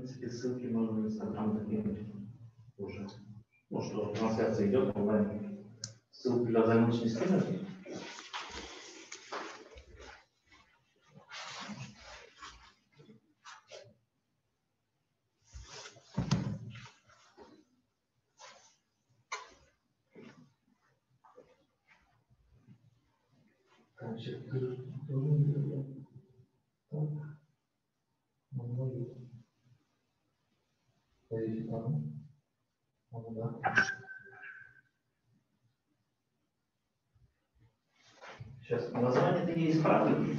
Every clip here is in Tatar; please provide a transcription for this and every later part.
принципе, ссылки можно в Инстаграм закинуть уже. Ну что, трансляция идет онлайн. Ссылку для занятий не скинуть? Сейчас название-то я исправлю.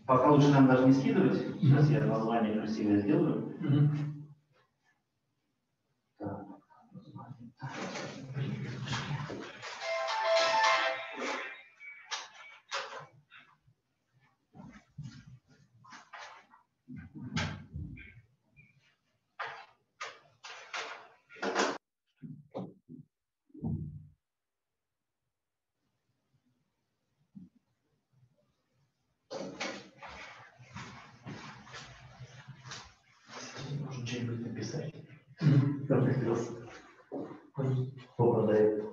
Пока лучше нам даже не скидывать. Сейчас я название красивое сделаю. Так, название. Что-нибудь написать. Попадает.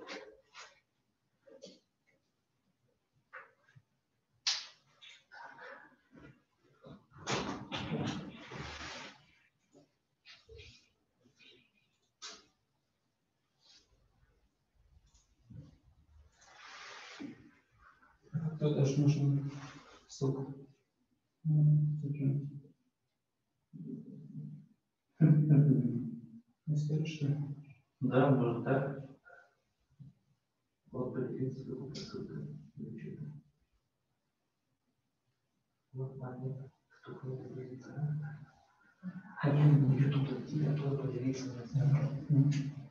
Тут даже нужно ссылку. Что ли? Да, может так. Вот поделиться ссылка. Вот момент, стукнул поделиться. А я на YouTube зайти, а туда поделиться на Инстаграм.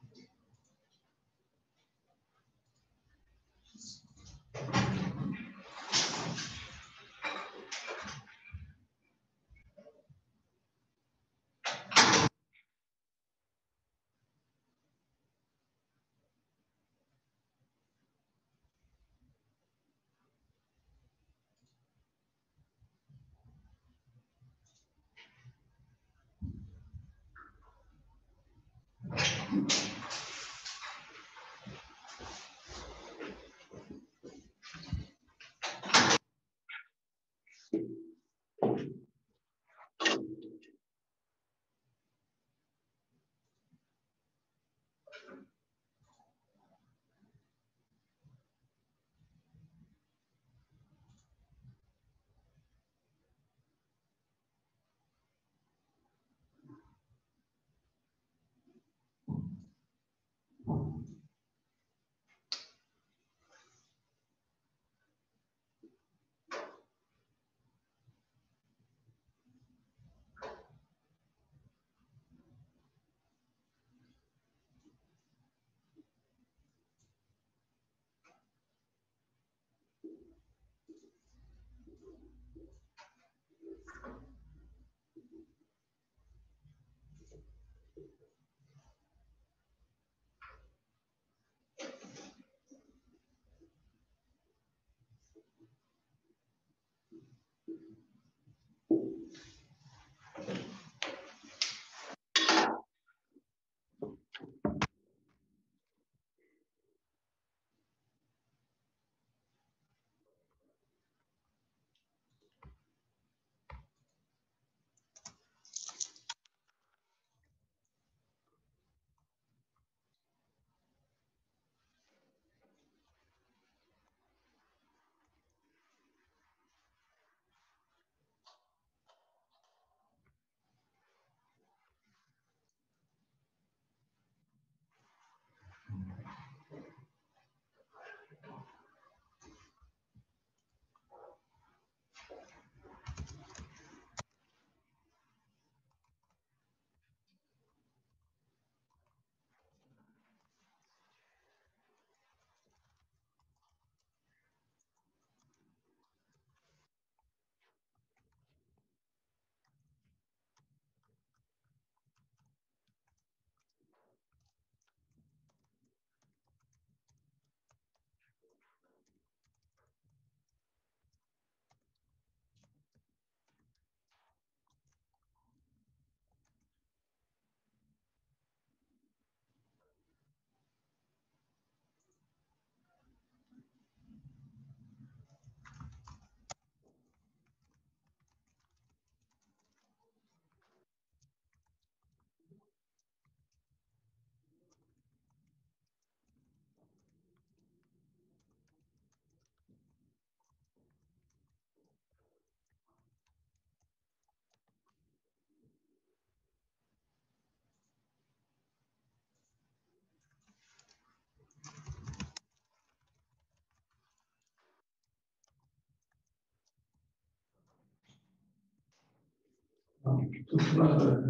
Тут надо.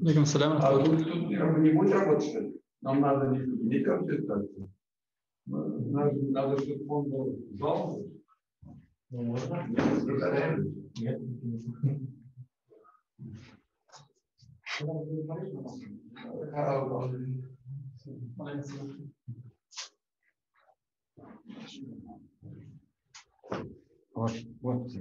Алейкум салям. А тут не будет работать, что ли? Нам надо не консультацию. Надо, чтобы он был зал. Ну, можно? Нет, Нет. Вот, вот.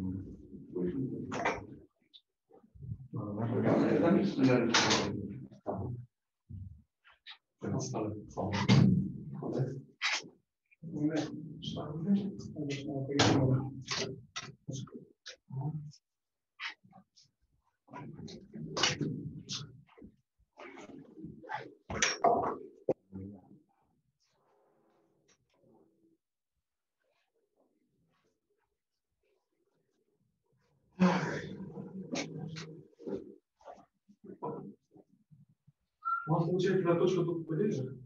У нас получается на точку тут поближе.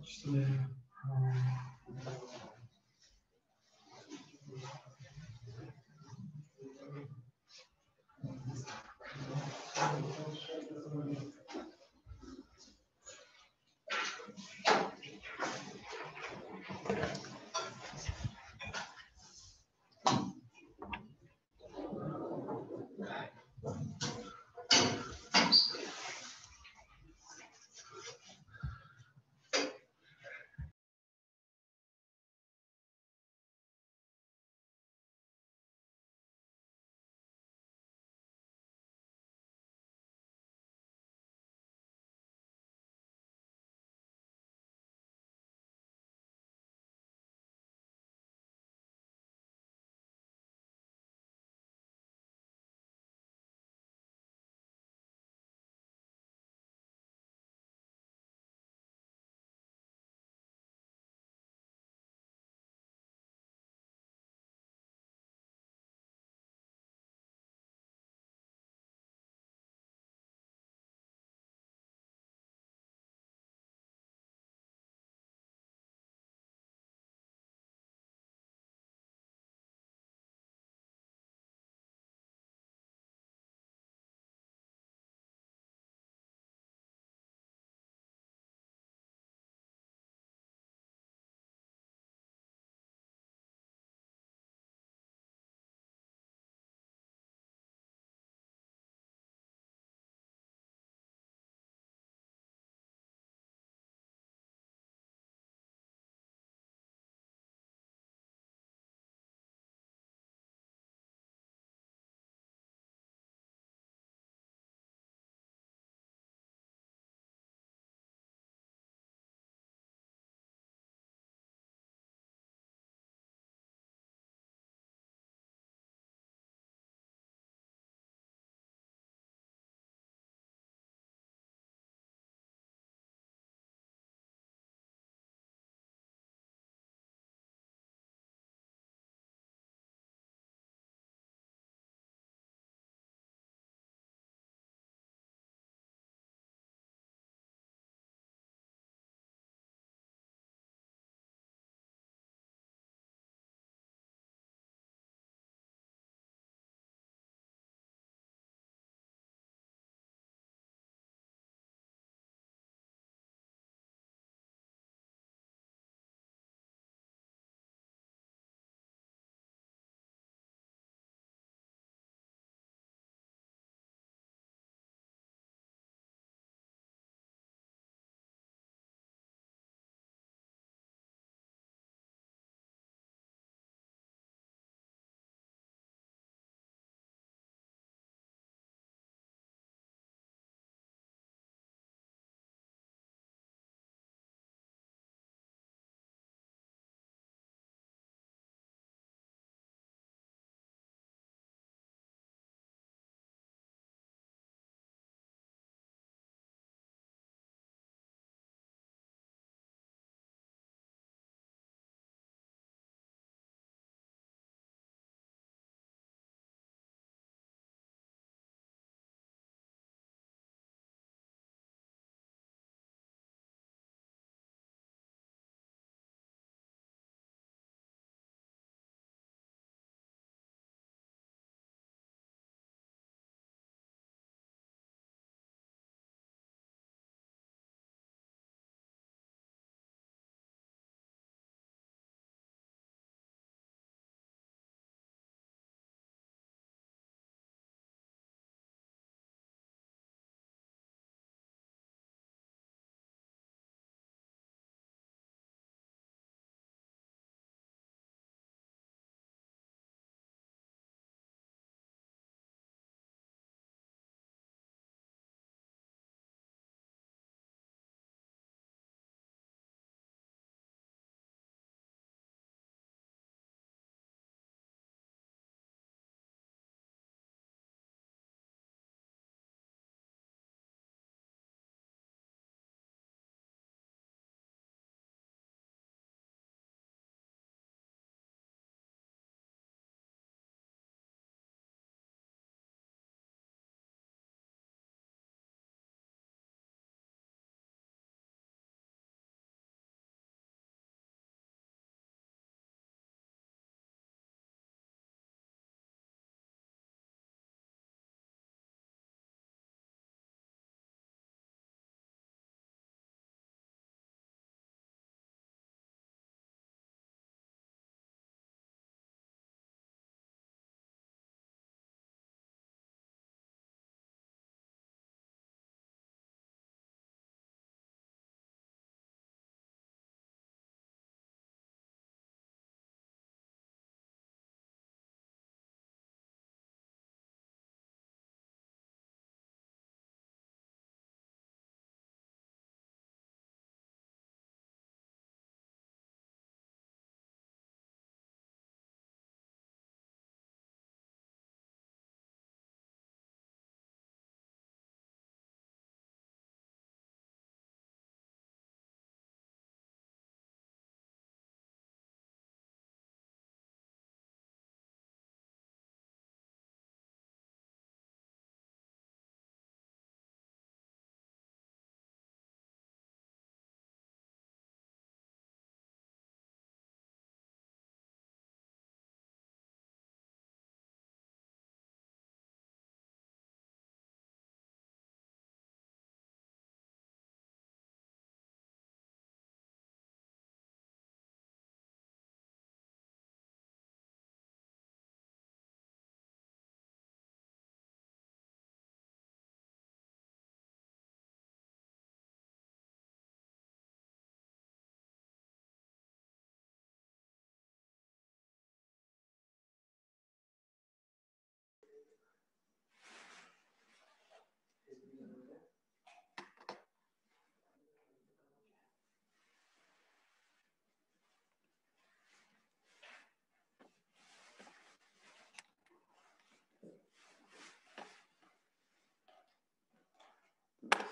Что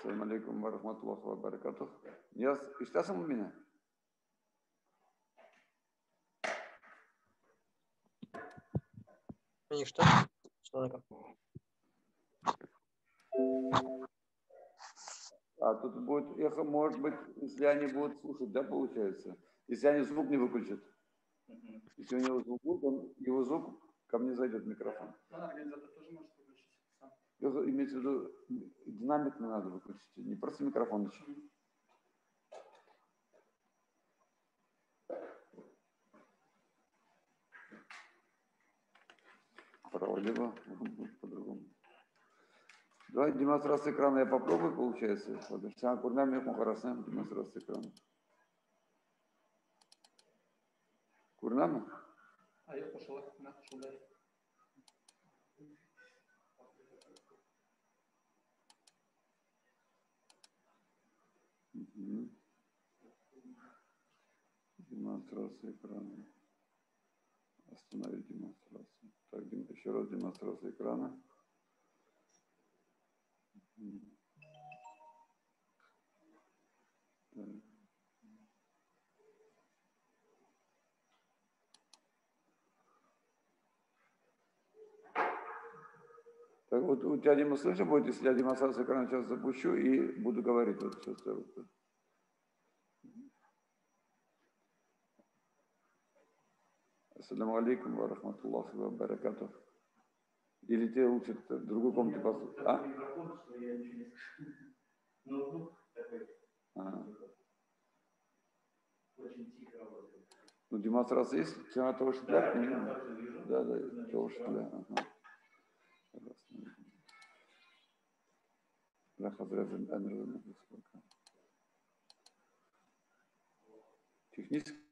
Ассаламу алейкум ва рахматуллахи ва баракатух. Нияз, ишетәсеңме мине? Что? Что? А тут будет эхо, может быть, если они будут слушать, да, получается? Если они звук не выключат. Если у него звук будет, он, его звук ко мне зайдет в микрофон. Да, организатор тоже может выключить сам. Имеется в виду, динамик не надо выключить, не просто микрофон еще. Право-лево, по-другому. Давай демонстрацию экрана я попробую, получается. Демонстрация экрана. Курнама? А я пошла. Да. Угу. Демонстрация экрана. Остановить демонстрацию. Так, еще раз демонстрация экрана. Так. Так вот, у тебя, Дима, слышно будет, если я демонстрацию экрана сейчас запущу и буду говорить. Вот сейчас я вот. Ассаляму алейкум ва рахматуллахи ва баракатух. Или тебе лучше в другую комнату послушать? А? Микрофон, что я ничего не слышу. Ноутбук такой. А. Очень тихо работает. Ну, демонстрация есть? Цена того, что да, да, да, того, что для. Ага. Технически.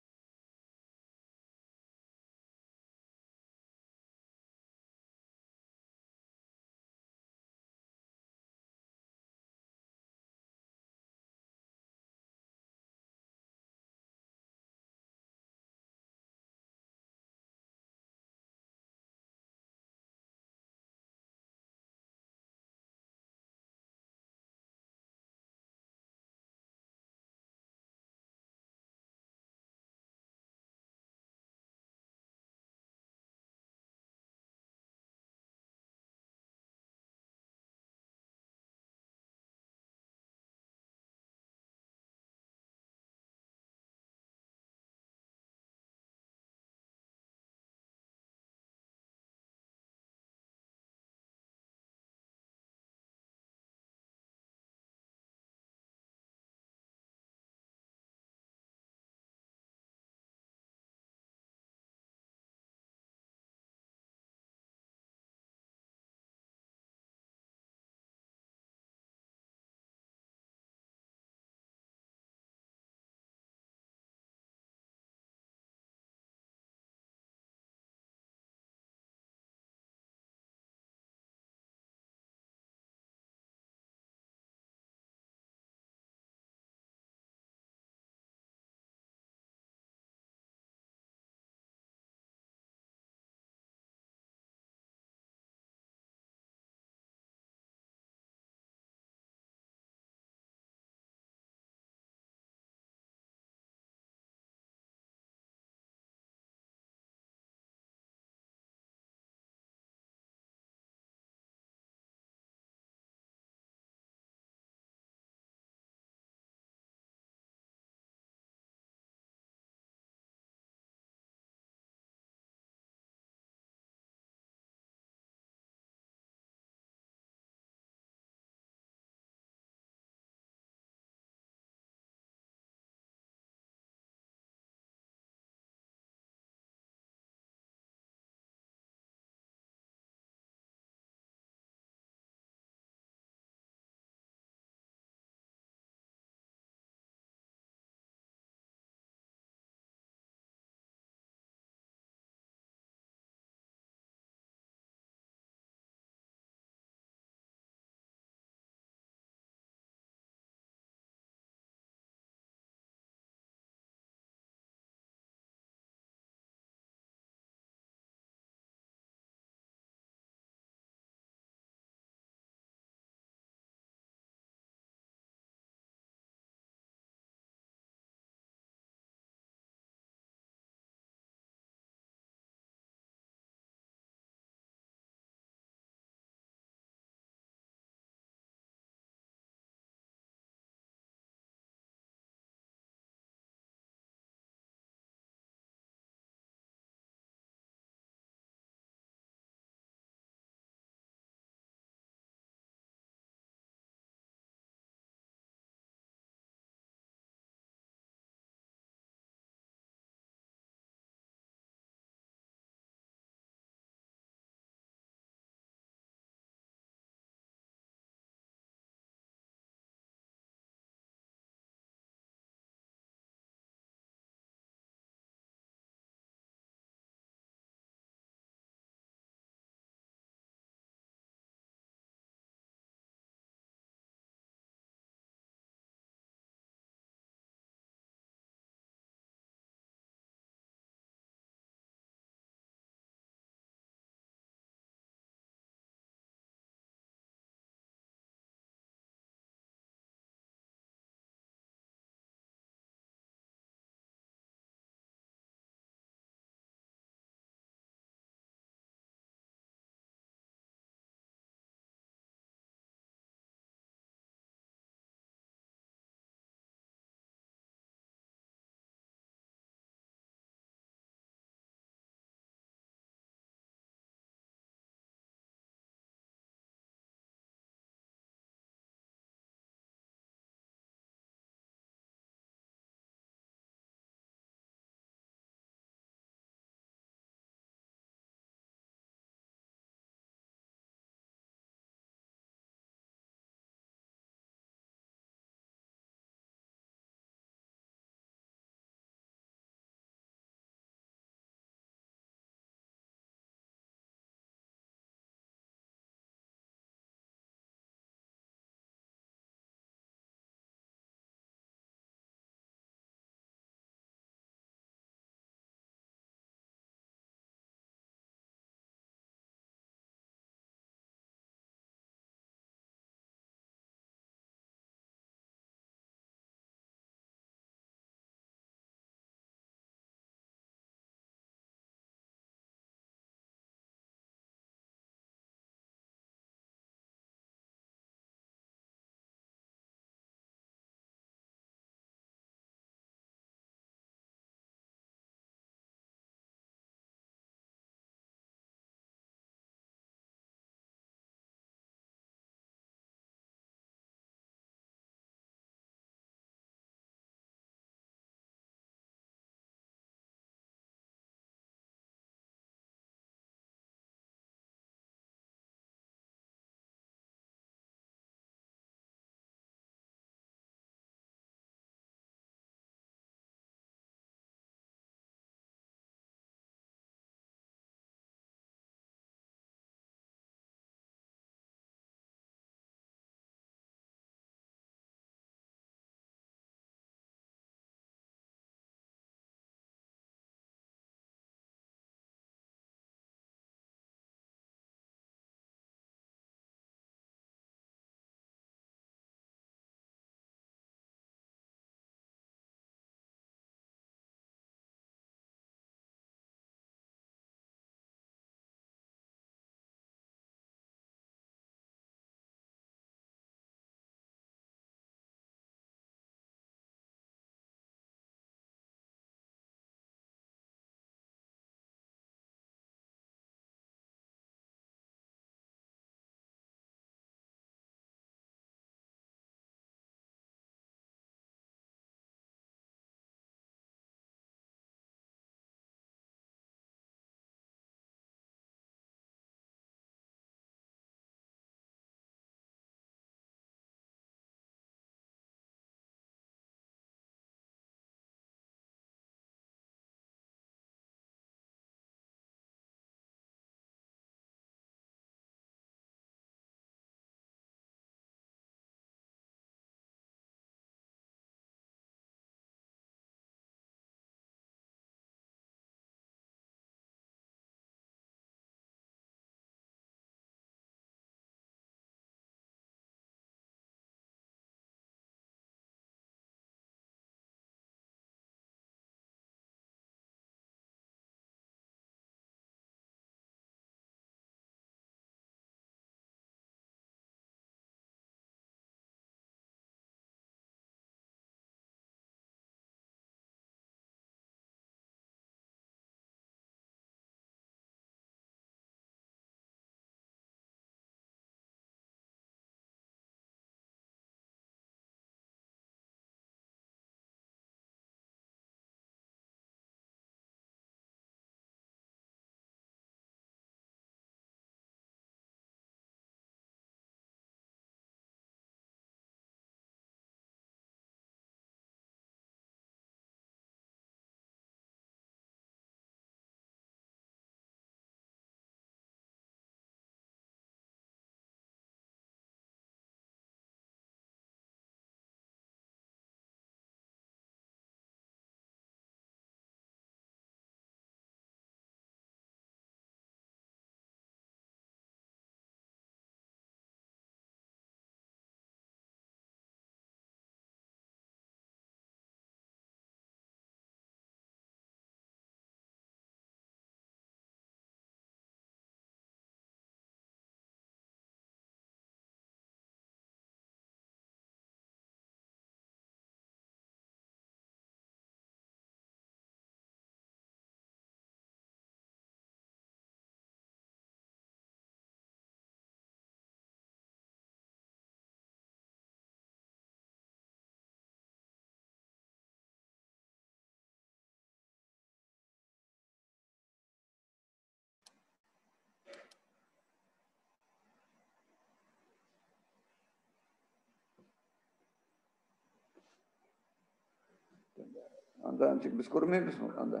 Анда ничек без күрмибезме анда?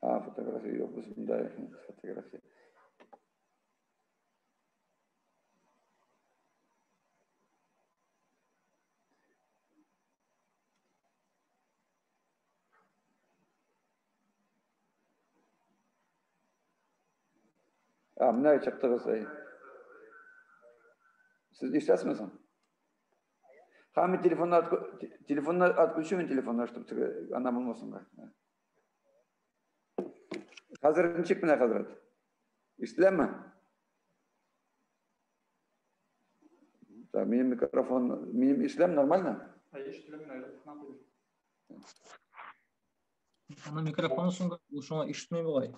А, фотография юк, без монда фотография. А, менә чыктыгыз, әй. Сез ишетәсезме соң? Ха, мин телефонны телефонны отключу мин телефонны, чтобы теге ана булмасын. Хәзер ничек менә, хәзрәт? Ишетеләме? Так, минем микрофон, минем ишетеләме нормально? Ишетелә менә, на куйдым. Ана микрофоны соң, ул шуңа ишетмей бугай.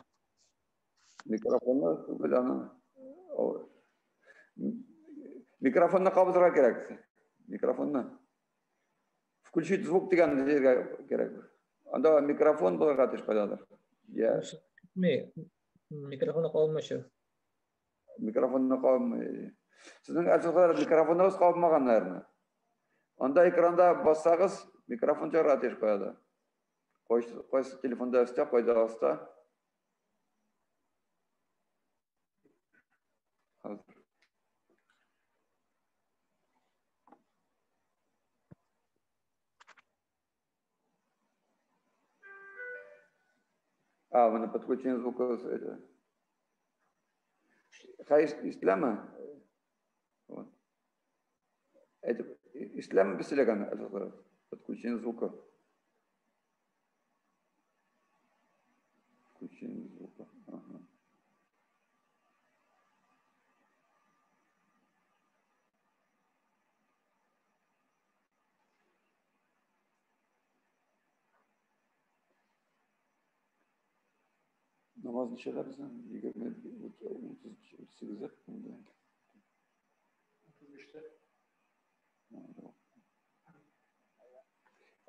Микрофонны түгел аны. Микрофонны кабызырга кирәк. Микрофонны. Включить звук дигән җиргә кирәк. Анда микрофон булырга тиеш кайдадыр. Я. Ишетмей. Микрофоны кабынмыйча. Микрофонны кабынмый. Сезнең әлсезләр микрофоныгыз кабынмаган, наверное. Анда экранда бассагыз, микрофон чыгарга тиеш куяды. Кайсы телефонда өстә, кайда аста. Хәзер. А, вы на подключение звука это. Хай ишетеләме? Вот. Это ишетеләме без сөйләгән подключение звука? Включение звука. Ага. Намаз ничәдә безнең? 20:38-дә. 35-тә.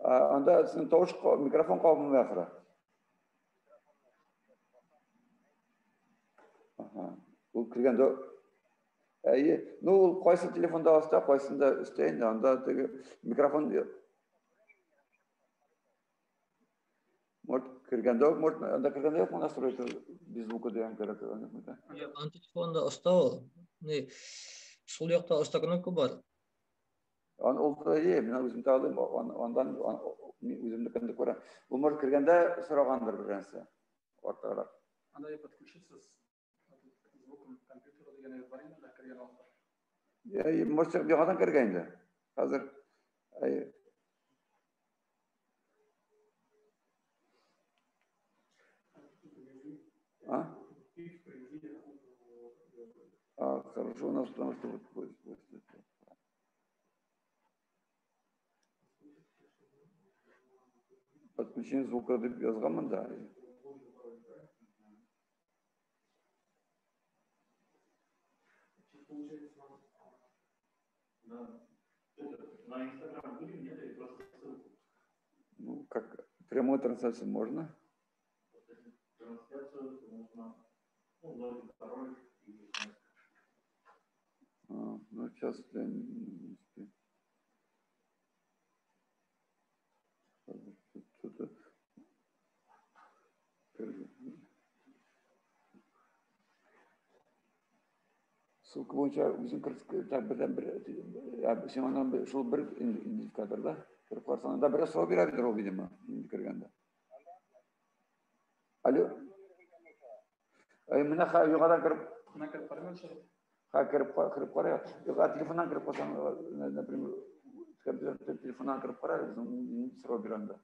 Анда сезнең тавыш микрофон кабынмый ахры. Ага. Ул кергәндә әйе, ну ул кайсы телефонда аста, кайсында өстә инде, анда теге микрофон может кергәндә үк, может анда кергәндә үк настроить без звука дигән кирәк. Юк, аның телефонында оста ул. Ни, сул якта оста кнопка бар. Ан ул да е, мин үзем дә алдым, андан мин үземнекен дә күрәм. Ул может кергәндә сорагандыр бер нәрсә. Артыграк. Анда я подключиться с звуком компьютера дигән әйбер бар инде, кергән вакытта. Әй, может яңадан кергән инде. Хәзер әй. А? А, хорошо у нас, потому что вот будет. Подключение звука дип язганмын да. Ну, как прямую трансляцию можно? Трансляцию можно, ну, логин, пароль и смс. А, ну, сейчас я не успею. Что-то. Ссылка буенча үзең кертеп, бердән бер, син аннан шул бер индикатор, да? Кереп карасаң, анда бераз сорау бирә бит ул, видимо, инде кергәндә. Алло. Әй, менә ха, югарыдан кереп. Менә кереп карыйм әле. Ха, кереп кереп кара. Юк, телефоннан кереп карасаң, например, компьютер телефоннан кереп кара, безнең сорау бирә анда.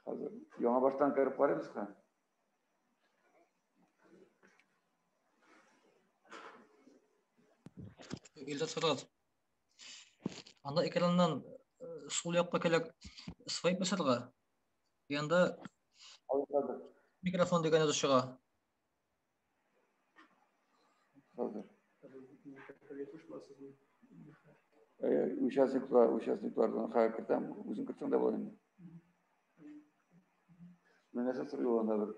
Хәзер яңа баштан кереп карыйбыз ха. Илдар Сарат. Анда экраннан сул якка килеп свайп басарга. Янда микрофон дигән язу чыга. Хәзер. Участниклар, участниклардан хәзер кертәм, үзең кертсәң дә була инде. Менә нәрсә сорый ул анда бер.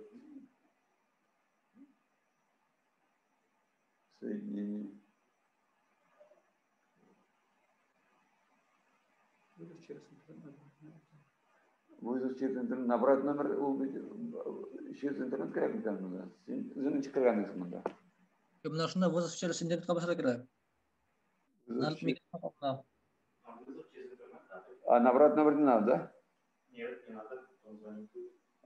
Соединение. Через интернет. Вызов через интернет. Набрать номер ул через интернет кирәк микән монда? Син үзең ничек кергәнсең монда? Менә шунда вызов через интернетка басарга кирәк. Вызов Надо через- микрофон. А вызов через интернет надо? А набрать номер не надо, да? Нет, не надо. Он звонит.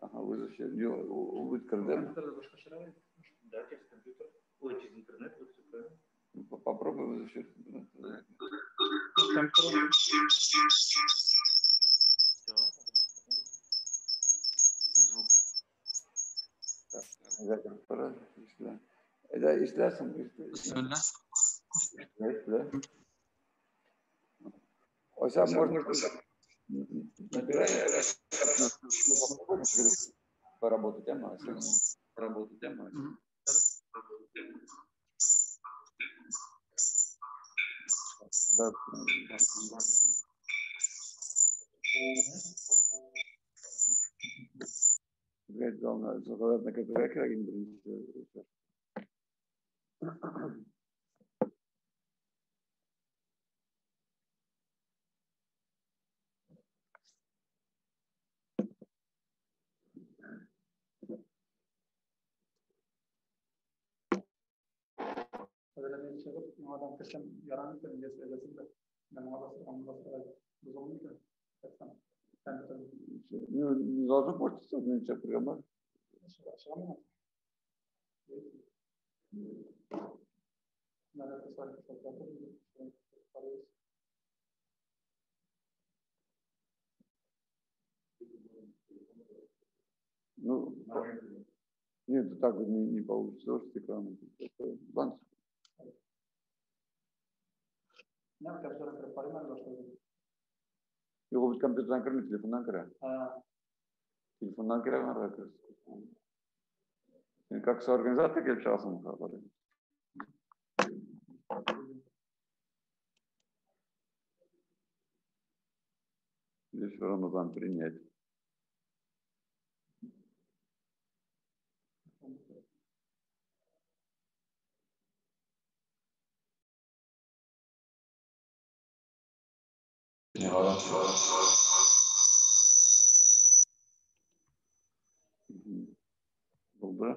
Ага, вызов через... Юк, ул бит керде. Компьютерда башкачарак бит. Да, через компьютер. Ой, через интернет, вот все правильно. Ну, попробуй вызов через интернет. Компьютер. Все. Звук. Так, организатор пора. Ишетелә. Әйдә, ишетәсең? Бисмилла. Ишетелә. Ойса, может, набирай, поработать, а поработать, а Мгм. Да. Безгә главное, зурларны кертергә кирәк инде беренче. Хәзер мин чыгып, яңадан керсәм, ярар микән, яисә әзерсен дә. Менә моңа басып, аңа басып, бозылмый микән? Керсәм, компьютер Ну, не должно портиться, ничего, программа. чыгамы? Надо писать, что это. Ну, нет, так вот не получится, тоже с экраном. Это банк. Менә компьютердан кереп карыйм әле башта. Юк, бит компьютердан керми, телефоннан керә. А, Телефоннан керә, аңарга керәсең. Син как соорганизатор килеп чыгасың, хәбәр. Здесь Рамазан принять. Булды.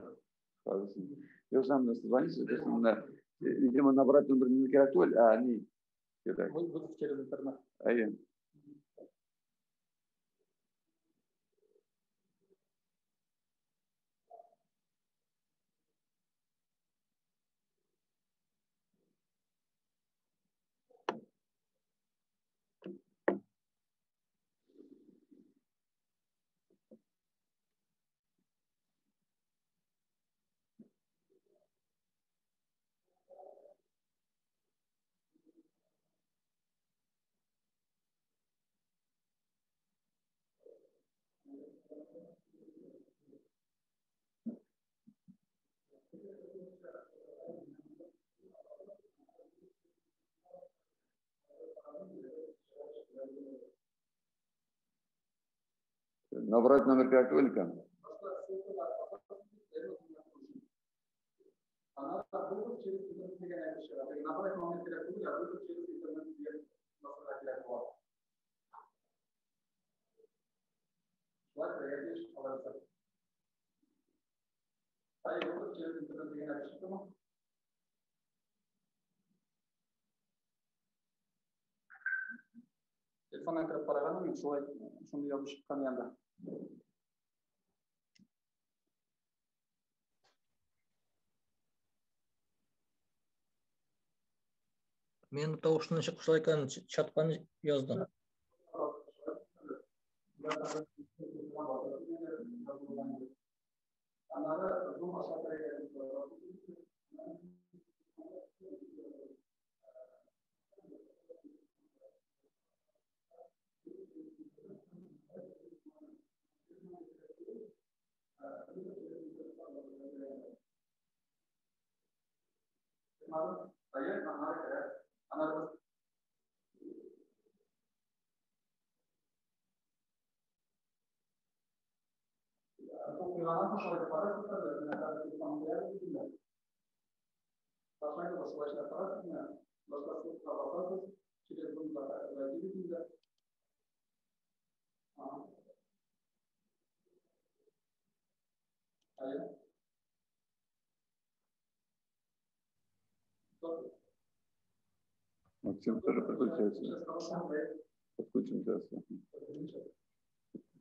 Хәзер. Юкса менә созвониться, то менә, видимо, набрать номер не кирәк түгел, а ни кирәк. Вызов через интернет. Әйе. Набрать номер кирәк түгел икән. Она вызов через интернет дигән әйбер чыга. Теге набрать номер кирәк түгел, ә вызов через интернет дигән басарга кирәк була. Шулай керергә тиеш, алайса. Әй, вызов через интернет дигән әйбер чыктымы? Телефоннан кереп караганым, мин шулай шундый язу чыккан янда. Мин тавышны ничек кушыла икәнен чатка яздым. Аннары Zoom аша керергә. Әйе, аннары керә. Аннары без Куйганнан соң шулай карарсыз да, менә хәзер телефон керә бит инде. Башлайды, шулай эшләп карарсыз, менә башка ссылкага басасыз, через Zoom зайти бит инде. Максим тоже подключается. Подключим сейчас.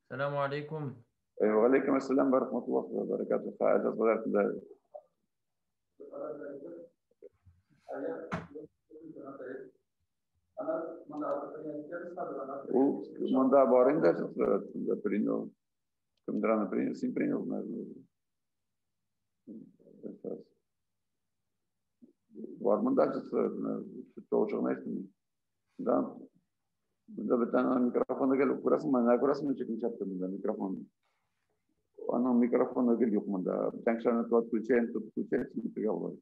Саляму алейкум. Алейкум ассалям ва рахматуллахи ва баракатух. Ул монда бар инде, монда принял. Кемдер аны принял, син принял, наверное. Бар монда тавышы гына ишетелми. Да. Монда бөтен микрофонны гел күрәсеңме? Менә күрәсеңме, ничек ничәптер монда микрофон. Аның микрофоны гел юк монда. Бүтән кешеләрне то отключаем, то подключаем, теге болай.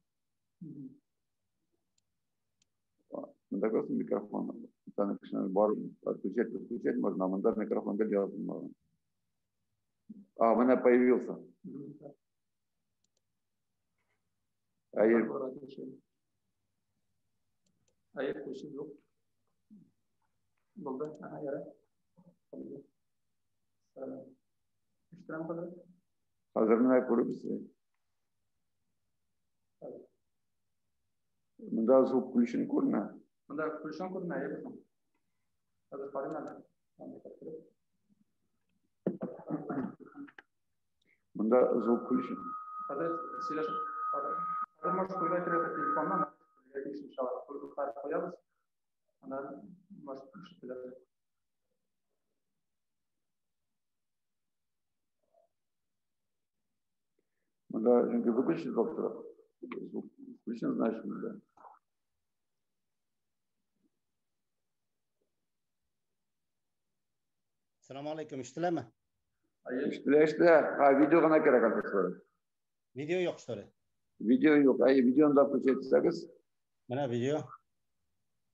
Монда күрәсең микрофон. Бүтән кешеләрне бар отключать, подключать можно, а монда микрофон гел язылмаган. А, менә появился. Әйе. Әйе, күчеп юк. Булды. Ага, ярар. Ишетәм хәзер. Хәзер менә күрәбез. Монда звук включен күренә. Монда включен күренә, әйе безнең. Хәзер карыйм әле. Монда звук включен. Хәзер сөйләшеп хәзер может куйга керә телефоннан. Куябыз. Аннан может ишетелер. Монда чөнки выключен звук тора. Звук включен, значит, монда. Assalomu alaykum, eshitiladimi? Eshitila, eshitila. Ha, video g'ana kerak albatta. Video yo'q, что ли? Video yo'q. Ay, videoni da включать etsangiz. Mana video.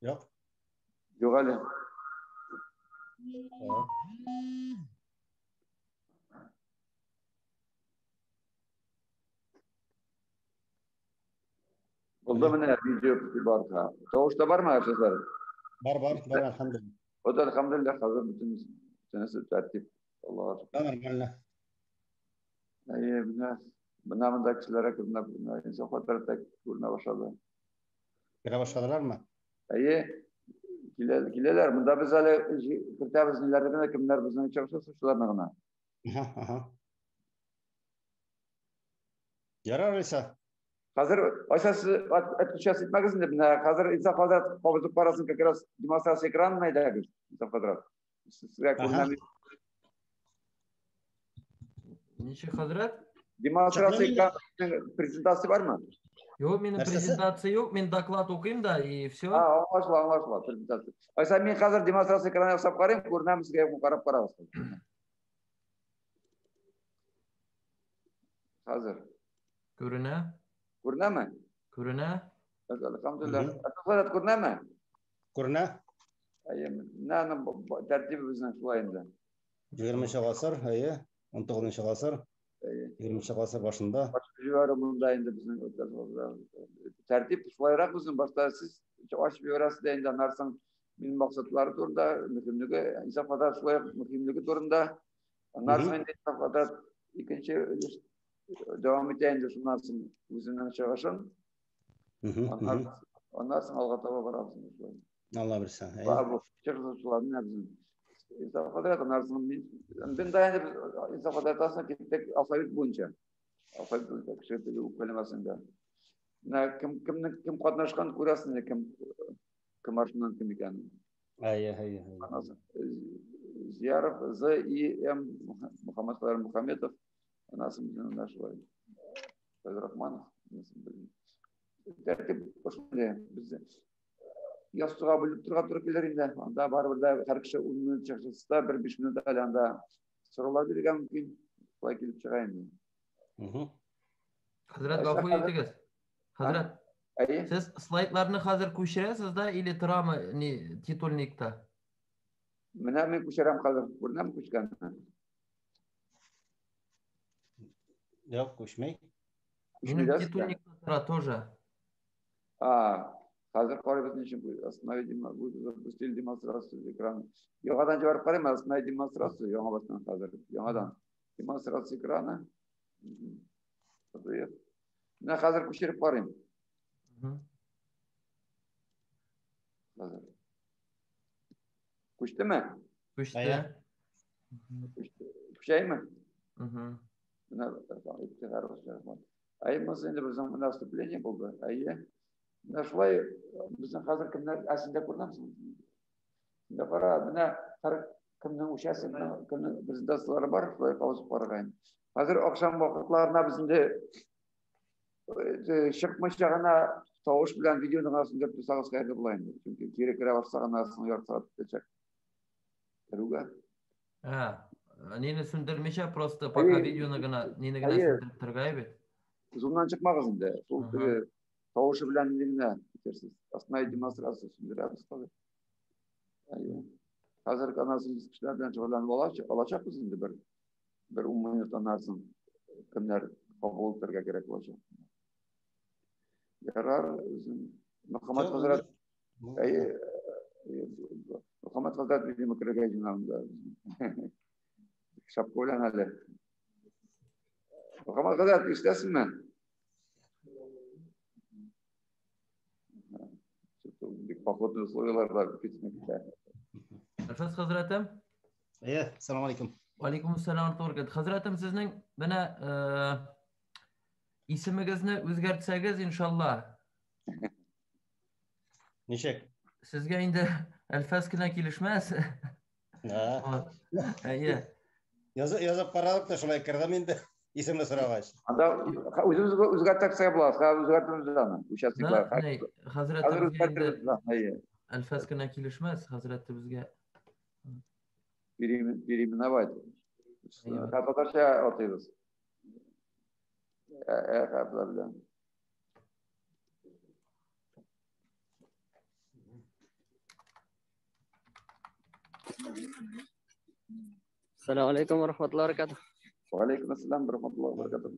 Yo'q. Yo'q hali. Bo'ldi, mana video bor. Tovushda bormi sizlar? Bor, bor, bor, alhamdulillah. Вот, alhamdulillah, hozir butun bunisi tartib. Allohga shukr. Нормально. Әйе, менә менә монда кешеләр әкренләп Инсаф хәзрәт күренә башлады. Керә башладылармы? Әйе, киләләр. Монда без әле кертәбез ниләрне генә, кемнәр безнең чыгышы, шуларны гына. Аһа, аһа. Ярар, Алиса. Хәзер Айса сез отключаться итмәгез инде. Менә хәзер Инсаф хәзрәт кабызып карасын, как раз демонстрация экранын әйдәгез, Инсаф хәзрәт. Сезгә күренәме? Ничек, хәзрәт? Демонстрация экранының презентация бармы? Юк, минем презентация юк, мин доклад укыйм да, и все. А, аңлашыла, аңлашыла, презентация. Айса, мин хәзер демонстрация экранын ясап карыйм, күренәме сезгә, карап карагыз. Хәзер. Күренә. Күренәме? Күренә. Әлхәмдүлилләһ. Хәзрәт, күренәме? Күренә. Әйе, менә аның тәртибе безнең шулай инде. 20 гасыр, әйе, 19 гасыр. 20 гасыр башында. Җибәрү монда инде безнең тәртип шулайрак безнең. Башта сез ачып җибәрәсез дә инде, аннан соң минем максатлары турында, мөһимлеге, Инсаф хәзрәт шулай ук мөһимлеге турында. Аннан соң инде Инсаф хәзрәт икенче өлеш дәвам итә инде, шуннан соң үзенең чыгышын. Аннан соң алга таба барабыз инде шулай. Алла бирсә. Бу чыгышлар менә безнең. Инсаф хәзрәт, аннан соң мин дә инде Инсаф хәзрәт астына киттек алфавит буенча. Алфавит буенча кеше теле үпкәләмәсен дә. Менә кем кемнең кем катнашкан күрәсең инде, кем кем артыннан кем икәнен. Әйе, әйе, әйе. Зияров, З И М, Мухаммад Хайр Мухаммедов, анасы безнең менә шулай. Фәйзрахманов, тәртип шундый. Без ястыга бүлеп торга туры килер инде. Анда барыбер дә һәр кеше 10 минут чыгышса, бер 5 минут әле анда сораулар бирергә мөмкин. Шулай килеп чыга инде. Хәзрәт, гафу итегез. Хәзрәт, сез слайдларны хәзер күчерәсез дә или торамы ни титульникта? Менә мин күчерәм хәзер. Күренәме күчкәнне? Юк, күчмәй. Минем титульникта тора тоже. А, Хәзер карыйбыз ничек остановить запустили демонстрацию экрана. Яңадан җибәреп карыйм, остановить демонстрацию яңа баштан хәзер. Яңадан демонстрация экрана. Менә хәзер күчереп карыйм. Хәзер. Күчтеме? Күчте. Күчәйме? Менә Әй, монысы инде безнең менә вступление булды. Әйе. Менә шулай безнең хәзер кемнәр, ә син дә күрдеңме? Син дә кара, менә һәр кемнең участие, кемнең презентацияләре бар, шулай кабызып карарга инде. Хәзер ахшам вакытларына без инде чыкмыйча гына тавыш белән видеоны гына сүндереп торсагыз хәерле була инде. Чөнки кире керә башлаганнан соң ярты сәгать үтәчәк. Керүгә. Нини сүндермичә, просто пока видеоны гына, нини генә сүндереп торырга бит. Зумнан чыкмагыз инде. Шул теге тавышы белән инде генә китерсез. Основная демонстрация сүндерәбез хәзер. Әйе. Хәзер анасын без кешеләр белән шөгыльләнеп алачакбыз инде бер 10 минуттан соң кемнәр кабул итәргә кирәк булачак. Ярар, үзем Мөхәммәд хәзрәт, әйе, Мөхәммәд хәзрәт видимо керергә җыена монда. Шапка белән әле. Мөхәммәд хәзрәт, ишетәсезме? Бик походный условияларда китмәк китә. Әлфәс хәзрәтем? Әйе, ассаламу алейкум. Алейкум ассалам ва рахматуллаһи. Хәзрәтем, сезнең менә исемегезне үзгәртсәгез, иншалла. Ничек? Сезгә инде Әлфәс кенә килешмәс. Әйе. Язып карадык та шулай кердем инде. Исемне сорагач. Анда үзебез үзгәртсәк була, хәзер үзгәртәбез аны. Участниклар. Хәзрәтебезгә инде Әлфәс кенә килешмәс, хәзрәтебезгә. Переименовать. Татарча атыйбыз. Хәрефләр белән. Ассаламу алейкум ва рахматуллахи ва баракатух. Ва алейкум ассалам ва рахматуллахи ва баракатух.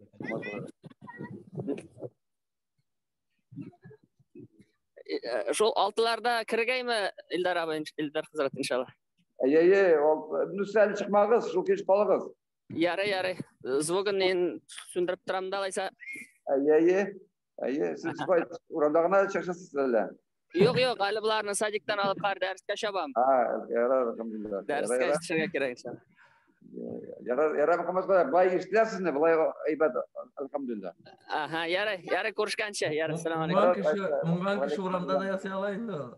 Шул алтыларда кергәйме Илдар абый, Илдар хәзрәт иншалла? Әйе, әйе, әле чыкмагыз, шул килеш калыгыз. Ярый, ярый. Звугын мин сүндереп торам да алайса. Әйе, әйе. Әйе, сез шулай урамда гына чыгышасыз әллә? Юк, юк, әле боларны садиктан алып кар дәрескә чабам. Ярар, алхамдулилла. Дәрескә төшәргә кирәк иншалла. Ярар, ярар, Мөхәммәд хәзрәт, былай ишетәсезме? Былай әйбәт, алхамдулилла. Аһа, ярай, ярай, күрешкәнчә. Ярай, ассаламу алейкум. Уңган кеше урамда да ясый ала инде ул.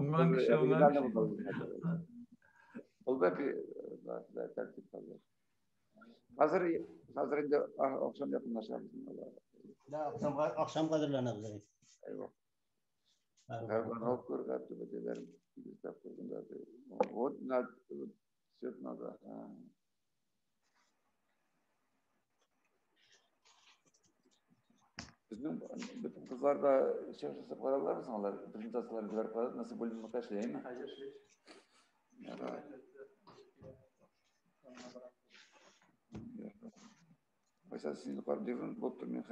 Уңган кеше, уңган кеше. Ул бәк, да, тәртип хәзер. Хәзер, хәзер инде ахшам якынлаша безнең алар. Да, ахшам кадерләнә безнең. Әйвә. Вот на все надо. Безнең бөтен кызлар да чыгыш ясап карадылармы соң алар? Презентацияләрен җибәреп карадылар, насыйп булмаса эшләйме? Ярар. Кайсы син карап диван булып тор, мин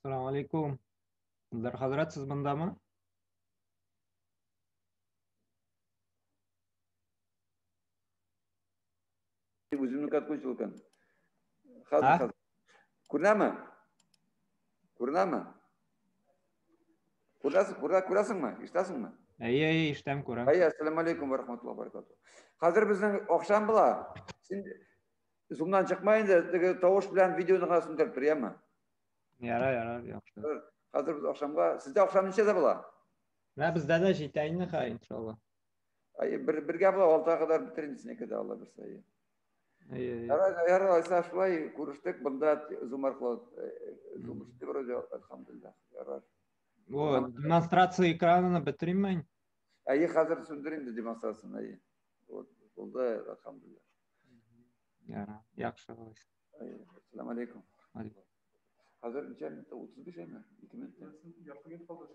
Assalomu alaykum. Ildar hazrat, siz bundami? O'zimni отключил ekan. Hozir, hozir. Ko'rinami? Ko'rinami? Ko'rasiz, ko'rasizmi? Eshitasizmi? Әйе, әйе, ишетәм, күрәм. Әйе, assalomu alaykum va rahmatullohi va barakatuh. Hozir bizning oqshom bo'la. Sen Zoomdan chiqma endi, tovush bilan videoni g'ana sindirib tur, yami? Ярар, ярар, yaxshi. Hozir biz oqshomga, sizda oqshom nechada bo'la? Mana bizda da jeta endi, ha, inshaalloh. Әйе, бергә була 6-га кадәр бетер инде синеке дә, Алла бирсә. Әйе. Әйе. Ярар, ярар, алайса шулай күрештек, монда Zoom аркылы Zoom эшли вроде, әлхәмдүлилләһ. Ярар. О, демонстрация экранын бетерим мин. Әйе, хәзер сүндер инде демонстрацияне, әйе. Вот, булды, әлхәмдүлилләһ. Ярар, яхшы алайса. Әйе, ассаламу алейкум. Хәзер ничә минут? 35 әйме? 2 минут. Ярты минут калды.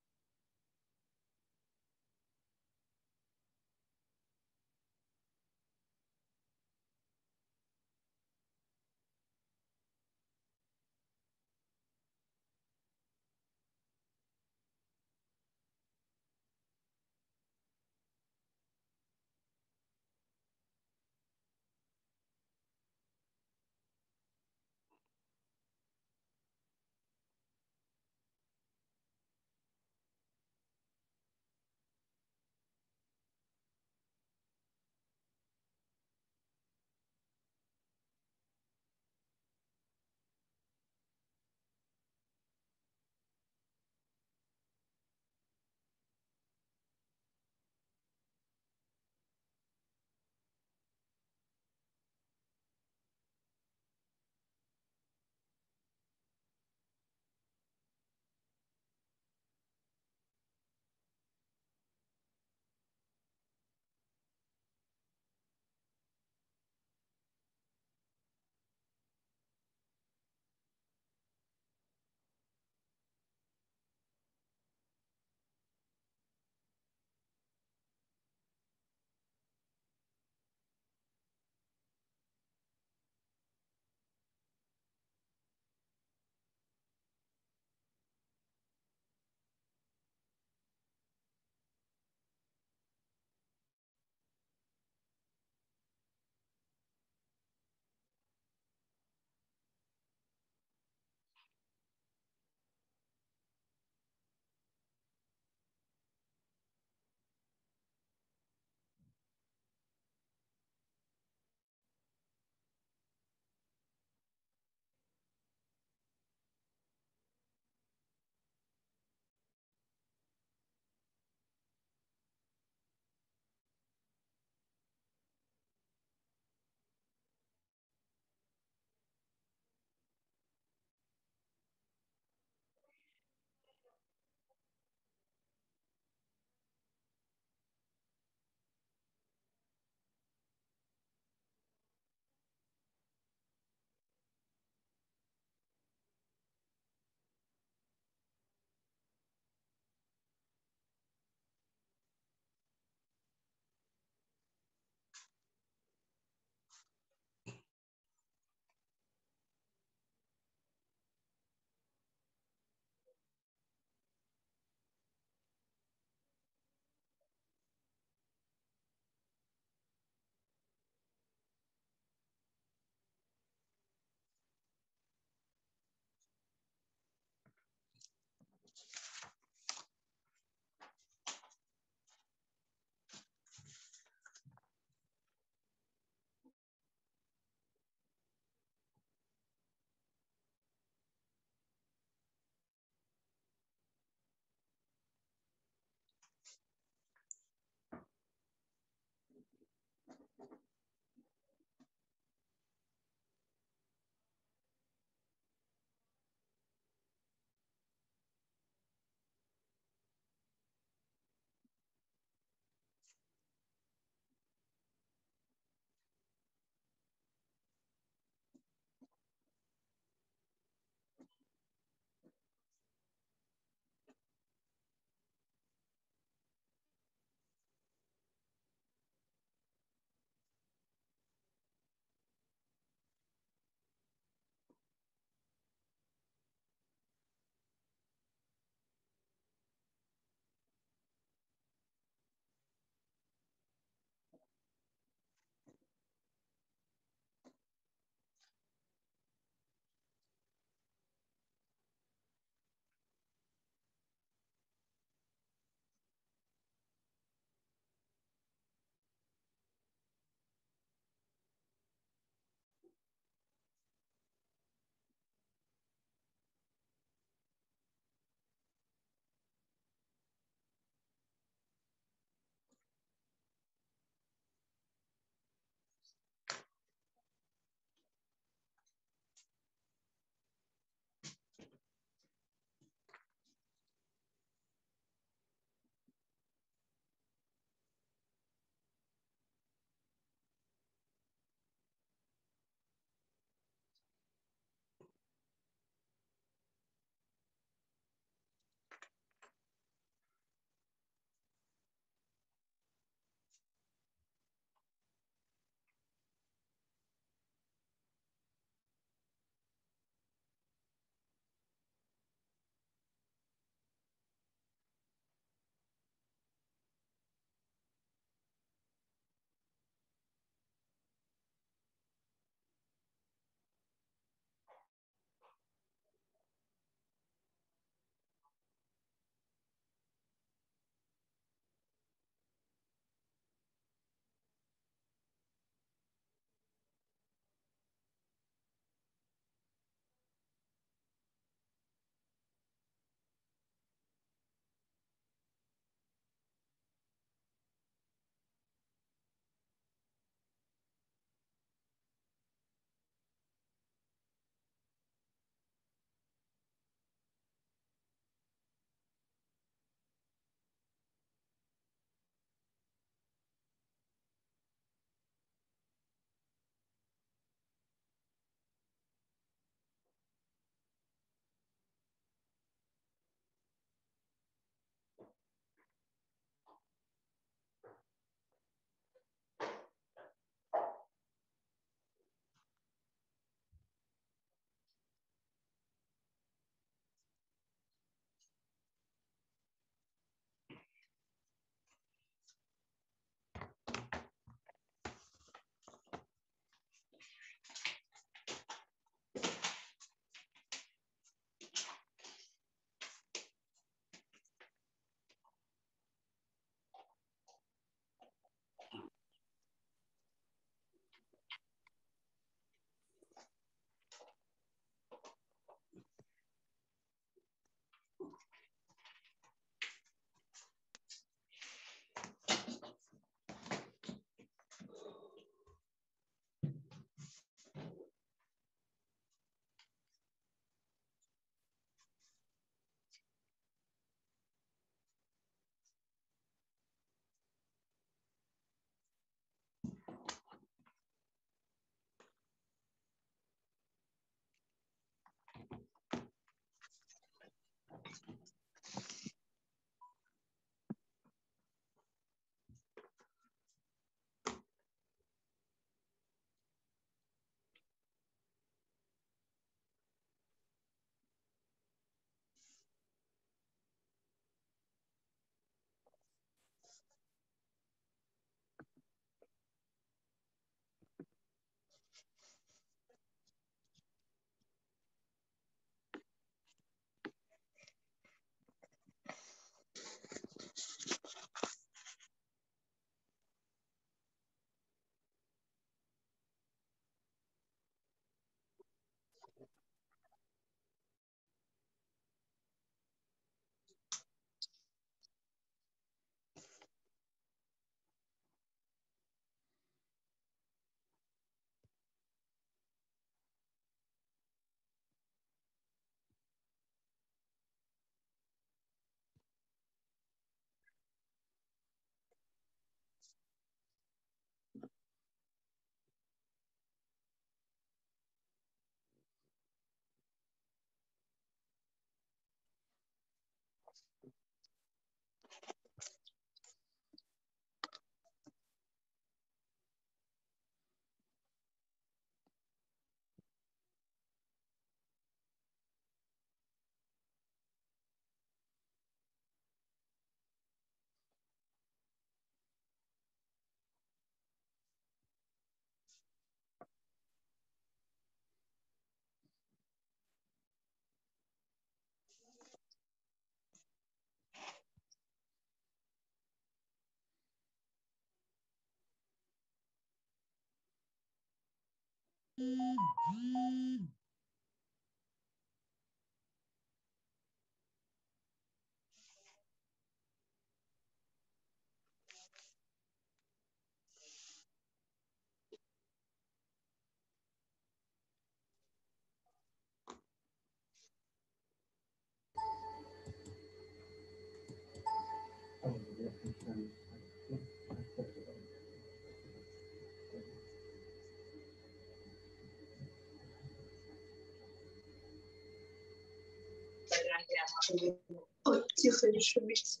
Ой, тихо, не шумите.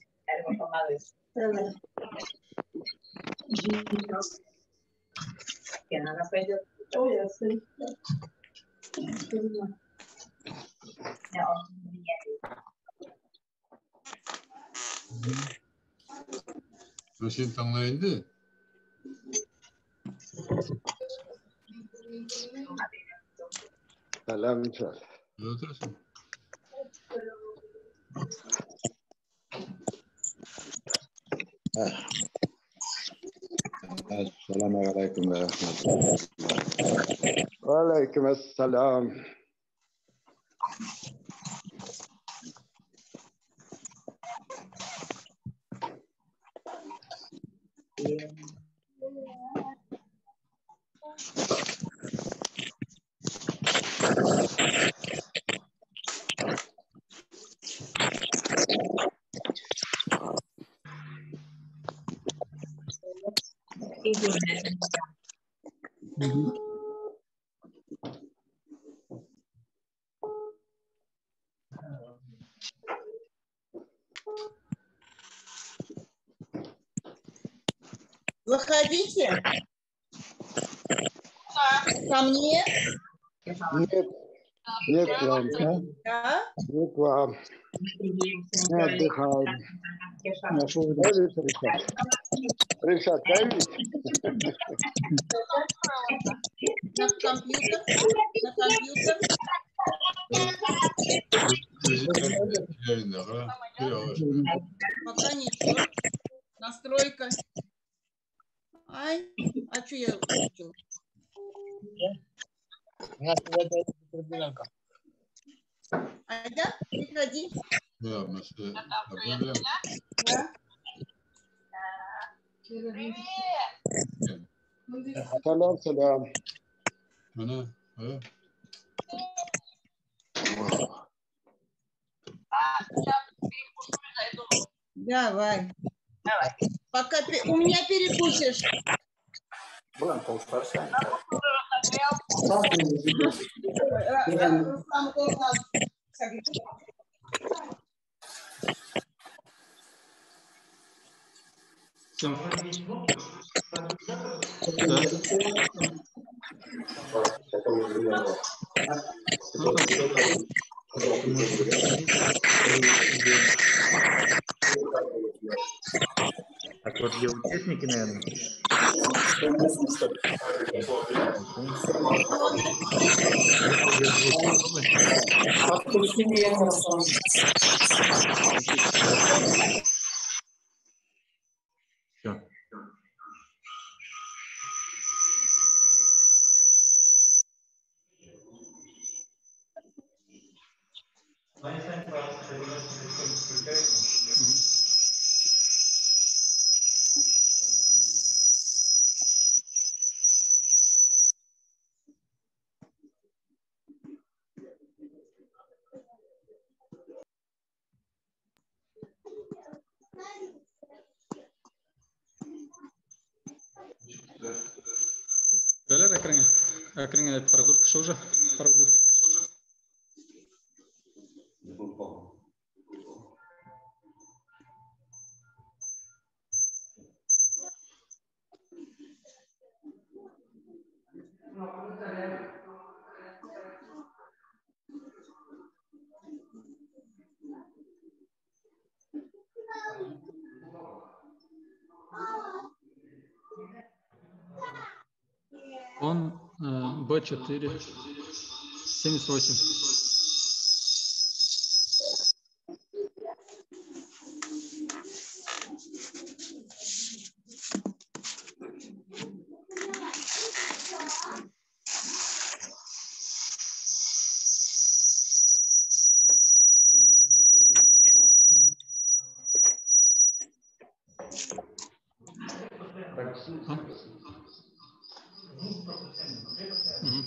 Син тыңла инде. Сәлам, Мишель. Утырасың. Assalamu alaykum ve rahmetullah. Ve aleyküm esselam. Заходите. Ко мне? Нет, нет к вам. Да? Нет к вам. Мы отдыхаем. Ришат, дай. На компьютер? На компьютер? Пока ничего. Настройка. Ай, а что я выключила? Айда, приходи. Да, мы объявляем. Да. Сәлам, сәлам. Менә, Давай. Давай. Пока у меня перекусишь. Так вот, где участники, наверное? Все. Күрәләр әкренге. Әкренге 44 кеше уже. 44. Он Б4, 78. А? Угу.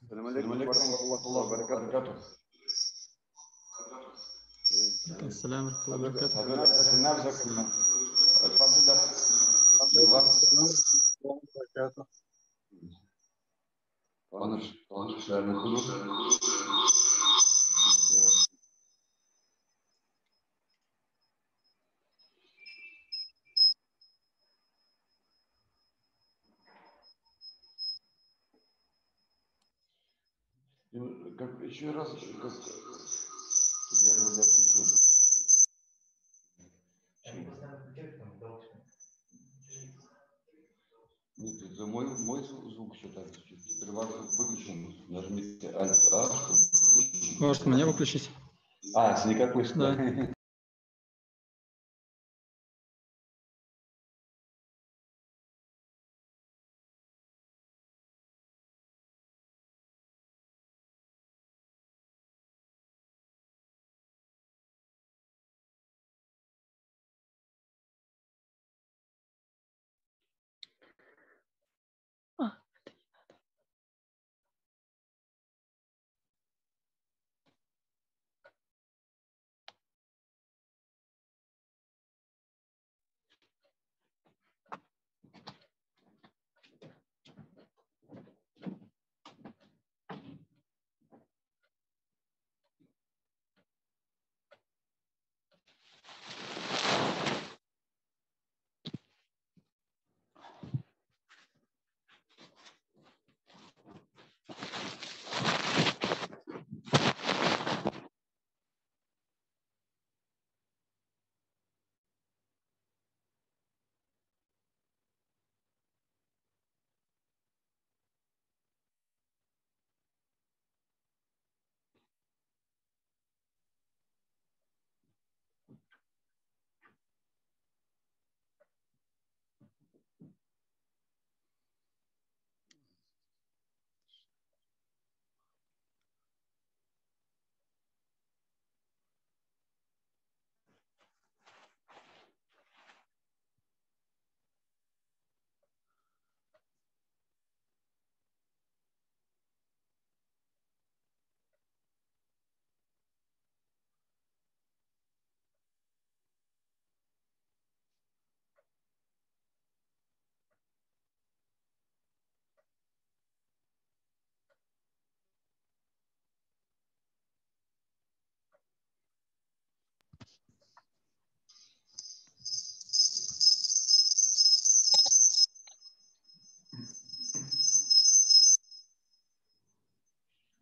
Ассаламу алейкум ва рахматуллахи ва баракатух. Ассаламу алейкум ва баракатух. Таныш, таныш күрү. Как, еще раз, как я уже отключил. Нет, это мой звук еще так. Теперь ваш звук выключен. Нажмите Alt-A, чтобы выключить. Может, мне выключить? А, если никак слышно. Да.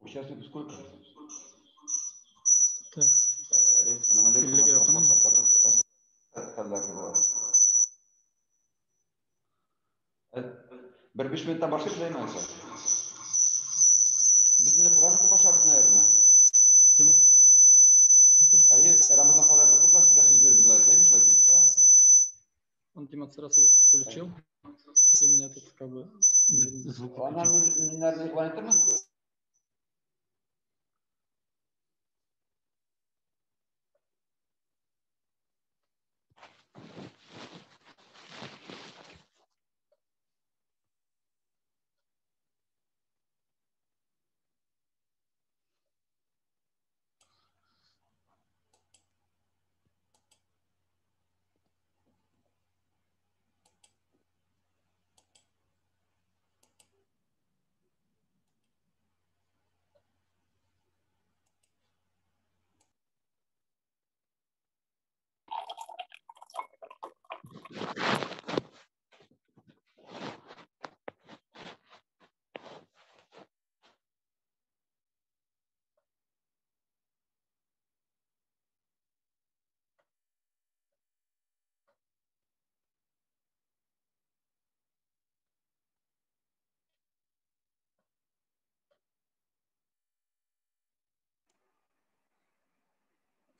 Участников сколько? Так. Бер биш минуттан башлыйбыз, әйме? Без инде Коръән укып башларбыз, наверное. Кем? Әйе, Рамазан хәзрәт укыр да, сезгә сүз бирербез, әйме, шулай дип. Он демонстрацию включил. И меня тут как бы звук. Аннан мин, наверное, игълан итермен.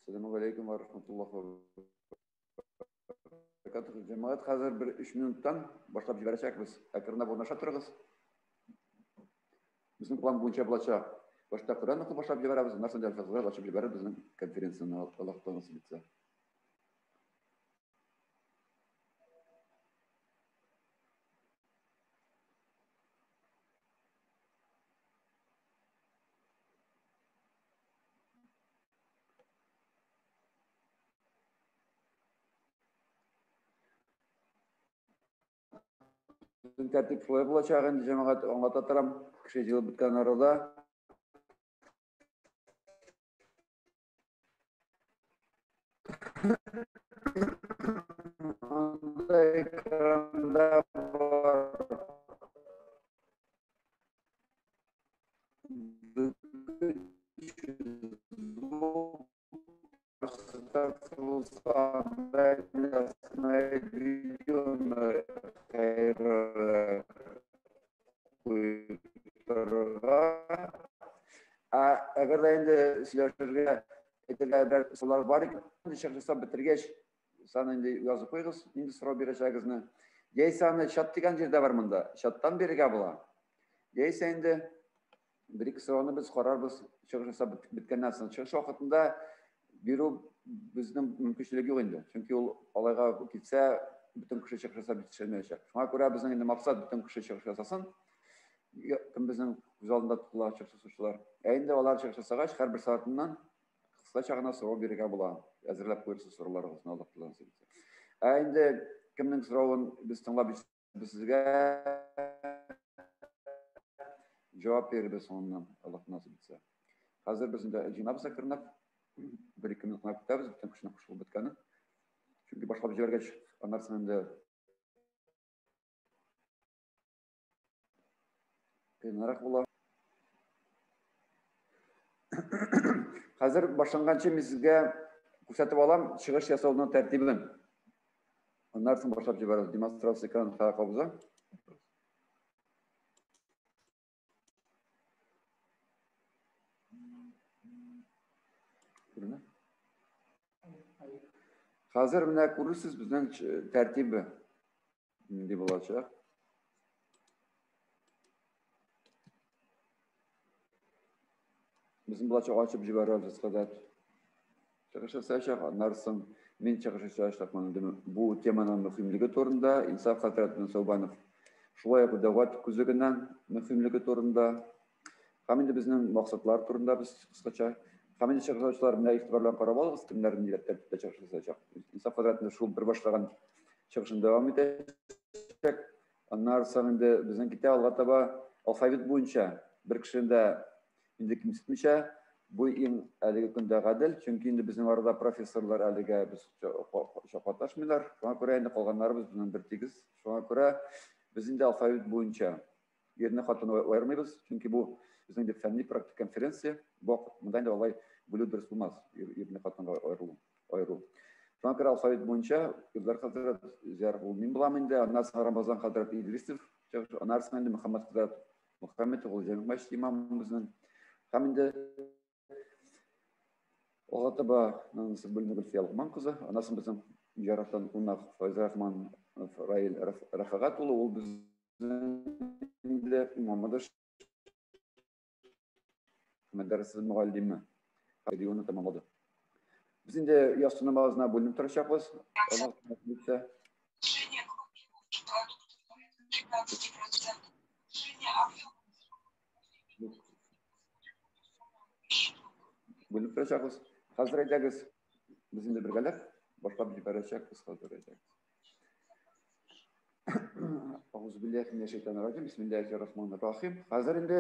Ассаламу алейкум ва рахматуллахи ва Җәмәгать, хәзер бер 3 минуттан башлап җибәрәчәкбез. Әкренләп урнаша торыгыз. Безнең план буенча булачак. Башта Коръән укып башлап җибәрәбез, аннан соң Әлфәзгә ачып җибәрер безнең конференцияне Аллаһ Тәгалә насыйп итсә. Безнең тәртип шулай булачак инде, җәмәгать, аңлата торам. Кеше җыелып беткән арада. Анда экранда бар. Әгәр дә инде сөйләшергә әйтергә бер сораулар бар икән, чыгыш ясап бетергәч, аны инде язып куйыгыз, нинди сорау бирәчәгезне. Яисә аны чат дигән җирдә бар монда, чаттан бирергә була. Яисә инде бер-ике сорауны без карарбыз чыгыш ясап беткәннән соң. Чыгыш вакытында бирү безнең мөмкинчелек юк инде. Чөнки ул алайга китсә, бөтен кеше чыгыш ясап җитешмәячәк. Шуңа күрә безнең инде максат бөтен кеше чыгыш ясасын. Кем безнең күз алдында тотыла чыгыш ясаучылар. Ә инде алар чыгыш ясагач, һәрбер сәгатеннән кыскача гына сорау бирергә була. Әзерләп куерсыз сорауларыгызны Аллаһ Тәгалә насыйп итсә. Ә инде кемнең соравын без тыңлап без сезгә җавап бирербез соңыннан, Аллаһ насыйп итсә. Хәзер без инде җыйнабыз әкренләп. Бер-ике минут кына көтәбез, бөтен кешенең кушылып беткәнен. Чөнки башлап җибәргәч, аннан соң инде кыенрак була. Хәзер башланганчы мин сезгә күрсәтеп алам чыгыш ясауның тәртибен. Аннан соң башлап җибәрәбез. Демонстрация экраны кабыза. Күренә? Хәзер менә күрерсез безнең тәртибе нинди булачак. Безнең булачак ачып җибәрәбез кадәр. Чыгыш ясаячак, аннан соң мин чыгыш ясаячакмын бу теманың мөһимлеге турында, Инсаф хәзрәт белән Саубанов шулай ук дәгъват күзлегеннән мөһимлеге турында, һәм инде безнең максатлар турында без кыскача. Һәм инде чыгыш ясаучылар менә игътибар белән карап алыгыз, кемнәр нинди тәртиптә чыгыш ясаячак. Инсаф хәзрәт шул бер башлаган чыгышын дәвам итәчәк. Аннан соң инде безнең китә алга таба алфавит буенча бер кешене дә инде кимсетмичә, бу иң әлеге көндә гадел, чөнки инде безнең арада профессорлар әлегә без катнашмыйлар. Шуңа күрә инде калганнарыбыз безнең бер тигез. Шуңа күрә без инде алфавит буенча ирне хатынны аермыйбыз, чөнки бу безнең инде фәнни практик конференция. Бу монда инде алай бүлү дөрес булмас, ирне хатынга аеру. Шуңа күрә алфавит буенча Илдар хәзрәт Зияров ул мин булам инде, аннан соң Рамазан хәзрәт Идрисов, аннан соң инде Мөхәммәд хәзрәт Мөхәммәтов ул Җәмигъ мәчете имамы безнең. Һәм инде алга таба Бүлмә Гөлфия Локман кызы, аннан соң безнең Җарахтан кунак Файзрахман Раил Рәфәгать улы, ул безнең инде Мамадыш мәдрәсәсе мөгаллиме. Регионны тәмамлады. Без инде ястү намазына бүленеп торачакбыз. Аллаһ насыйп итсә. Бүленеп торачакбыз. Хәзер әйдәгез, без инде бергәләп башлап җибәрәчәкбез хәзер әйдәгез. Аузу биллахи минәш шайтанир раҗим. Бисмиллахир рахманир рахим. Хәзер инде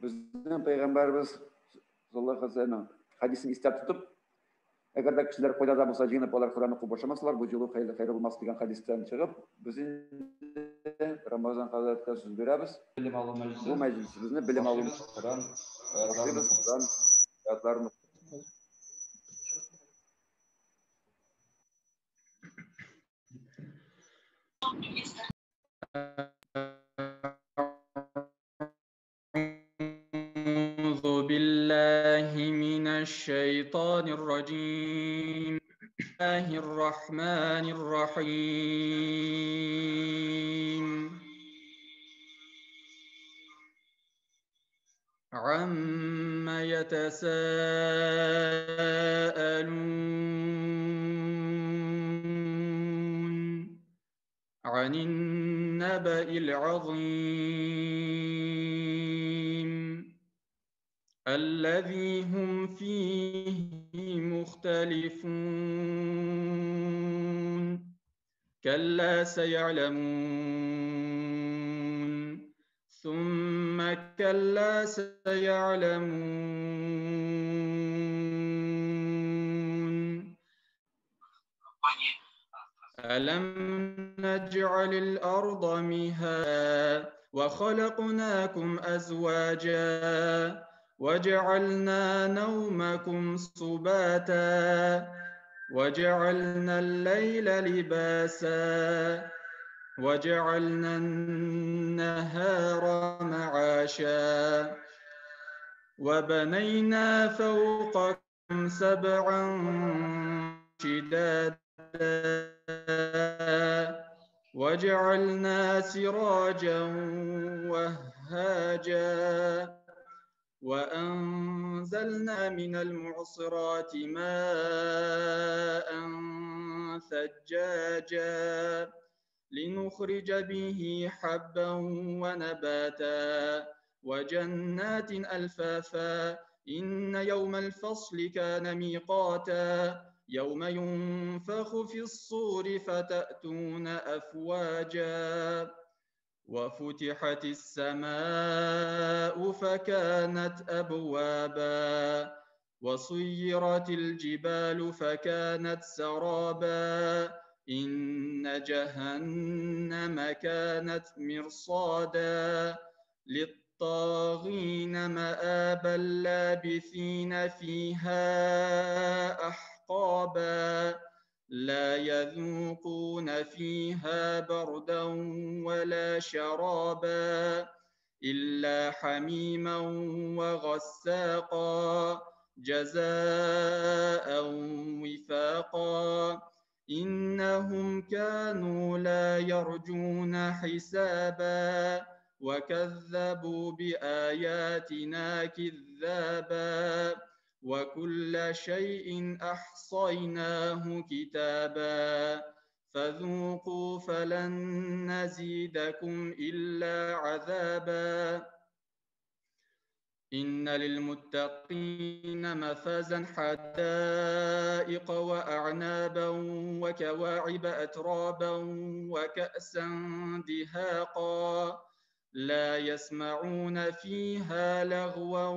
безнең пәйгамбәребез саллаллаһу алейһи ва сәлләм хадисын истә тотып, әгәр дә кешеләр кайда да булса җыенып алар Коръән укып башламасалар, бу җылу хәерле хәер булмас дигән хадистән чыгып, без инде Рамазан хәзрәткә сүз бирәбез. Белем алу мәҗлесе. Бу мәҗлесебезне белем алу Коръән башлыйбыз, Коръән аятларын. أعوذ بالله من الشيطان الرجيم. الله الرحمن الرحيم. عم يتساءلون عن النبأ العظيم الذي هم فيه مختلفون. كلا سيعلمون ثم كلا سيعلمون. ألم نجعل الأرض مهادا وخلقناكم أزواجا وجعلنا نومكم سباتا وجعلنا الليل لباسا وجعلنا النهار معاشا وبنينا فوقكم سبعا شدادا وجعلنا سراجا وهاجا وأنزلنا من المعصرات ماء ثجاجا لنخرج به حبا ونباتا وجنات ألفافا. إن يوم الفصل كان ميقاتا يوم ينفخ في الصور فتأتون أفواجا. وفتحت السماء فكانت أبوابا وسيرت الجبال فكانت سرابا. إن جهنم كانت مرصادا للطاغين مآبا لابثين فيها أحقابا لا يذوقون فيها بردا ولا شرابا إلا حميما وغساقا جزاء وفاقا. إنهم كانوا لا يرجون حسابا وكذبوا بآياتنا كذابا وكل شيء أحصيناه كتابا. فذوقوا فلن نزيدكم إلا عذابا. إن للمتقين مفازا حدائق وأعنابا وكواعب أترابا وكأسا دهاقا لا يسمعون فيها لغوا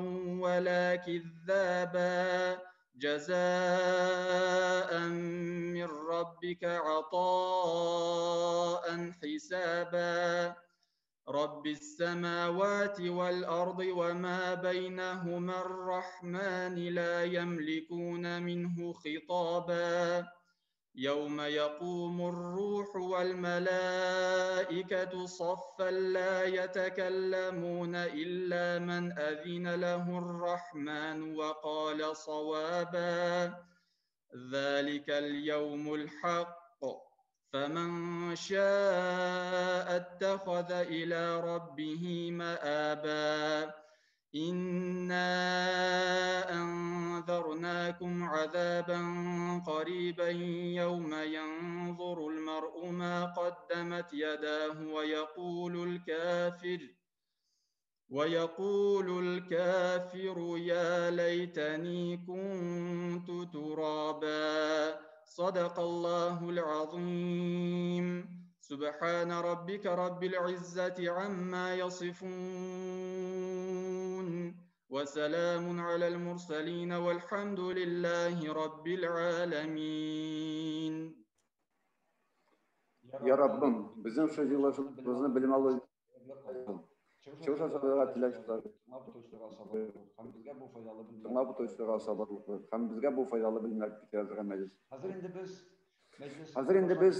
ولا كذابا جزاء من ربك عطاء حسابا. رب السماوات والأرض وما بينهما الرحمن لا يملكون منه خطابا. يوم يقوم الروح والملائكة صفا لا يتكلمون إلا من أذن له الرحمن وقال صوابا. ذلك اليوم الحق فمن شاء اتخذ إلى ربه مآبا. إنا أنذرناكم عذابا قريبا يوم ينظر المرء ما قدمت يداه ويقول الكافر يا ليتني كنت ترابا. صدق الله العظيم. سبحان ربك رب العزة عما يصفون وسلام على المرسلين والحمد لله رب العالمين. Ya Rabbim, bizim şu yıllarımızı bilim alı. Һәм безгә бу файдалы белемнәр китерә мәҗлес. Хәзер инде без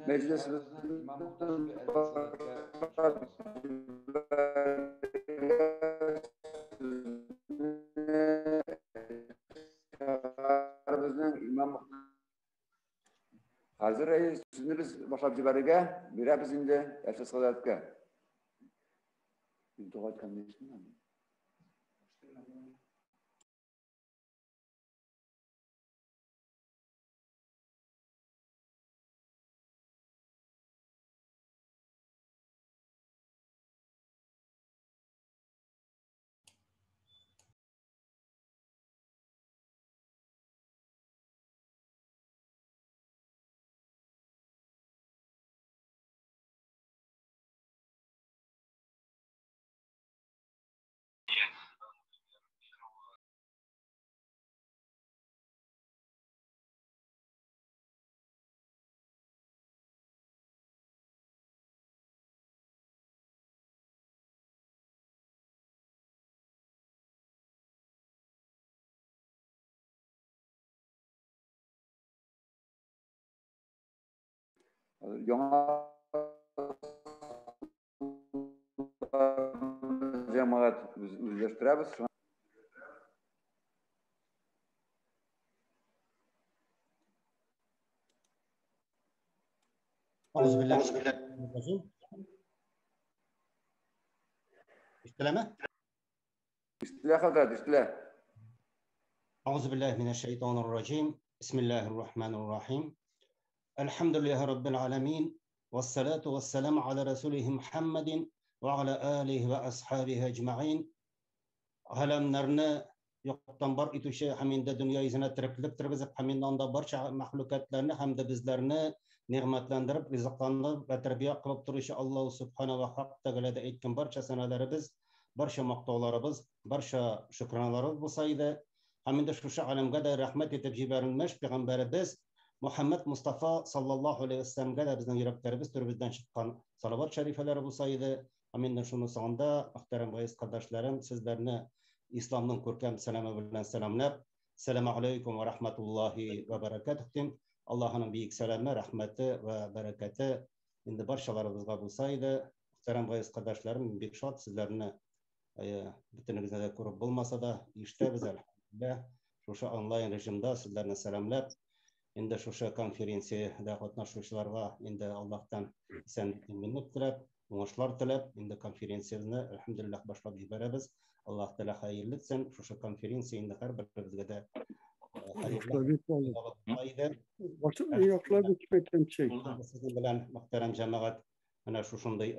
мәҗлесебезне имам Әзер әйе, сүзне без башлап җибәрергә бирәбез инде Әлфис хәзрәткә. Мин дога иткәнне ишетмәдем. Яңа җәмәгать без үзләштерәбез. Ишетеләме? Ишетелә, хәзрәт, ишетелә. Аузу биллаһи минәш шайтанир раҗим. Бисмиллаһир рахманир рахим. Әлхәмдүлиллаһи раббил аламин. Вассалату вассаламу аля расулихи Мухаммадин ва аля алихи ва асхабихи әҗмәгыйн. Галәмнәрне юктан бар итүче һәм инде дөнья йөзенә тереклек тергезеп, һәм инде анда барча мәхлукатларны һәм дә безләрне нигъмәтләндереп, ризыкландырып вә тәрбия кылып торучы Аллаһу Субхана ва Хак Тәгаләдә әйткән барча сәнәләребез, барча мактауларыбыз, барча шөкраналарыбыз булса иде. Һәм инде шушы галәмгә дә рәхмәт итеп җибәрелмеш пәйгамбәребез Мухаммад Мустафа саллаллаһу алейһи вәсәлләмгә дә безнең йөрәкләребез түребездән чыккан салават шәрифәләре булса иде. Һәм инде шуны соңында, мөхтәрәм газиз кардәшләрем, сезләрне исламның күркәм сәламе белән сәламләп, сәламу алейкум ва рахматуллаһи ва баракатуһ дим. Аллаһының бөек сәламе, рәхмәте ва бәрәкәте инде барчаларыбызга булса иде. Мөхтәрәм газиз кардәшләрем, мин бик шат сезләрне бөтенегезне дә күреп булмаса да, ишетәбез, әлхәмдүлилләһ. Шушы онлайн режимда сезләрне сәламләп, инде шушы конференциядә катнашучыларга инде Аллаһтан исәнлек, иминлек теләп, уңышлар теләп, инде конференцияне әлхәмдүлилләһ башлап җибәрәбез. Аллаһ Тәгалә хәерле итсен. Шушы конференция инде һәрберебезгә дә хәерле белән, мөхтәрәм җәмәгать, менә шушындый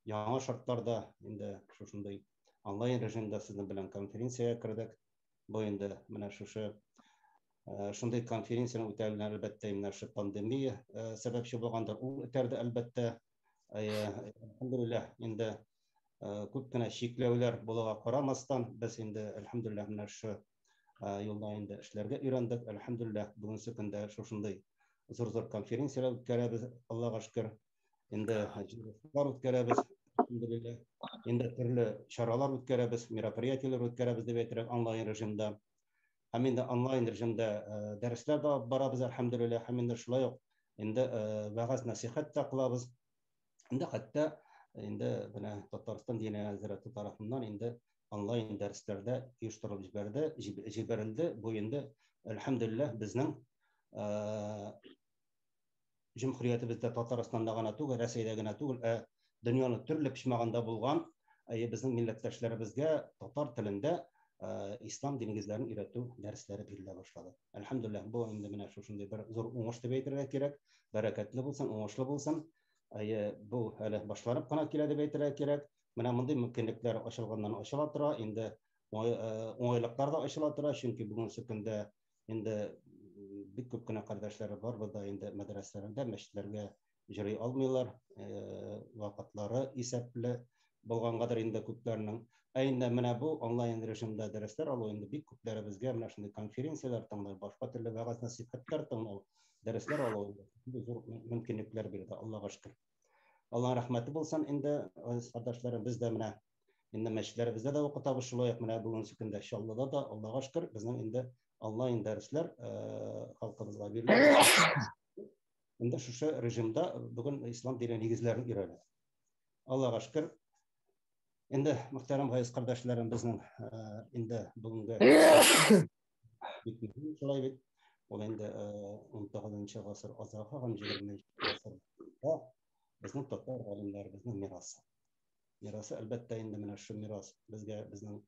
яңа шартларда инде шушындый онлайн режимда сезнең белән конференциягә кердек. Бу инде менә шушы шундый конференцияне үтәлгән, әлбәттә, менә шушы пандемия сәбәпче булгандыр, ул үтәрде, әлбәттә. Әлхәмдүлилләһ, инде күп кенә чикләүләр булуга карамастан, без инде, әлхәмдүлилләһ, менә шушы юлда инде эшләргә өйрәндек. Әлхәмдүлилләһ, бүгенге көндә шушындый зур-зур конференцияләр үткәрәбез, Аллага шөкер. Инде җыелышлар үткәрәбез, әлхәмдүлилләһ. Инде төрле чаралар үткәрәбез, мероприятиеләр үткәрәбез дип әйтергә онлайн режимда. Һәм инде онлайн режимда дәресләр дә алып барабыз, әлхәмдүлилләһ. Һәм инде шулай ук инде вәгазь нәсихәт тә кылабыз. Инде хәтта инде менә Татарстан Диния нәзарәте тарафыннан инде онлайн дәресләрдә оештырылып җибәрде, җибәрелде. Бу инде, әлхәмдүлилләһ, безнең җөмһүриятебездә, Татарстанда гына түгел, Рәсәйдә генә түгел, ә дөньяның төрле почмагында булган безнең милләттәшләребезгә татар телендә ислам дин нигезләрен өйрәтү дәресләре бирелә башлады. Әлхәмдүлилләһ, бу инде менә шушындый бер зур уңыш дип әйтергә кирәк. Бәрәкәтле булсын, уңышлы булсын. Әйе, бу әле башланып кына килә дип әйтергә кирәк. Менә мондый мөмкинлекләр ачылганнан ачыла тора, инде уңайлыклар да ачыла тора, чөнки бүгенге көндә инде бик күп кенә кардәшләре бар, да инде мәдрәсәләрдә, мәчетләргә йөри алмыйлар, вакытлары исәпле булгангадыр инде күпләрнең. Ә инде менә бу онлайн режимда дәресләр алу инде бик күпләребезгә менә шундый конференцияләр тыңлау, башка төрле вәгазь нәсыйхәтләр тыңлау, дәресләр алу зур мөмкинлекләр бирде, Аллага шөкер. Аллаһ рәхмәте булсын инде, газиз кардәшләрем, без дә менә инде мәчетләребездә дә укытабыз, шулай ук менә бүгенге көндә Чаллыда да, Аллага шөкер, безнең инде онлайн дәресләр халкыбызга бирелә. Инде шушы режимда бүген ислам дине нигезләрен өйрәнә. Аллага шөкер. Инде мөхтәрәм газиз кардәшләрем, безнең инде бүгенге бик мөһим шулай бит. Ул инде 19 гасыр азагы һәм 20 гасырда безнең татар галимнәребезнең мирасы. Мирасы, әлбәттә, инде менә шул мирас безгә безнең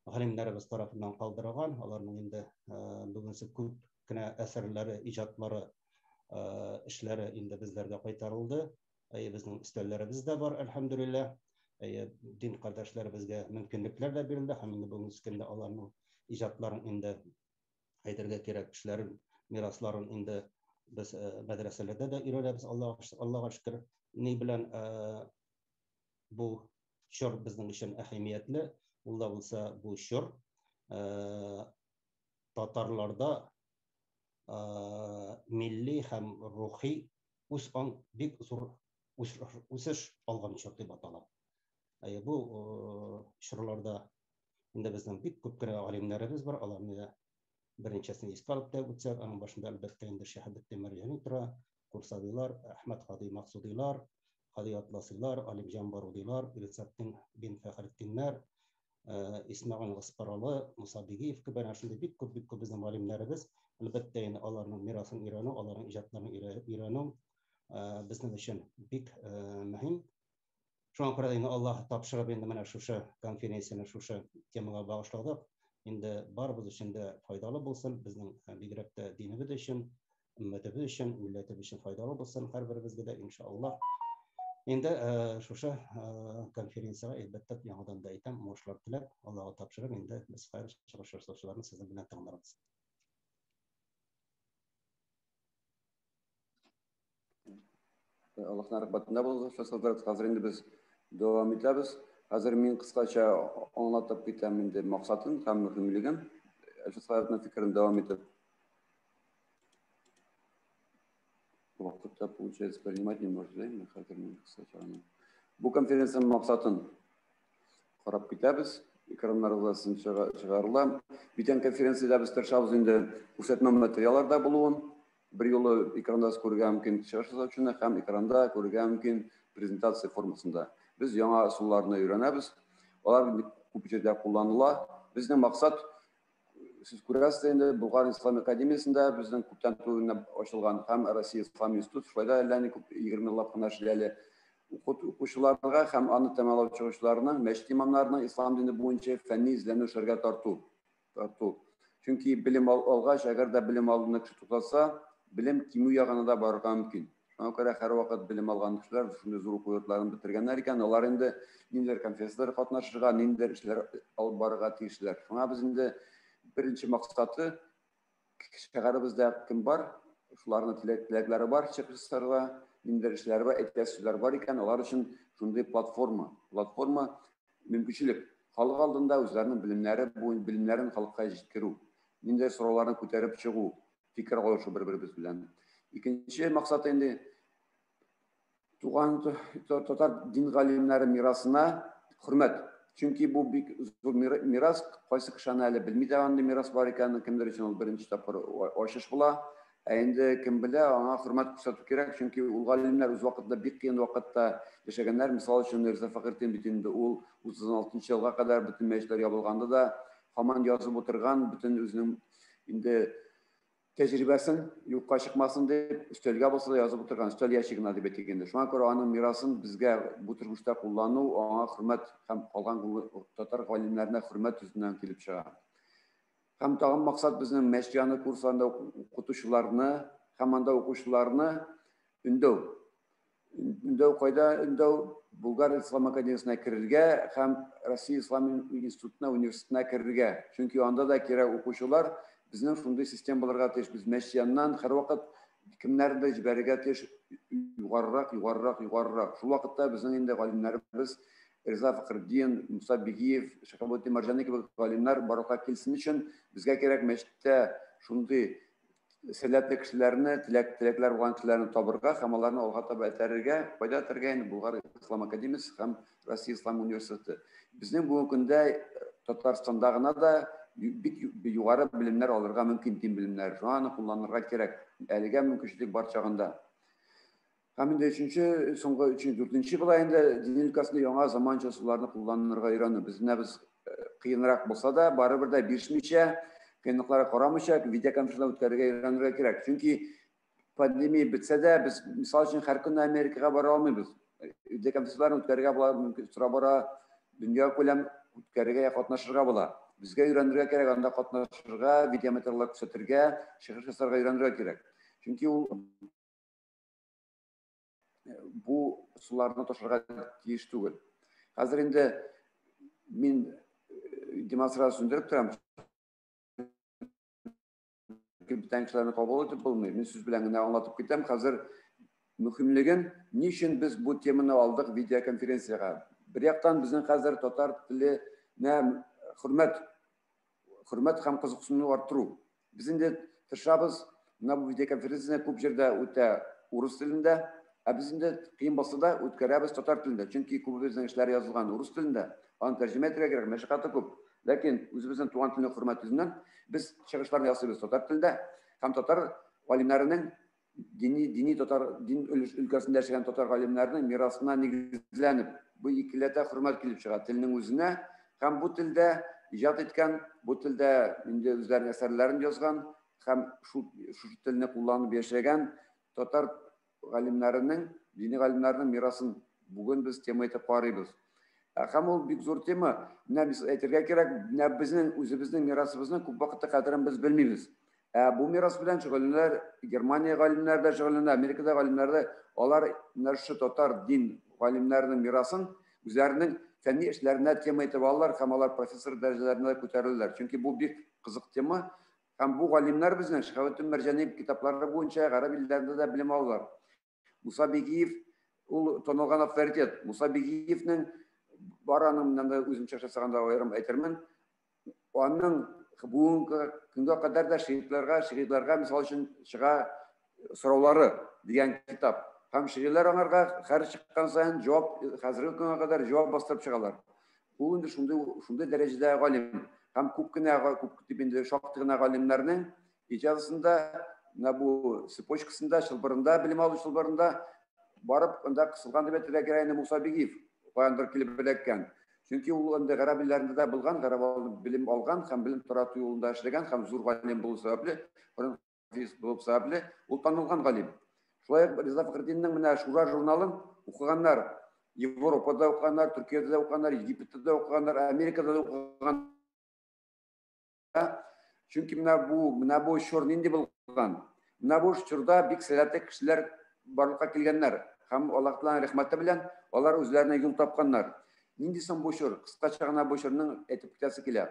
галимнәребез тарафыннан калдырылган. Аларның инде бүгенге күп кенә әсәрләре, иҗатлары, эшләре инде безләргә кайтарылды. Әйе, безнең өстәлләребез дә бар, әлхәмдүлилләһ. Әйе, дин кардәшләребезгә мөмкинлекләр дә бирелде һәм инде бүгенге көндә аларның иҗатларын инде әйтергә кирәк, эшләрен, мирасларын инде без мәдрәсәләрдә дә өйрәнәбез, Аллага шөкер. Ни белән бу чор безнең өчен әһәмиятле, ул да булса бу чор татарларда милли һәм рухи үз аң бик зур үсеш алган чор дип атала. Әйе, бу чорларда инде безнең бик күп кенә галимнәребез бар, аларны да берничәсен искә алып та үтсәк, аның башында әлбәттә инде Шиһабетдин Мәрҗани тора, Курсавилар, Әхмәт Һади Максудилар, Һади Атласилар, Алимҗан Барудилар, Ризатдин бин Фәхретдиннәр, Исмәгыйль Гаспаралы, Муса Бигиев кебек әнә шундый бик күп, бик күп безнең галимнәребез. Әлбәттә инде аларның мирасын өйрәнү, аларның иҗатларын өйрәнү безнең өчен бик мөһим. Шуңа күрә инде Аллаһ тапшырып инде менә шушы конференцияне шушы темага багышладык. Инде барыбыз өчен дә файдалы булсын, безнең бигрәк тә динебез өчен, өммәтебез өчен, милләтебез өчен файдалы булсын һәрберебезгә дә иншаллаһ. Инде шушы конференциягә әлбәттә яңадан да әйтәм, уңышлар теләп, Аллаһка тапшырып, инде без хәзер чыгыш ясаучыларны сезнең белән тыңларбыз. Аллаһның рәхмәтендә булыгыз, хәзрәт. Хәзер инде без дәвам итәбез. Хәзер мин кыскача аңлатып китәм инде максатын һәм мөһимлеген. Әлфис хәзрәтнең фикерен дәвам итеп. Вакытта получается принимать не может, да? Хәзер мин кыскача аны. Бу конференциянең максатын карап китәбез. Экраннарга чыгарыла. Бүтән конференциядә без тырышабыз инде күрсәтмә материаллар да булуын. Бер юлы экранда күрергә мөмкин чыгыш ясаучыны һәм экранда күрергә мөмкин презентация формасында. Без яңа ысулларны өйрәнәбез. Алар күп җирдә кулланыла. Безнең максат, сез күрәсез инде, Болгар Ислам академиясендә безнең күптән түгел ачылган һәм Россия Ислам институты шулай да әллә ни күп 20 еллап кына эшли әле. Укучыларга һәм аны тәмамлап чыгучыларның, мәчет имамнарының ислам дине буенча фәнни эзләнү эшләргә тарту. Чөнки белем алгач, әгәр дә белем алуны кеше туктатса, белем кимү ягына да барырга мөмкин. Шуңа күрә һәрвакыт белем алган кешеләр шундый зур уку йортларын бетергәннәр икән, алар инде ниндидер конференцияләргә катнашырга, ниндидер эшләр алып барырга тиешләр. Шуңа без инде беренче максаты шәһәребездә кем бар, шуларның теләкләре бар чыгыш ясарга, ниндидер эшләре бар, әйтәсе сүзләр бар икән, алар өчен шундый платформа, платформа мөмкинчелек. Халык алдында үзләренең белемнәре, белемнәрен халыкка җиткерү, ниндидер сорауларны күтәреп чыгу, фикер алышу бер-беребез белән. Икенче максат инде туган татар дин галимнәре мирасына хөрмәт. Чөнки бу бик зур мирас, кайсы кеше аны әле белми дә андый мирас бар икәнен, кемдер өчен ул беренче тапкыр ачыш була. Ә инде кем белә, аңа хөрмәт күрсәтү кирәк, чөнки ул галимнәр үз вакытында бик кыен вакытта яшәгәннәр. Мисал өчен, Риза Фәхретдин бит инде ул 36 елга кадәр бөтен мәчетләр ябылганда да һаман язып утырган, бөтен үзенең инде тәҗрибәсен юкка чыкмасын дип, өстәлгә булса да язып утырган, өстәл ящигына дип әйтик инде. Шуңа күрә аның мирасын безгә бу тормышта куллану, аңа хөрмәт һәм калган татар галимнәренә хөрмәт йөзеннән килеп чыга. Һәм тагын максат безнең мәчет яны курсларында укытучыларны һәм анда укучыларны өндәү. Өндәү кайда? Өндәү Булгар Ислам академиясенә керергә һәм Россия Ислам институтына, университетына керергә. Чөнки анда да кирәк укучылар. Безнең шундый система булырга тиеш. Без мәчет яныннан һәрвакыт кемнәрне дә җибәрергә тиеш югарырак, югарырак, югарырак. Шул вакытта безнең инде галимнәребез Риза Фәхретдин, Муса Бигиев, Шиһабетдин Мәрҗани кебек галимнәр барлыкка килсен өчен безгә кирәк мәчеттә шундый сәләтле кешеләрне, теләкләр булган кешеләрне табырга һәм аларны алга таба этәрергә, кайда этәрергә инде Булгар Ислам академиясе һәм Россия Ислам университеты. Безнең бүгенге көндә Татарстанда гына да бик югары белемнәр алырга мөмкин, дин белемнәре. Шуңа аны кулланырга кирәк. Әлегә мөмкинчелек бар чагында. Һәм инде өченче, соңгы өченче, дүртенче була инде дин өлкәсендә яңа заманча ысулларны кулланырга өйрәнү. Без менә без кыенрак булса да, барыбер дә бирешмичә, Кыенлыкларга карамыйча, видеоконференция үткәрергә өйрәнергә кирәк. Чөнки пандемия бетсә дә, без, мисал өчен, һәр көнне Америкага бара алмыйбыз. Видеоконференцияләрне үткәрергә була, мөмкин, тора бара дөнья күләм үткәрергә я катнашырга була. Безгә өйрәнергә кирәк, анда катнашырга, видеоматериаллар күрсәтергә, чыгыш ясарга өйрәнергә кирәк. Чөнки ул бу суларны ташырга тиеш түгел. Хәзер инде мин демонстрация сүндереп торам. Бүтән кешеләрне кабул итеп булмый. Мин сүз белән генә аңлатып китәм. Хәзер мөһимлеген, ни өчен без бу теманы алдык видеоконференциягә. Бер яктан безнең хәзер татар теленә хөрмәт, хөрмәт һәм кызыксыну арттыру. Без инде тырышабыз, менә бу видеоконференцияне күп җирдә үтә урыс телендә, ә без инде кыен булса да үткәрәбез татар телендә. Чөнки күбебезнең эшләре язылган урыс телендә, аны тәрҗемә итәргә кирәк, мәшәкате күп. Ләкин үзебезнең туган телне хөрмәт йөзеннән без чыгышларны ясыйбыз татар телендә һәм татар галимнәренең дини, дини татар, дин өлкәсендә эшләгән татар галимнәренең мирасына нигезләнеп, бу икеләтә хөрмәт килеп чыга телнең үзенә һәм бу телдә иҗат иткән, бу телдә инде үзләренең әсәрләрен язган һәм шул шушы телне кулланып яшәгән татар галимнәренең, дини галимнәренең мирасын бүген без тема итеп карыйбыз. Һәм ул бик зур тема. Менә без әйтергә кирәк, менә безнең үзебезнең мирасыбызның күп вакытта кадерен без белмибез. Ә бу мирас белән шөгыльләнәләр Германия галимнәре дә шөгыльләнә, Америкада галимнәре дә, алар менә шушы татар дин галимнәренең мирасын үзләренең фәнни эшләренә тема итеп алалар һәм алар профессор дәрәҗәләренә дә күтәреләләр. Чөнки бу бик кызык тема. Һәм бу галимнәр безнең Шиһабетдин Мәрҗани китаплары буенча гарәп илләрендә дә белем алалар. Муса Бигиев ул танылган авторитет. Муса Бигиевнең бар аның менә дә үзем чыгыш ясаганда аерым әйтермен. Аның бүгенге көнгә кадәр дә шигырьләргә, шигырьләргә мисал өчен чыга сораулары дигән китап. Һәм шигырьләр аңарга һәр чыккан саен җавап, хәзерге көнгә кадәр җавап бастырып чыгалар. Ул инде шундый шундый дәрәҗәдә галим. Һәм күп кенә, күп дип инде шактый гына галимнәрнең иҗатында менә бу цепочкасында, чылбырында, белем алу чылбырында барып анда кысылган дип әйтергә кирәк инде Муса Бигиев каяндыр килеп эләккән. Чөнки ул инде гарәп илләрендә дә булган, гарәп белем алган һәм белем тарату юлында эшләгән һәм зур галим булу сәбәпле, булып сәбәпле, ул танылган галим. Шулай ук Риза Фәхретдиннең менә Шура журналын укыганнар, Европада укыганнар, Төркиядә дә укыганнар, Египетта да укыганнар, Америкада да укыганнар. Чөнки менә бу, менә бу чор нинди булган? Менә бу чорда бик сәләтле кешеләр барлыкка килгәннәр һәм Аллаһ Тәгаләнең рәхмәте белән алар үзләренә юл тапканнар. Нинди соң бу чор? Кыскача гына бу чорның әйтеп китәсе килә.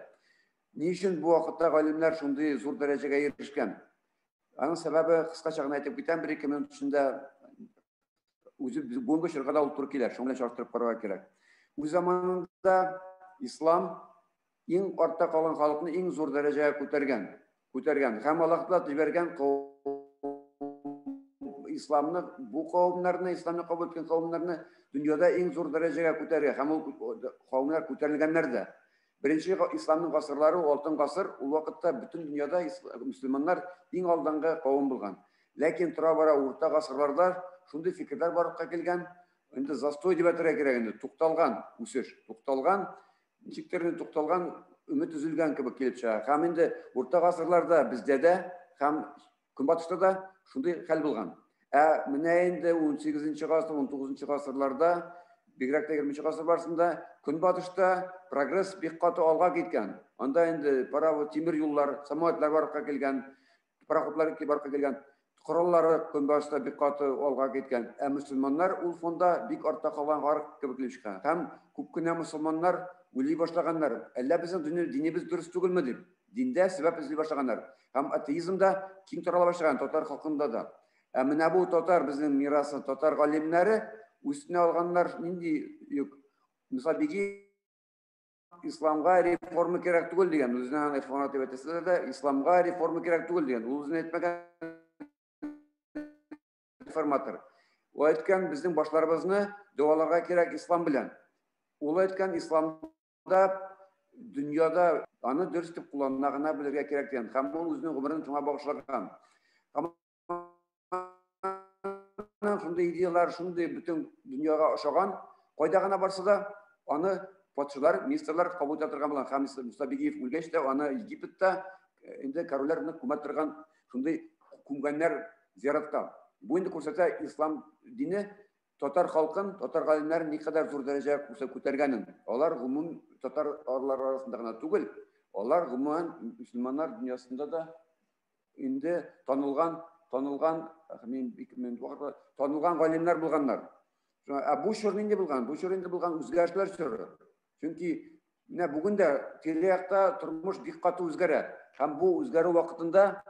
Ни өчен бу вакытта галимнәр шундый зур дәрәҗәгә ирешкән? Аның сәбәбе кыскача гына әйтеп китәм, бер-ике минут эчендә үзе бүгенге чорга да ул туры килә, шуның белән чагыштырып карарга кирәк. Үз заманында ислам иң артта калган халыкны иң зур дәрәҗәгә күтәргән, күтәргән һәм Аллаһ Тәгалә җибәргән исламны, бу кавымнарны, исламны кабул иткән кавымнарны дөньяда иң зур дәрәҗәгә күтәргән һәм ул кавымнар күтәрелгәннәр дә. Беренче исламның гасырлары алтын гасыр, ул вакытта бөтен дөньяда мөселманнар иң алдынгы кавым булган. Ләкин тора-бара урта гасырларда шундый фикерләр барлыкка килгән, инде застой дип әйтергә кирәк инде, тукталган үсеш, тукталган, ничектер инде тукталган, өмет өзелгән кебек килеп чыга. Һәм инде урта гасырларда бездә дә һәм Көнбатышта да шундый хәл булган. Ә менә инде 18 гасыр, 19 гасырларда, бигрәк тә 20 гасыр барысында Көнбатышта прогресс бик каты алга киткән. Анда инде паровоз, тимер юллар, самолетлар барлыкка килгән, пароходлар барлыкка килгән. Кораллары Көнбатышта бик каты алга киткән. Ә мөселманнар ул фонда бик артта калган гарык кебек килеп чыккан. Һәм күп кенә мөселманнар уйлый башлаганнар, әллә безнең динебез дөрес түгелме дип. Диндә сәбәп эзли башлаганнар. Һәм атеизм да киң тарала башлаган татар халкында да. Ә менә бу татар безнең мирасы, татар галимнәре үстенә алганнар нинди йөк? Муса Бигиев исламга реформа кирәк түгел дигән. Үзенә аны реформа дип әйтәсезләр дә, исламга реформа кирәк түгел дигән. Ул үзенә әйтмәгән реформатор. Ул әйткән, безнең башларыбызны дәваларга кирәк ислам белән. Ул әйткән, исламда дөньяда аны дөрес итеп куллана гына белергә кирәк дигән. Һәм ул үзенең гомерен шуңа багышлаган. Һәм шундый идеялар, шундый бөтен дөньяга ошаган, кайда гына барса да, аны патшалар, министрлар кабул итә торган булган. Һәм Муса Бигиев үлгәч тә, аны Египетта инде корольләрне күмә торган шундый күмгәннәр зиратка. Бу инде күрсәтә ислам дине татар халкын, татар галимнәрен никадәр зур дәрәҗәгә күтәргәнен. Алар гомум татар арасында гына түгел, алар гомумән мөселманнар дөньясында да инде танылган, танылган, мин танылган галимнәр булганнар. Ә бу чор нинди булган? Бу чор инде булган үзгәрешләр чоры. Чөнки менә бүген дә тирә-якта тормыш бик каты үзгәрә. Һәм бу үзгәрү вакытында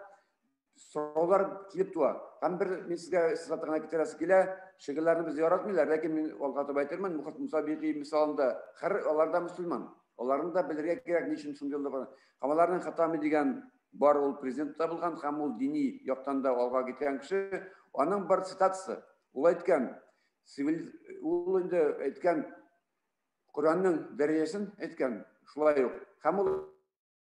сораулар килеп туа. Һәм бер мин сезгә сызатырга гына китерәсе килә, шигырьләрне без яратмыйлар, ләкин мин алга таба әйтермен, Муса Бигый мисалында һәр алар да мөселман. Аларны да белергә кирәк, ни өчен шундый юлда бара. Һәм аларның Хатами дигән бар ул президент та булган, һәм ул дини яктан да алга киткән кеше. Аның бар цитатасы. Ул әйткән, ул инде әйткән Коръәннең дәрәҗәсен әйткән, шулай ук. Һәм ул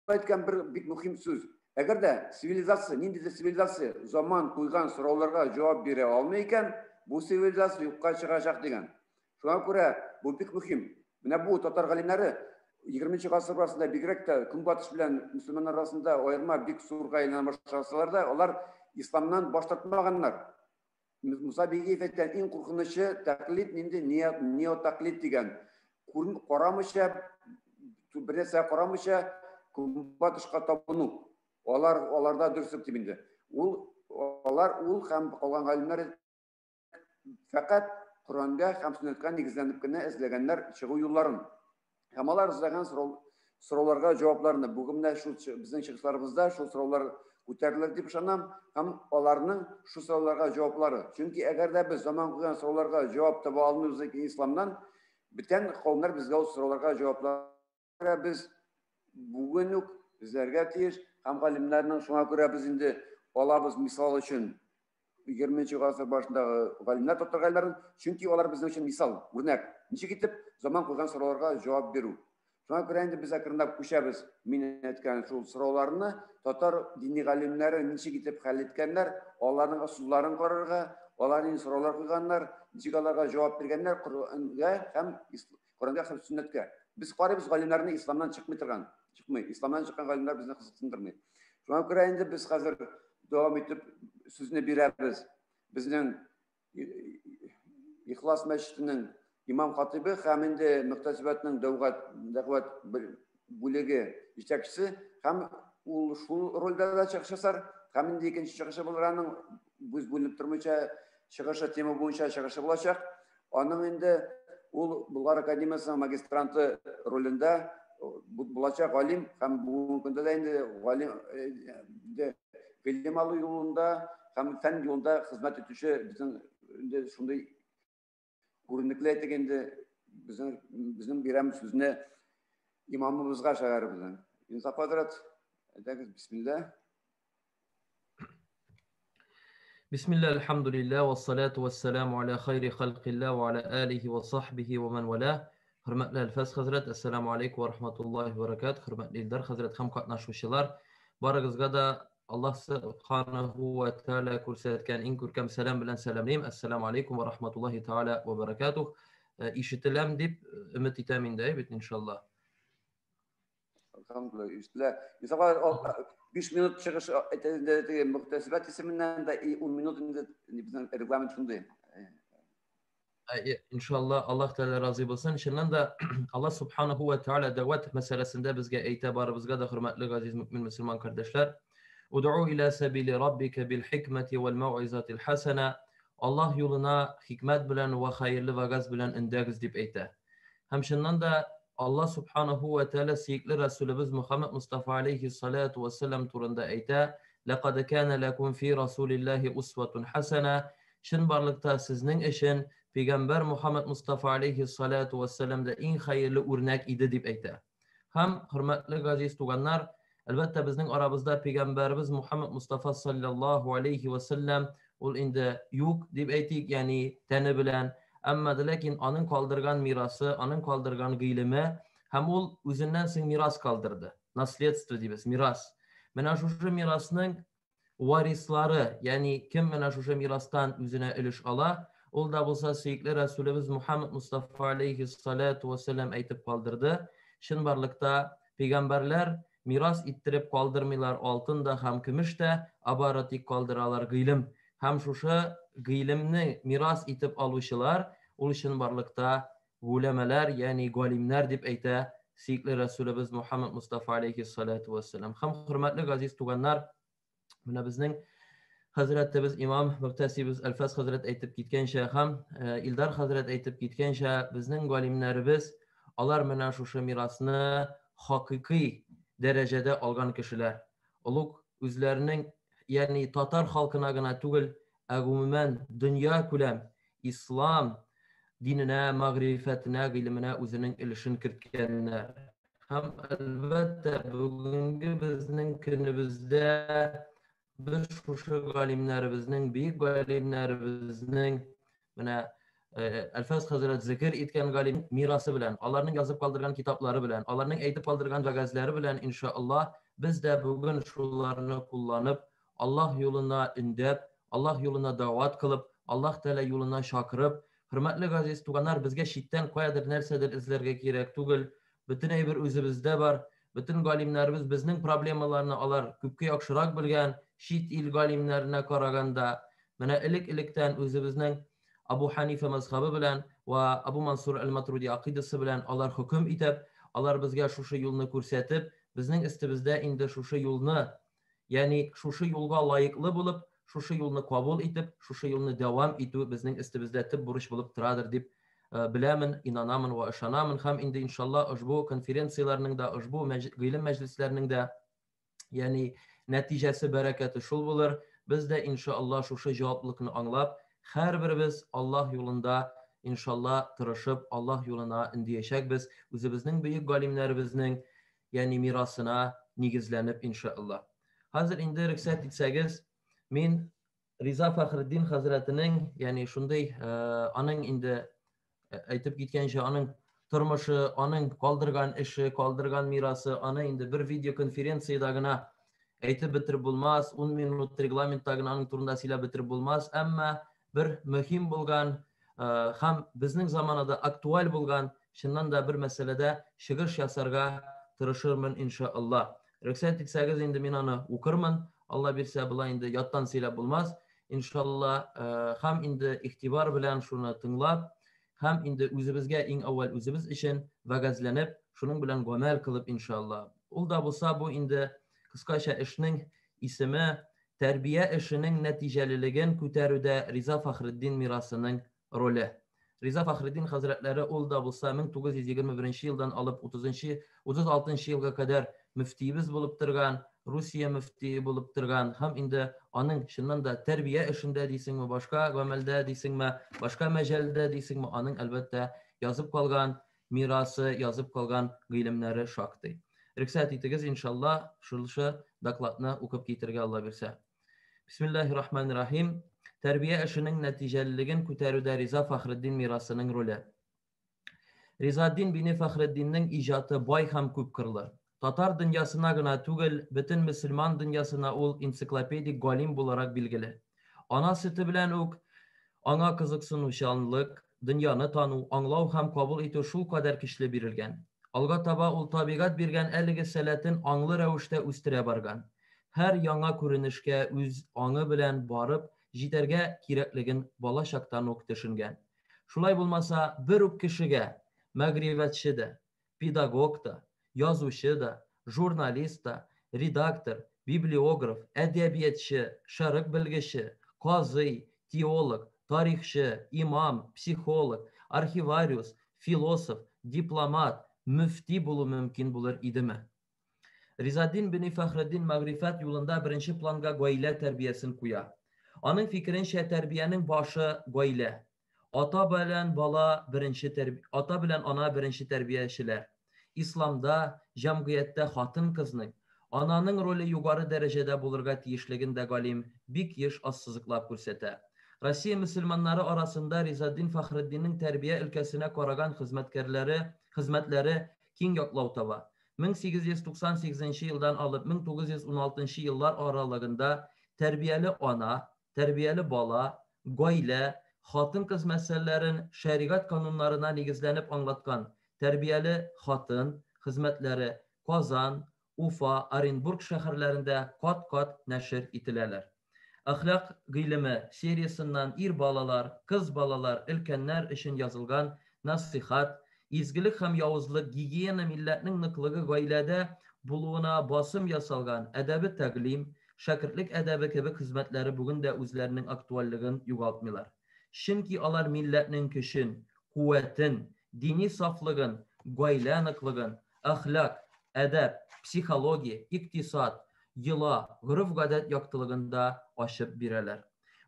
әйткән бер бик мөһим сүз. Әгәр дә цивилизация, ниндидер цивилизация заман куйган сорауларга җавап бирә алмый икән, бу цивилизация юкка чыгачак дигән. Шуңа күрә бу бик мөһим. Менә бу татар галимнәре 20 гасыр арасында бигрәк тә Көнбатыш белән мөселманнар арасында аерма бик зурга әйләнә башласалар да, алар исламнан баш тартмаганнар. Муса Бигиев әйткән иң куркынычы тәкълид нинди неотәкълид дигән. Күрм карамыйча, бер нәрсә карамыйча көнбатышка табыну. Алар аларда дөреслек дип инде. Ул алар ул һәм калган галимнәр фәкать Коръәнгә һәм сөннәткә нигезләнеп кенә эзләгәннәр чыгу юлларын. Һәм алар эзләгән сорауларга җавапларны бүген менә шул безнең чыгышларыбызда шул сораулар күтәрелер дип ышанам һәм аларның шул сорауларга җаваплары. Чөнки әгәр дә без заман куйган сорауларга җавап таба алмыйбыз икән исламнан, бүтән кавемнәр безгә ул сорауларга җаваплар без бүген үк эзләргә тиеш һәм галимнәрнең шуңа күрә без инде алабыз мисал өчен 20 гасыр башындагы галимнәр татар галимнәрен, чөнки алар безнең өчен мисал, үрнәк. Ничек итеп заман куйган сорауларга җавап бирү. Шуңа күрә инде без әкренләп күчәбез. Мин әйткән шул сорауларны татар дини галимнәре ничек итеп хәл иткәннәр, аларның ысулларын карарга, алар нинди сораулар куйганнар, ничек аларга җавап биргәннәр Коръәнгә һәм Коръәнгә һәм сөннәткә. Без карыйбыз галимнәрне исламнан чыкмый торган, чыкмый. Исламнан чыккан галимнәр безне кызыксындырмый. Шуңа күрә инде без хәзер дәвам итеп сүзне бирәбез. Безнең Ихлас мәчетенең имам хатибы һәм инде мөхтәсибәтнең дәүгать дәгъват бүлеге җитәкчесе һәм ул шул рольдә дә чыгыш ясар һәм инде икенче чыгышы булыр аның бүз бүленеп тормыйча чыгышы тема буенча чыгышы булачак. Аның инде ул Болгар академиясенең магистранты ролендә булачак галим һәм бүгенге көндә дә инде галим инде гыйлем алу юлында һәм фән юлында хезмәт итүче безнең инде шундый күренекле әйтик инде безнең безнең бирәм сүзне имамыбызга шәһәребезнең. Инсаф хәзрәт, әйдәгез, бисмилла. Бисмилла, альхамдулилля, вассалату вассаламу аля хайри халкилля ва аля алихи ва сахбихи ва ман вала. Хөрмәтле Әлфәс хәзрәт, ассаламу алейкум ва рахматуллахи ва баракатуh. Хөрмәтле Илдар хәзрәт һәм катнашучылар, барыгызга да Аллаһ субханаху ва тааля күрсәткән иң күркәм сәлам белән сәламлим. Ассаламу алейкум ва рахматуллахи тааля ва баракатух. Ишетеләм дип өмет итәм инде, бит иншалла. Алхамдулилла, ишетелә. Мисалга 5 минут чыгыш әйтә инде теге мөхтәсибәт исеменнән дә и 10 минут инде безнең регламент шундый. Иншалла, Аллаһ Тәгалә разый булсын. Чыннан да Аллаһ субханаху ва тааля дәгъват мәсьәләсендә безгә әйтә барыбызга да хөрмәтле газиз мөмин мөселман кардәшләр. Уд'у иля сабили раббика бил хикмәти вал мауизатил хасана. Аллаһ юлына хикмәт белән ва хәерле вагаз белән өндәгез дип әйтә. Һәм чыннан да Аллаһ субханаху ва тааля сөекле Расулыбыз Мухаммад Мустафа алейхи салату вассалам турында әйтә: "Лакад кана лакум фи расулиллахи усватун хасана." Чынбарлыкта сезнең өчен пәйгамбәр Мухаммад Мустафа алейхи салату вассаламда иң хәерле үрнәк иде дип әйтә. Һәм хөрмәтле газиз туганнар, әлбәттә безнең арабызда пәйгамбәребез Мухаммад Мустафа саллаллаху алейхи вассалам ул инде юк дип әйтик, ягъни тәне белән, әмма дә ләкин аның калдырган мирасы, аның калдырган гыйлеме һәм ул үзеннән соң мирас калдырды. Наследство дибез, мирас. Менә шушы мирасның варислары, ягъни кем менә шушы мирастан үзенә өлеш ала, ул да булса сөекле Расулыбыз Мухаммад Мустафа алейхи салату вассалам әйтеп калдырды. Чынбарлыкта пәйгамбәрләр Мирас иттереп калдырмыйлар алтын да һәм көмеш тә, ә бары тик калдыралар гыйлем. Һәм шушы гыйлемне мирас итеп алучылар, ул чынбарлыкта голәмәләр, ягъни галимнәр дип әйтә сөекле Рәсүлебез Мухаммад Мустафа алейхиссалату вассалам. Һәм хөрмәтле газиз туганнар, менә безнең хәзрәтебез имам мөхтәсибез Әлфәс хәзрәт әйтеп киткәнчә һәм Илдар хәзрәт әйтеп киткәнчә, безнең галимнәребез алар менә шушы мирасны хакыйкый дәрәҗәдә алган кешеләр. Олуг үзләренең, ягъни татар халкына гына түгел, ә гомумән дөнья күләм ислам диненә, мәгърифәтенә, гыйлеменә үзенең өлешен керткәннәр. Һәм әлбәттә, бүгенге безнең көнебездә без шушы галимнәребезнең, бөек галимнәребезнең менә Әлфәс хәзрәт зикер иткән галим мирасы белән, аларның язып калдырган китаплары белән, аларның әйтеп калдырган вәгазьләре белән, иншаллаһ, без дә бүген шуларны кулланып, Аллаһ юлына өндәп, Аллаһ юлына дәгъват кылып, Аллаһ Тәгалә юлына чакырып, хөрмәтле газиз туганнар, безгә читтән каядыр нәрсәдер эзләргә кирәк түгел. Бөтен әйбер үзебездә бар. Бөтен галимнәребез безнең проблемаларны алар күпкә яхшырак белгән, чит ил галимнәренә караганда. Менә элек-электән үзебезнең Абу Ханифа мәзхәбе белән вә Абу Мансур әл-Матруди акыйдасы белән алар хөкем итеп, алар безгә шушы юлны күрсәтеп, безнең өстебездә инде шушы юлны, ягъни шушы юлга лаеклы булып, шушы юлны кабул итеп, шушы юлны дәвам итү безнең өстебездә төп бурыч булып торадыр дип беләмен, инанамын вә ышанамын. Һәм инде иншалла ошбу конференцияләрнең дә, ошбу гыйлем мәҗлесләренең дә, ягъни нәтиҗәсе, бәрәкәте шул булыр. Без дә иншалла шушы җаваплылыкны аңлап, һәрберебез Аллаһ юлында иншалла тырышып, Аллаһ юлына өндиячәкбез, үзебезнең бөек галимнәребезнең, ягъни мирасына нигезләнеп иншалла. Хәзер инде рөхсәт итсәгез, мин Риза Фәхретдин хәзрәтенең, ягъни шундый, аның инде әйтеп киткәнчә, аның тормышы, аның калдырган эше, калдырган мирасы, аны инде бер видеоконференциядә генә әйтеп бетереп булмас, 10 минут регламентта гына аның турында сөйләп бетереп булмас, әмма бер мөһим булган һәм безнең заманада актуаль булган чыннан да бер мәсьәләдә чыгыш ясарга тырышырмын иншалла. Рөхсәт итсәгез, инде мин аны укырмын. Алла бирсә, болай инде яттан сөйләп булмас. Иншалла, һәм инде игътибар белән шуны тыңлап, һәм инде үзебезгә иң әүвәл үзебез өчен вәгазьләнеп, шуның белән гамәл кылып иншалла. Ул да булса бу инде кыскача эшнең исеме тәрбия эшенең нәтиҗәлелеген күтәрүдә Риза Фәхретдин мирасының роле. Риза Фәхретдин хәзрәтләре ул да булса 1921 елдан алып 36 елга кадәр мөфтиебез булып торган, Русия мөфтие булып торган һәм инде аның чыннан да тәрбия эшендә дисеңме, башка гамәлдә дисеңме, башка мәҗәлдә дисеңме, аның әлбәттә язып калган мирасы, язып калган гыйлемнәре шактый. Рөхсәт итегез, иншалла, шушы докладны укып китергә Алла бирсә. Бисмиллаһир-рахманир-рахим. Тәрбия эшенең нәтиҗәлелеген күтәрүдә Риза Фәхретдин мирасының роле. Ризаддин бине Фәхретдиннең иҗаты бай һәм күпкырлы. Татар дөньясына гына түгел, бөтен мөселман дөньясына ул энциклопедик галим буларак билгеле. Ана сөте белән үк аңа кызыксынучанлык, дөньяны тану, аңлау һәм кабул итү шулкадәр көчле бирелгән. Алга таба ул табигать биргән әлеге сәләтен аңлы рәвештә үстерә барган. Һәр яңа күренешкә үз аңы белән барып җитәргә кирәклеген бала чактан ук төшенгән. Шулай булмаса, бер үк кешегә мәгърифәтче дә, педагог та, язучы да, журналист та, редактор, библиограф, әдәбиятчы, шәрык белгече, казый, теолог, тарихчы, имам, психолог, архивариус, философ, дипломат, мөфти булу мөмкин булыр идеме? Ризаддин бине Фәхретдин мәгърифәт юлында беренче планга гаилә тәрбиясен куя. Аның фикеренчә, тәрбиянең башы гаилә. Ата белән бала беренче ата белән ана беренче тәрбиячеләр. Исламда, җәмгыятьтә хатын-кызның, ананың роле югары дәрәҗәдә булырга тиешлеген дә галим бик еш ассызыклап күрсәтә. Россия мөселманнары арасында Ризаддин Фәхретдиннең тәрбия өлкәсенә караган хезмәткәрләре, хезмәтләре киң яклау таба. 1898 елдан алып 1916 еллар аралыгында тәрбияле ана, тәрбияле бала, гаилә, хатын-кыз мәсьәләләрен шәригать кануннарына нигезләнеп аңлаткан тәрбияле хатын хезмәтләре Казан, Уфа, Оренбург шәһәрләрендә кат-кат нәшер ителәләр. Әхлак гыйлеме сериясеннән ир балалар, кыз балалар, өлкәннәр өчен язылган Насыйхат, Изгелек һәм явызлык, Гигиена, милләтнең ныклыгы гаиләдә булуына басым ясалган Әдәбе тәгълим, Шәкертлек әдәбе кебек хезмәтләре бүген дә үзләренең актуальлеген югалтмыйлар. Чөнки алар милләтнең көчен, куәтен, дини сафлыгын, гаилә ныклыгын, әхлак, әдәп, психология, икътисад, йола, гореф-гадәт яктылыгында ачып бирәләр.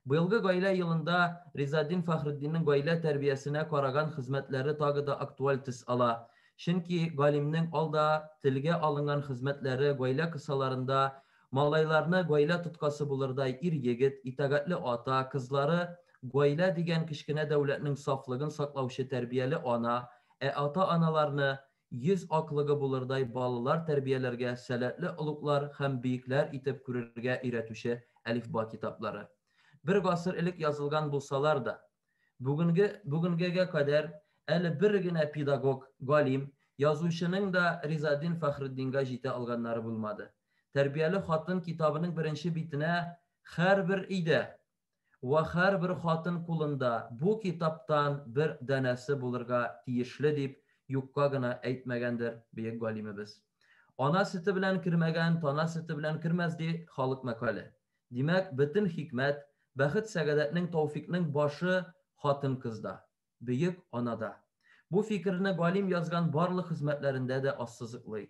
Быелгы Гаилә елында Ризаэддин Фәхретдиннең гаилә тәрбиясенә караган хезмәтләре тагы да актуаль төс ала. Чөнки галимнең алда телгә алынган хезмәтләре гаилә кысаларында малайларны гаилә тоткасы булырдай ир-егет, итагатьле ата, кызлары гаилә дигән кечкенә дәүләтнең сафлыгын саклаучы тәрбияле ана, ә ата-аналарны йөз аклыгы булырдай балалар тәрбияләргә сәләтле олуглар һәм бөекләр итеп күрергә өйрәтүче Әлифба китаплары. Бер гасыр элек язылган булсалар да, бүгенге бүгенгегә кадәр әле бер генә педагог, галим, язучының да Ризаэддин Фәхретдингә җитә алганнары булмады. Тәрбияле хатын китабының беренче битенә Һәрбер өйдә вә һәрбер хатын кулында бу китаптан бер данәсе булырга тиешле дип юкка гына әйтмәгәндер бөек галимебез. Ана сөте белән кермәгән, тана сөте белән кермәс ди халык мәкале. Димәк, бөтен хикмәт, бәхет-сәгадәтнең, тәүфикнең башы хатын-кызда, бөек анада. Бу фикерне галим язган барлык хезмәтләрендә дә ассызыклый.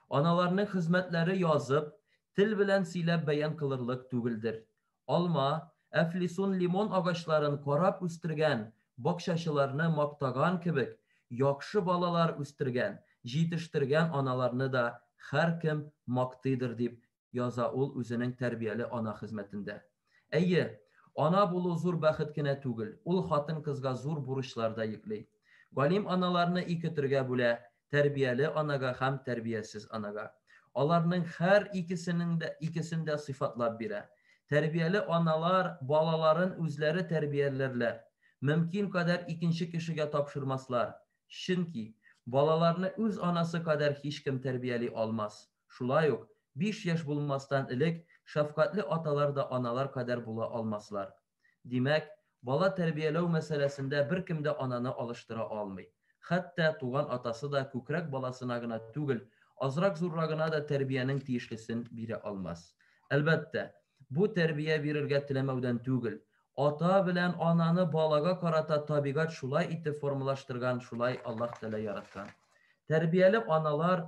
Аналарның хезмәтләре язып, тел белән сөйләп бәян кылырлык түгелдер. Алма, әфлисун, лимон агачларын карап үстергән бакчачыларны мактаган кебек, яхшы балалар үстергән, җитештергән аналарны да һәркем мактыйдыр, дип яза ул үзенең Тәрбияле ана хезмәтендә. Әйе, ана булу зур бәхет кенә түгел, ул хатын-кызга зур бурычлар да йөкли. Галим аналарны ике төргә бүлә, тәрбияле анага һәм тәрбиясез анага. Аларның һәр икесенең дә икесен дә сыйфатлап бирә. Тәрбияле аналар балаларын үзләре тәрбияләрләр, мөмкин кадәр икенче кешегә тапшырмаслар. Чөнки балаларны үз анасы кадәр һичкем тәрбияли алмас. Шулай ук, биш яшь булмастан элек, шәфкатьле аталар да аналар кадәр була алмаслар. Димәк, бала тәрбияләү мәсьәләсендә беркем дә ананы алыштыра алмый. Хәтта туган атасы да күкрәк баласына гына түгел, азрак зуррагына да тәрбиянең тиешлесен бирә алмас. Әлбәттә, бу тәрбия бирергә теләмәүдән түгел. Ата белән ананы балага карата табигать шулай итеп формалаштырган, шулай Аллаһ Тәгалә яраткан. Тәрбияле аналар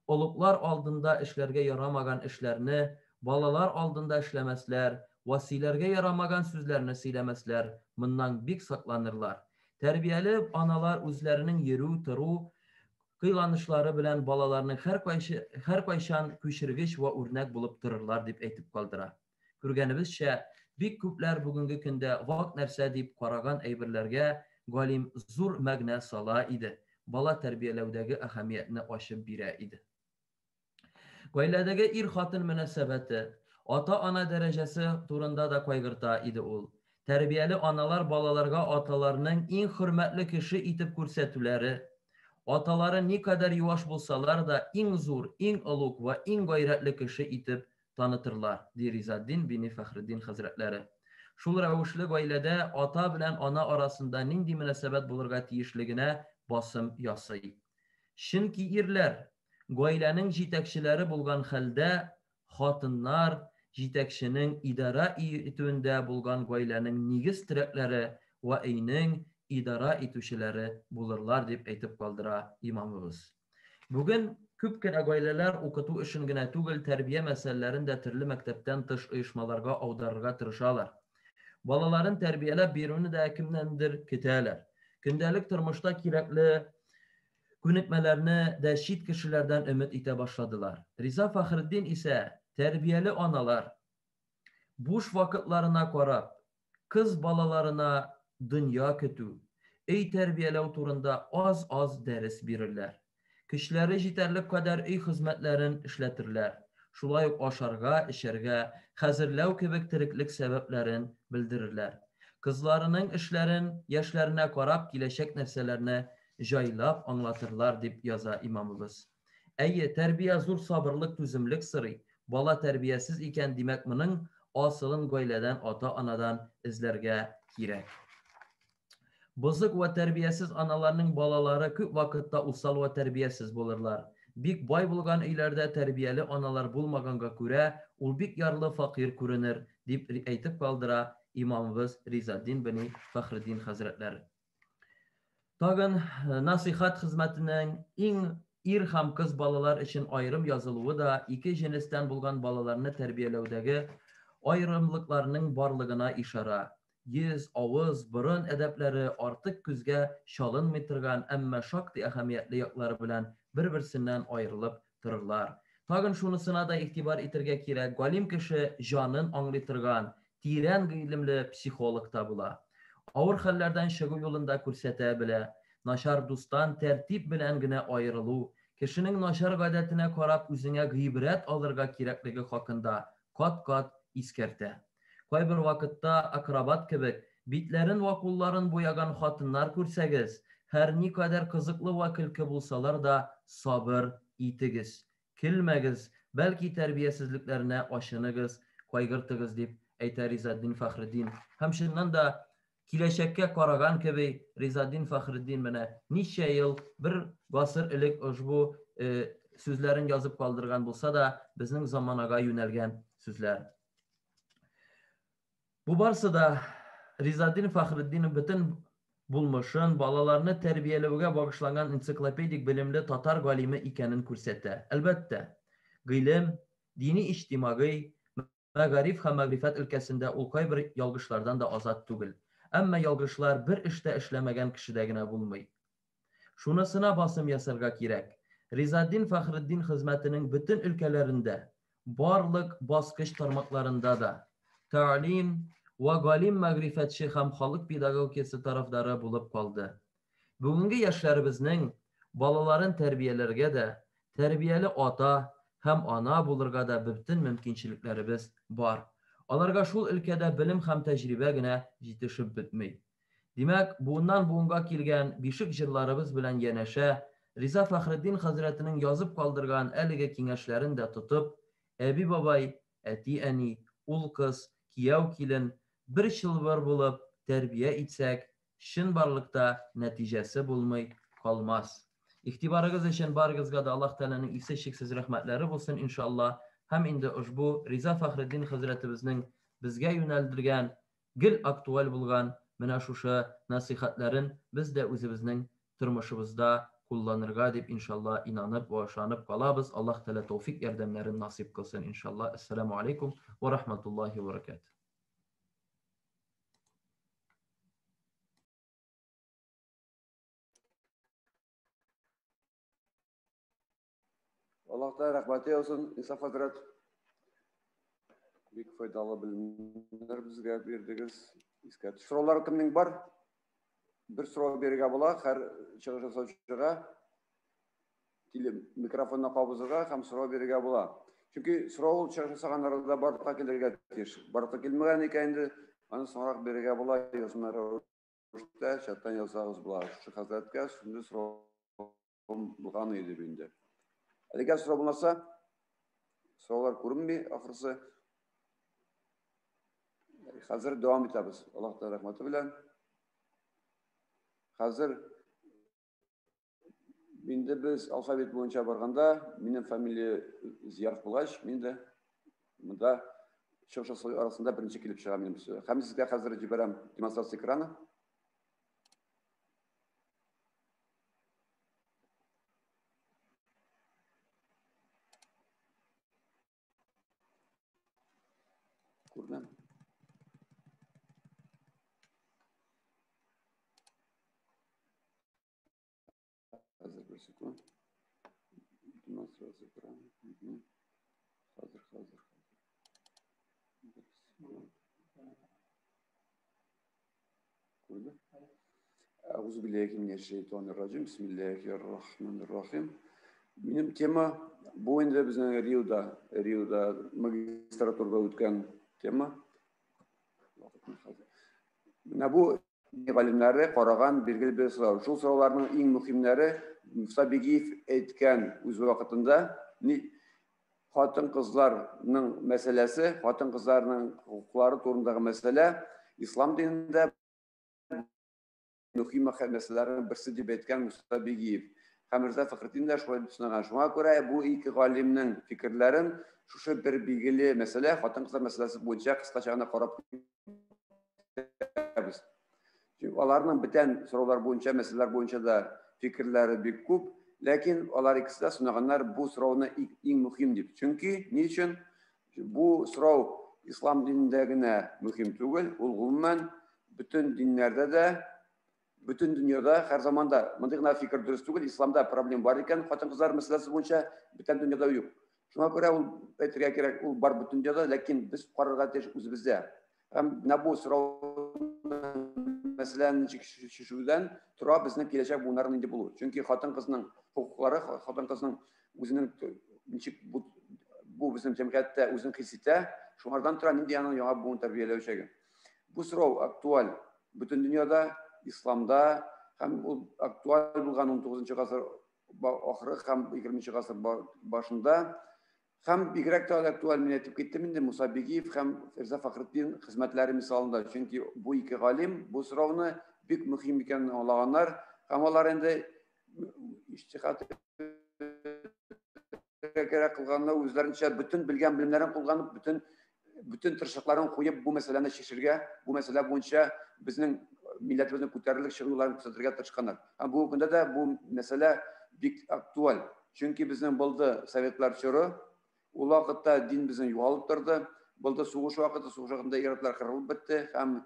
олуглар алдында эшләргә ярамаган эшләрне балалар алдында эшләмәсләр вә сөйләргә ярамаган сүзләрне сөйләмәсләр, моннан бик сакланырлар. Тәрбияле аналар үзләренең йөрү, тору, кыйланышлары белән балаларның һәркайчан күчергеч вә үрнәк булып торырлар, дип әйтеп калдыра. Күргәнебезчә, бик күпләр бүгенге көндә вак нәрсә дип караган әйберләргә галим зур мәгънә сала иде, бала тәрбияләүдәге әһәмиятне ачып бирә иде. Гаиләдәге ир-хатын мөнәсәбәте, ата-ана дәрәҗәсе турында да кайгырта иде ул. Тәрбияле аналар балаларга аталарының иң хөрмәтле кеше итеп күрсәтүләре, аталары никадәр юаш булсалар да, иң зур, иң олуг вә иң гайрәтле кеше итеп танытырлар, ди Ризатдин бине Фәхретдин хәзрәтләре. Шул рәвешле гаиләдә ата белән ана арасында нинди мөнәсәбәт булырга тиешлегенә басым ясый. Чөнки ирләр, гаиләнең җитәкчеләре булган хәлдә, хатыннар, җитәкченең идарә итүендә булган гаиләнең нигез терәкләре вә өйнең идарә итүчеләре булырлар, дип әйтеп калдыра имамыбыз. Бүген күп кенә гаиләләр укыту эшен генә түгел, тәрбия мәсьәләләрен дә төрле мәктәптән тыш оешмаларга аударырга тырышалар. Балаларын тәрбияләп бирүне дә кемнәндер көтәләр. Көндәлек тормышта кирәкле күнекмәләрне дә чит кешеләрдән өмет итә башладылар. Риза Фәхретдин исә тәрбияле аналар, буш вакытларына карап, кыз балаларына дөнья көтү, өй тәрбияләү турында аз-аз дәрес бирерләр. Көчләре җитәрлек кадәр өй хезмәтләрен эшләтерләр, шулай ук ашарга, эчәргә хәзерләү кебек тереклек сәбәпләрен белдерерләр. Кызларының эшләрен, яшьләренә карап киләчәк нәрсәләрне җайлап аңлатырлар, дип яза имамыбыз. Әйе, тәрбия зур сабырлык, түземлек сорый. Бала тәрбиясез икән, димәк, моның асылын гаиләдән, ата-анадан эзләргә кирәк. Бозык вә тәрбиясез аналарның балалары күп вакытта усал вә тәрбиясез булырлар. Бик бай булган өйләрдә тәрбияле аналар булмаганга күрә, ул бик ярлы факир күренер, дип әйтеп калдыра имамыбыз Ризатдин бени Фәхретдин хәзрәтләре. Тагын насыйхат хезмәтенең иң ир һәм кыз балалар өчен аерым язылуы да ике җенестән булган балаларны тәрбияләүдәге аерымлыкларның барлыгына ишарә. Йөз, авыз, борын әдәпләре артык күзгә чалынмый торган, әмма шактый әһәмиятле яклары белән бер-берсеннән аерылып торырлар. Тагын шунысына да игътибар итергә кирәк, галим кеше җанын аңлый торган, тирән гыйлемле психолог та була. Авыр хәлләрдән чыгу юлын да күрсәтә белә. Начар дустан тәртип белән генә аерылу, кешенең начар гадәтенә карап үзеңә гыйбрәт алырга кирәклеге хакында кат-кат искәртә. Кайбер вакытта акробат кебек, битләрен вә кулларын буяган хатыннар күрсәгез, һәрникадәр кызыклы вә көлке булсалар да, сабыр итегез. Көлмәгез, бәлки тәрбиясезлекләренә ачыныгыз, кайгыртыгыз, дип әйтә Ризатдин Фәхретдин. Һәм чыннан да, киләчәккә караган кеби, Ризатдин Фәхретдин менә ничә ел, бер гасыр элек ошбу сүзләрен язып калдырган булса да, безнең заманага юнәлгән сүзләр. Бу барсы да Ризатдин Фәхретдинов бөтен булмышын, балаларны тәрбияләүгә багышланган энциклопедик белемле татар галиме икәнен күрсәтә. Әлбәттә, гыйлем, дини иҗтимагый, мәгариф һәм мәгърифәт өлкәсендә ул кайбер ялгышлардан да азат түгел. Әмма ялгышлар бер эштә эшләмәгән кешедә генә булмый. Шунысына басым ясарга кирәк, Ризатдин Фәхретдин хезмәтенең бөтен өлкәләрендә, барлык баскыч тармакларында да, тәгълим вә галим мәгърифәтче һәм халык педагогикасы тарафдары булып калды. Бүгенге яшьләребезнең балаларын тәрбияләргә дә, тәрбияле ата һәм ана булырга да бөтен мөмкинчелекләребез бар. Аларга шул өлкәдә белем һәм тәҗрибә генә җитешеп бетми. Димәк, буыннан буынга килгән бишек җырларыбыз белән янәшә, Риза Фәхретдин хәзрәтенең язып калдырган әлеге киңәшләрен дә тотып, әби-бабай, әти-әни, ул-кыз, кияү-килен бер чылбыр булып тәрбия итсәк, чынбарлыкта нәтиҗәсе булмый калмас. Игътибарыгыз өчен барыгызга да Аллаһ Тәгаләнең иксез-чиксез рәхмәтләре булсын, иншалла. Һәм инде ошбу Риза Фәхретдин хәзрәтебезнең безгә юнәлдергән, гел актуаль булган менә шушы нәсыйхәтләрен без дә үзебезнең тормышыбызда кулланырга дип, иншалла, инанып вә ышанып калабыз. Аллаһ Тәгалә тәүфик ярдәмнәрен насыйп кылсын, иншалла. Әссәламү алейкум вә рахматуллаһи вә баракатуһ. Аллаһ Тәгалә рәхмәте яусын, Инсаф хәзрәт. Бик файдалы белемнәр безгә бирдегез. Искә сораулар кемнең бар? Бер сорау бирергә була һәр чыгыш ясаучыга. Теле микрофонны кабызырга һәм сорау бирергә була. Чөнки сорау ул чыгыш ясаган арада барлыкка килергә тиеш. Барлыкка килмәгән икән инде, аны соңрак бирергә була, язма рәвештә чаттан язсагыз була. Шушы хәзрәткә шундый сорау булган иде инде. Әлегә сорау булмаса, сораулар күренми ахрысы. Хәзер дәвам итәбез. Аллаһ Тәгалә рәхмәте белән. Хәзер инде без алфавит буенча барганда, минем фамилия Зияров булгач, мин дә монда чыгыш ясау арасында беренче килеп чыга минем. Һәм сезгә хәзер җибәрәм демонстрация экраны. Күренә. Хәзер бер секунд. Демонстрация экрана. Хәзер, хәзер, хәзер. Бер секунд. Күрде? Әгъузу билләһи минәш шәйтанир раҗим. Бисмиллаһир рахманир рахим. Минем тема бу инде безнең Риода, Риода магистратурада үткән тема. Менә бу галимнәре караган билгеле бер сорау. Шул сорауларның иң мөһимнәре Муса Бигиев әйткән үз вакытында, хатын-кызларның мәсьәләсе, хатын-кызларның хокуклары турындагы мәсьәлә ислам динендә мөһим мәсьәләләрнең берсе дип әйткән Муса Бигиев. Һәм Мирза Фәхретдин дә шулай дип санаган. Шуңа күрә бу ике галимнең фикерләрен шушы бер билгеле мәсьәлә, хатын-кызлар мәсьәләсе буенча кыскача гына карап китәбез. Чөнки аларның бүтән сораулар буенча, мәсьәләләр буенча да фикерләре бик күп, ләкин алар икесе дә санаганнар бу сорауны иң мөһим дип. Чөнки ни өчен? Бу сорау ислам динендә генә мөһим түгел, ул гомумән бөтен диннәрдә дә, бөтен дөньяда һәр заманда мондый гына фикер дөрес түгел, исламда проблем бар икән хатын-кызлар мәсьәләсе буенча, бүтән дөньяда юк. Шуңа күрә ул әйтергә кирәк, ул бар бөтен дөньяда, ләкин без карарга тиеш үзебездә. Һәм менә бу сорау мәсьәләне ничек чишүдән тора безнең киләчәк буыннар нинди булу. Чөнки хатын-кызның хокуклары, хатын-кызның үзенең ничек бу, бу безнең җәмгыятьтә үзен хис итә, шуңардан тора нинди аның яңа буын тәрбияләүчәге. Бу сорау актуаль бөтен дөньяда, исламда һәм ул актуаль булган 19 гасыр ахыры һәм 20 гасыр башында. Һәм бигрәк тә актуаль мин әйтеп киттем инде Муса Бигиев һәм Фирза Фәхретдин хезмәтләре мисалында. Чөнки бу ике галим бу сорауны бик мөһим икәнен аңлаганнар һәм алар инде иҗтихад кирәк кылганны үзләренчә бөтен белгән белемнәрен кулланып, бөтен тырышлыкларын куеп бу мәсьәләне чишергә, бу мәсьәлә буенча безнең милләтебезнең күтәрелеп чыгу юлларын күрсәтергә тырышканнар. Һәм бүгенге көндә дә бу мәсьәлә бик актуаль. Чөнки безнең булды советлар чоры, ул вакытта дин безнең югалып торды. Булды сугыш вакыты, сугыш вакытында ир-атлар кырылып бетте һәм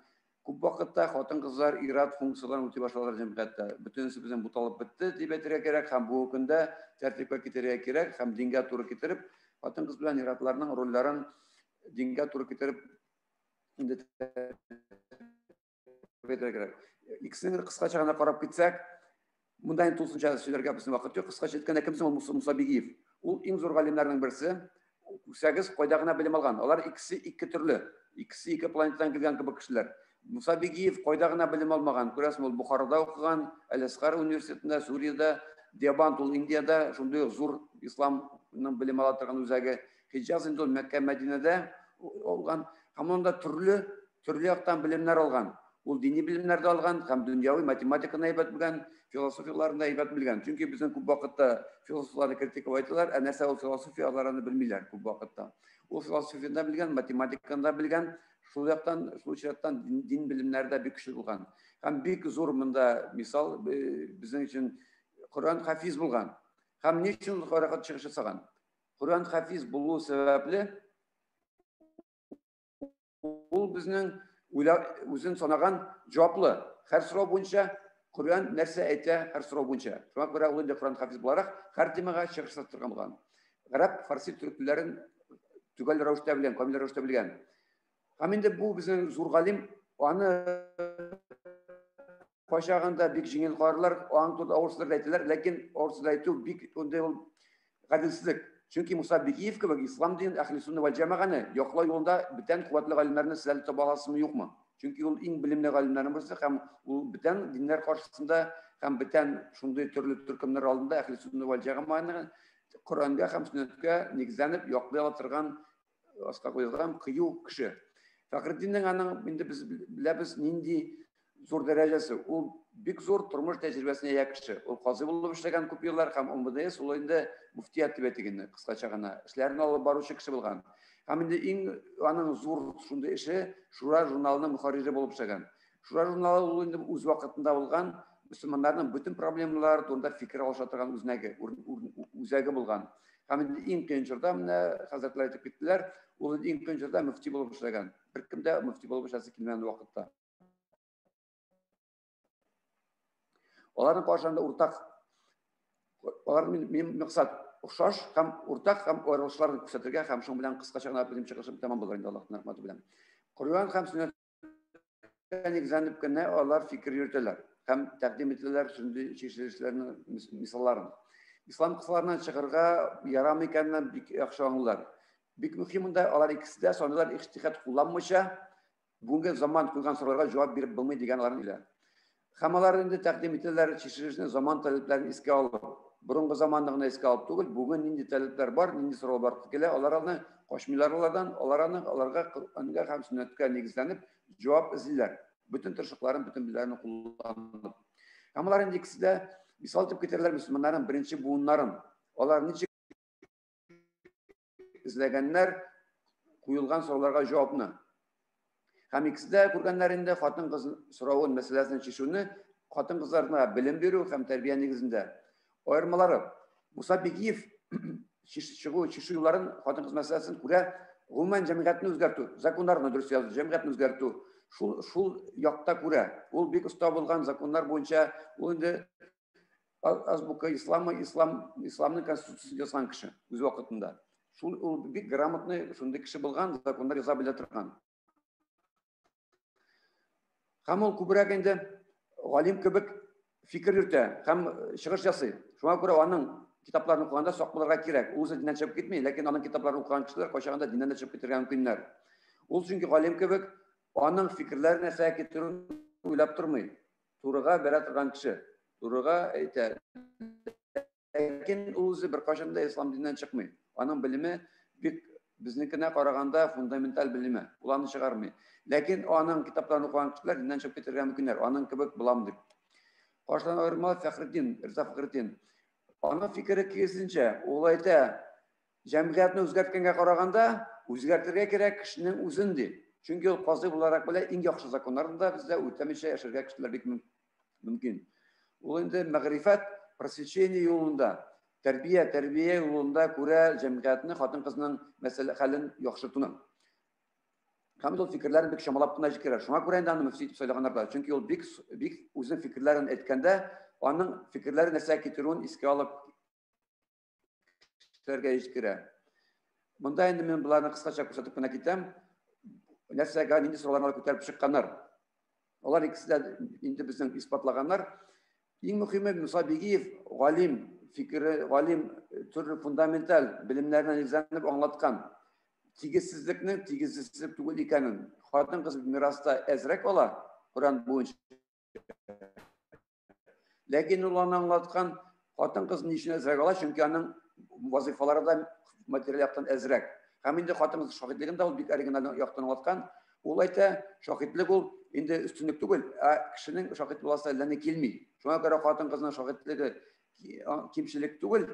күп вакытта хатын-кызлар ир-ат функцияләрен үти башладылар җәмгыятьтә. Бөтенесе безнең буталып бетте дип әйтергә кирәк һәм бүгенге көндә тәртипкә китерергә кирәк һәм дингә туры китереп хатын-кыз белән ир-атларның рольләрен дингә туры китереп инде әйтергә кирәк. Икесен кыскача гына карап китсәк, монда инде тулысынча сөйләргә безнең вакыт юк. Кыскача әйткәндә, кем соң ул Муса Бигиев? Ул иң зур галимнәрнең берсе. Күрсәгез, кайда гына белем алган. Алар икесе ике төрле, икесе ике планетадан килгән кебек кешеләр. Муса Бигиев кайда гына белем алмаган. Күрәсең, ул Бухарада укыган, Әл-Әзһар университетында, Сүриядә, Диабант ул Индиядә, шундый ук зур исламның белем ала торган үзәге. Хиҗаз инде ул Мәккә, Мәдинәдә алган. Һәм монда төрле төрле яктан белемнәр алган. Ул дини белемнәр дә алган һәм дөньяви математиканы әйбәт белгән, философияләрен дә әйбәт белгән. Чөнки безнең күп вакытта философларны критиковать итәләр, ә нәрсә ул философия, алар аны белмиләр күп вакытта. Ул философияне дә белгән, математиканы да белгән, шул яктан, шул чираттан дин белемнәре дә бик көчле булган. Һәм бик зур монда мисал безнең өчен Коръән хафиз булган. Һәм ни өчен ул Коръән чыгыш ясаган? Коръән хафиз булу сәбәпле ул безнең үзен санаган җаваплы. Һәр сорау буенча Коръән нәрсә әйтә, һәр сорау буенча. Шуңа күрә ул инде Коръән хафиз буларак һәр темага чыгыш ясап торган булган. Гарәп, фарси, төрек телләрен төгәл рәвештә белгән, камил рәвештә белгән. Һәм инде бу безнең зур галим, аны кайчагында бик җиңел карарлар, аның турында авыр сүзләр әйтәләр, ләкин авыр сүзләр әйтү бик инде ул гаделсезлек. Чөнки Муса Бигиев кебек ислам динен, әһле сунна вәл җәмәгане яклау юлында бүтән куәтле галимнәрне сез әле таба аласызмы, юкмы? Чөнки ул иң белемле галимнәрнең берсе һәм ул бүтән диннәр каршысында һәм бүтән шундый төрле төркемнәр алдында әһле сунна вәл җәмәгане Коръәнгә һәм сөннәткә нигезләнеп яклый ала торган аска куелган кыю кеше. Фәхретдиннең аның инде без беләбез нинди зур дәрәҗәсе. Ул бик зур тормыш тәҗрибәсенә ия кеше. Ул казый булып эшләгән күп еллар һәм ОМДС ул инде муфтият дип әйтик инде, кыскача гына, эшләрен алып баручы кеше булган. Һәм инде иң аның зур шундый эше Шура журналының мөхәррире булып эшләгән. Шура журналы ул инде үз вакытында булган мөселманнарның бөтен проблемалары турында фикер алыша торган үзәге, үзәге булган. Һәм инде иң кыен чорда менә хәзрәтләр әйтеп киттеләр, ул инде иң кыен чорда мөфти булып эшләгән. Беркем дә мөфти булып эшләсе килмәгән вакытта. Аларның каршында уртак, алар минем максат охшаш һәм уртак һәм аерылышларын күрсәтергә һәм шуның белән кыскача гына минем чыгышым тәмам булыр инде Аллаһның рәхмәте белән. Коръән һәм сөннәт нигезләнеп кенә алар фикер йөртәләр һәм тәкъдим итәләр шундый чишелешләрнең мисалларын. Ислам кысаларыннан чыгарга ярамый икәнен бик яхшы аңлыйлар. Бик мөһим монда алар икесе дә саныйлар иҗтихад кулланмыйча бүгенге заман куйган сорауларга җавап биреп булмый дигән аларның илә. Һәм алар инде тәкъдим итәләр чишелешне заман таләпләрен искә алып. Борынгы заманны гына искә алып түгел, бүген нинди таләпләр бар, нинди сорау бар килә, алар аны качмыйлар алардан, алар аны аларга Коръәнгә һәм сөннәткә нигезләнеп җавап эзлиләр. Бөтен тырышлыкларын, бөтен белемнәрен кулланып. Һәм алар инде икесе дә мисал итеп китерәләр мөселманнарның беренче буыннарын. Алар ничек эзләгәннәр куелган сорауларга җавапны. Һәм икесе дә күргәннәр инде хатын-кыз соравын, мәсьәләсен чишүне хатын-кызларына белем бирү һәм тәрбия нигезендә. Аермалары. Муса Бигиев чыгу, чишү юлларын хатын-кыз мәсьәләсен күрә, гомумән җәмгыятьне үзгәртү, законнарны дөрес язу, җәмгыятьне үзгәртү. Шул шул якта күрә. Ул бик оста булган законнар буенча ул инде азбука ислама, ислам, исламның конституциясын язган кеше үз вакытында. Шул ул бик грамотный шундый кеше булган, законнар яза белә торган. Һәм ул күбрәк инде галим кебек фикер йөртә һәм чыгыш ясый. Шуңа күрә аның китапларын укыганда сак булырга кирәк. Ул үзе диннән чыгып китми, ләкин аның китапларын укыган кешеләр кайчагында диннән дә чыгып китәргә мөмкиннәр. Ул чөнки галим кебек аның фикерләре нәрсәгә китерүен уйлап тормый. Турыга бәрә торган кеше. Турыга әйтә. Ләкин ул үзе беркайчан да ислам диненнән чыкмый. Аның белеме бик безнекенә караганда фундаменталь белеме. Ул аны чыгармый. Ләкин аның китапларын укыган кешеләр диннән чыгып китәргә мөмкиннәр. Аның кебек булам дип. Каршыдан аермалы Фәхретдин, Риза Фәхретдин. Аның фикере киресенчә, ул әйтә, җәмгыятьне үзгәрткәнгә караганда, үзгәртергә кирәк кешенең үзен ди. Чөнки ул казый буларак белә, иң яхшы законнарны да бездә үтәмичә яшәргә кешеләр бик мөмкин. Ул инде мәгърифәт, просвещение юлында, тәрбия, тәрбия юлында күрә җәмгыятьне, хатын-кызның мәсьәлә хәлен яхшыртуны. Һәм ул фикерләрен бик чамалап кына җиткерә. Шуңа күрә инде аны мөфти итеп сайлаганнар да. Чөнки ул бик бик үзенең фикерләрен әйткәндә, аның фикерләре нәрсәгә китерүен искә алып кешеләргә җиткерә. Монда инде мин боларны кыскача күрсәтеп кенә китәм. Нәрсәгә нинди сорауларны күтәреп чыкканнар. Алар икесе дә инде безнең исбатлаганнар. Иң мөһиме Муса Бигиев галим фикере, галим төрле фундаменталь белемнәренә нигезләнеп аңлаткан тигезсезлекнең тигезсезлек түгел икәнен. Хатын-кыз мираста әзрәк ала, Коръән буенча. Ләкин ул аны аңлаткан хатын-кыз ни өчен әзрәк ала? Чөнки аның вазифалары да материаль яктан әзрәк. Һәм инде хатын-кыз шаһитлеген дә ул бик оригиналь яктан аңлаткан. Ул әйтә, шаһитлек ул инде өстенлек түгел, ә кешенең шаһит буласы әллә ни килми. Шуңа күрә хатын-кызның шаһитлеге кимчелек түгел,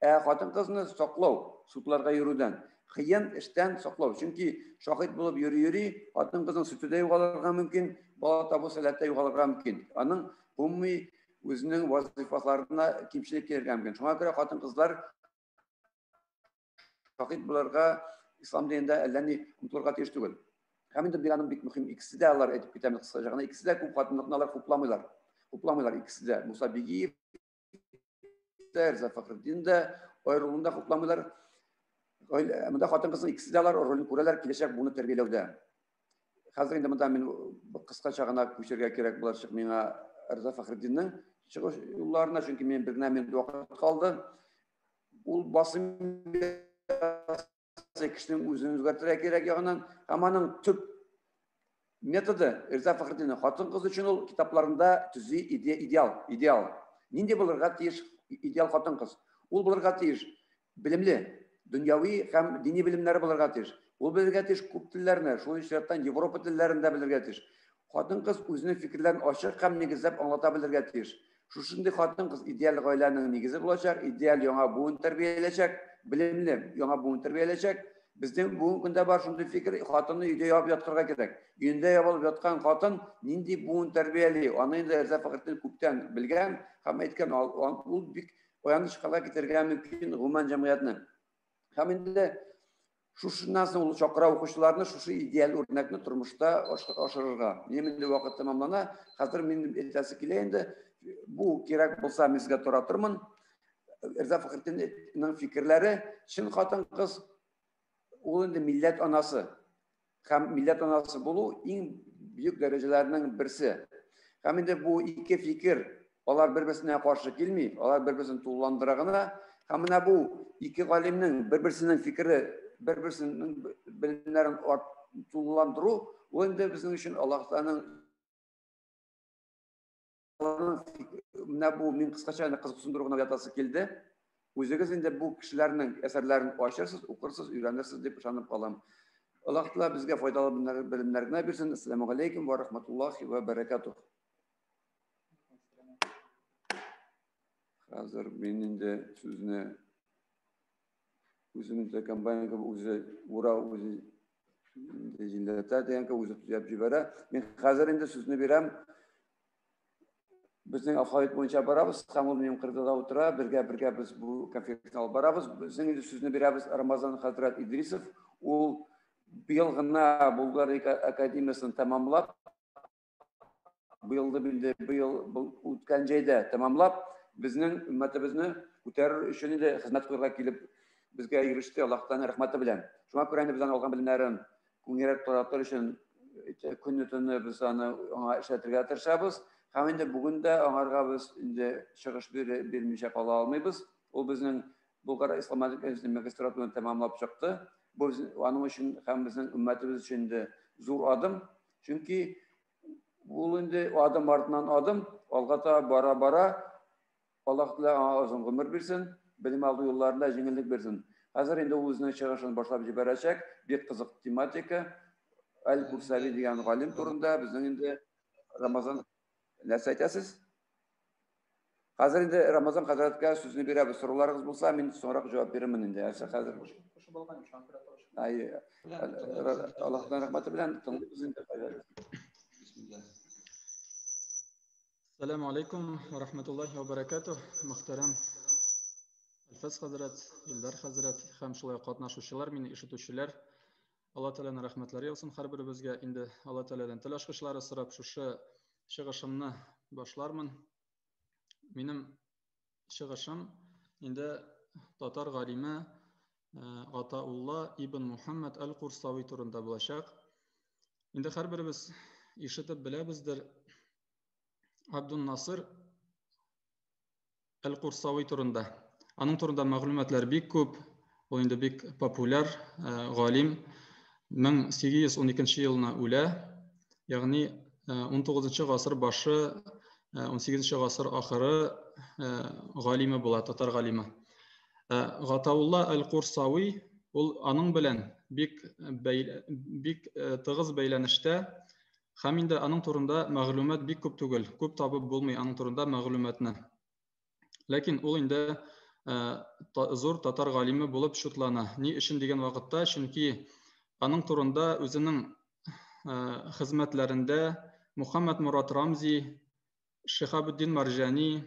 ә хатын-кызны саклау, судларга йөрүдән, кыен эштән саклау. Чөнки шаһит булып йөри-йөри, хатын-кызның сөте дә югалырга мөмкин, бала табу сәләте дә югалырга мөмкин. Аның гомуми үзенең вазифаларына кимчелек килергә мөмкин. Шуңа күрә хатын-кызлар шаһит булырга ислам динендә әллә ни омтылырга тиеш түгел. Һәм инде бик аның бик мөһим икесе дә алар әйтеп китәм кыскача гына, икесе дә күп хатынлыкны алар хупламыйлар. Хупламыйлар икесе дә. Муса Бигиев тә, Риза Фәхретдин дә аерылуын да хупламыйлар. Монда хатын-кызның икесе дә алар ролен күрәләр киләчәк буынны тәрбияләүдә. Хәзер инде монда мин кыскача гына күчәргә кирәк булачак миңа Риза Фәхретдиннең чыгыш юлларына, чөнки мин бер генә минут вакыт калды. Ул басым кешенең үзен үзгәртергә кирәк ягыннан һәм аның төп методы Риза Фәхретдиннең хатын-кыз өчен ул китапларында төзи идеал, идеал. Нинди булырга тиеш идеал хатын-кыз? Ул булырга тиеш белемле, дөньяви һәм дини белемнәре булырга тиеш. Ул белергә тиеш күп телләрне, шул исәптән Европа телләрен дә белергә тиеш. Хатын-кыз үзенең фикерләрен ачык һәм нигезләп аңлата белергә тиеш. Шушындый хатын-кыз идеаль гаиләнең нигезе булачак, идеаль яңа буын тәрбияләчәк, белемле яңа буын тәрбияләчәк. Безнең бүгенге көндә бар шундый фикер, хатынны өйдә ябып яткырга кирәк. Өендә ябылып яткан хатын нинди буын тәрбияли? Аны инде Рза Фәхретдин күптән белгән һәм әйткән, ул бик аяныч хәлгә китерергә мөмкин гомумән җәмгыятьне. Һәм инде шушыннан соң ул чакыра укучыларны шушы идеаль үрнәкне тормышта ашырырга. Минем инде вакыт тәмамлана. Хәзер мин әйтәсе килә инде, бу кирәк булса мин сезгә тора тормын. Рза Фәхретдиннең фикерләре, чын хатын-кыз ул инде милләт анасы. Һәм милләт анасы булу иң бөек дәрәҗәләрнең берсе. Һәм инде бу ике фикер алар бер-берсенә каршы килми, алар бер-берсен тулыландыра гына. Һәм менә бу ике галимнең бер-берсенең фикере, бер-берсенең белемнәрен тулыландыру, ул инде безнең өчен Аллаһ Тәгаләнең Менә бу мин кыскача гына кызыксындыру гына ятасы килде. Үзегез инде бу кешеләрнең әсәрләрен ачырсыз, укырсыз, өйрәнерсез дип ышанып калам. Аллаһ Тәгалә безгә файдалы белемнәр генә бирсен. Ассаламу алейкум ва рахматуллахи ва баракатух. Хәзер мин инде сүзне үзем инде комбайн кебек үзе ура, үзе инде җилләтә дигән кебек үзе төяп җибәрә. Мин хәзер инде сүзне бирәм. Безнең алфавит буенча барабыз, һәм ул минем кырда утыра, бергә-бергә без бу конференцияне алып барабыз. Безнең инде сүзне бирәбез Рамазан хәзрәт Идрисов. Ул быел гына Булгар академиясен тәмамлап, быел инде быел үткән җәйдә тәмамлап, безнең өммәтебезне күтәрер өчен инде хезмәт куярга килеп безгә иреште Аллаһтан рәхмәте белән. Шуңа күрә инде без аны алган белемнәрен күңелрәк таратыр өчен көне төне без аны аңа эшләтергә тырышабыз. Һәм инде бүген дә аңарга без инде чыгыш бирмичә кала алмыйбыз. Ул безнең Булгар ислам академиясенең магистратураны тәмамлап чыкты. Бу аның өчен һәм безнең өммәтебез өчен инде зур адым. Чөнки ул инде адым артыннан адым алга таба бара-бара Аллаһ Тәгалә аңа озын гомер бирсен, белем алу юлларында җиңеллек бирсен. Хәзер инде ул үзенең чыгышын башлап җибәрәчәк. Бик кызык тематика. Әл-Курсави дигән галим турында безнең инде Рамазан нәрсә әйтәсез? Хәзер инде Рамазан хәзрәткә сүзне бирәбез. Сорауларыгыз булса, мин соңрак җавап бирермен инде. Әсә хәзер. Ай, Аллаһның рәхмәте белән тыңлыйбыз инде. Ассаламу алейкум ва рахматуллахи ва баракатух. Мөхтәрәм Әлфәс хәзрәт, Илдар хәзрәт һәм шулай катнашучылар, мине ишетүчеләр. Алла Тәгаләнең рәхмәтләре яусын һәрберебезгә. Инде Алла Тәгаләдән тел ачкычлары сорап шушы чыгышымны башлармын. Минем чыгышым инде татар галиме Атаулла ибн Мухаммад әл-Курсави турында булачак. Инде һәрберебез ишетеп беләбездер Абдун Насыр әл-Курсави турында. Аның турында мәгълүматлар бик күп. Ул инде бик популяр галим. 1812 елына үлә. Ягъни 19 гасыр башы, 18 гасыр ахыры галиме була, татар галиме. Гатаулла әл-Курсави ул аның белән бик тыгыз бәйләнештә. Һәм инде аның турында мәгълүмат бик күп түгел, күп табып булмый аның турында мәгълүматны. Ләкин ул инде зур татар галиме булып шутлана. Ни өчен дигән вакытта, чөнки аның турында үзенең хезмәтләрендә Мухаммад Мурат Рамзи, Шихабуддин Марҗани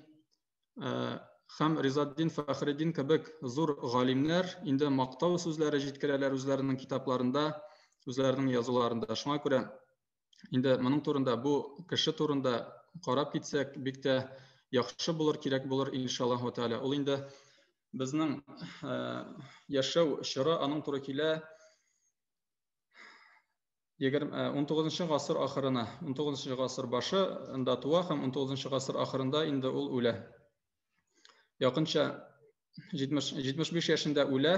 һәм Ризаддин Фәхреддин кебек зур галимнәр инде мактау сүзләре җиткерәләр үзләренең китапларында, үзләренең язуларында. Шуңа күрә инде моның турында, бу кеше турында карап китсәк, бик тә яхшы булыр, кирәк булыр, иншаллаһу тәгалә. Ул инде безнең яшәү чоры аның туры килә 19 гасыр ахырына, 19 гасыр башында туа һәм 19 гасыр ахырында инде ул үлә. Якынча 75 яшендә үлә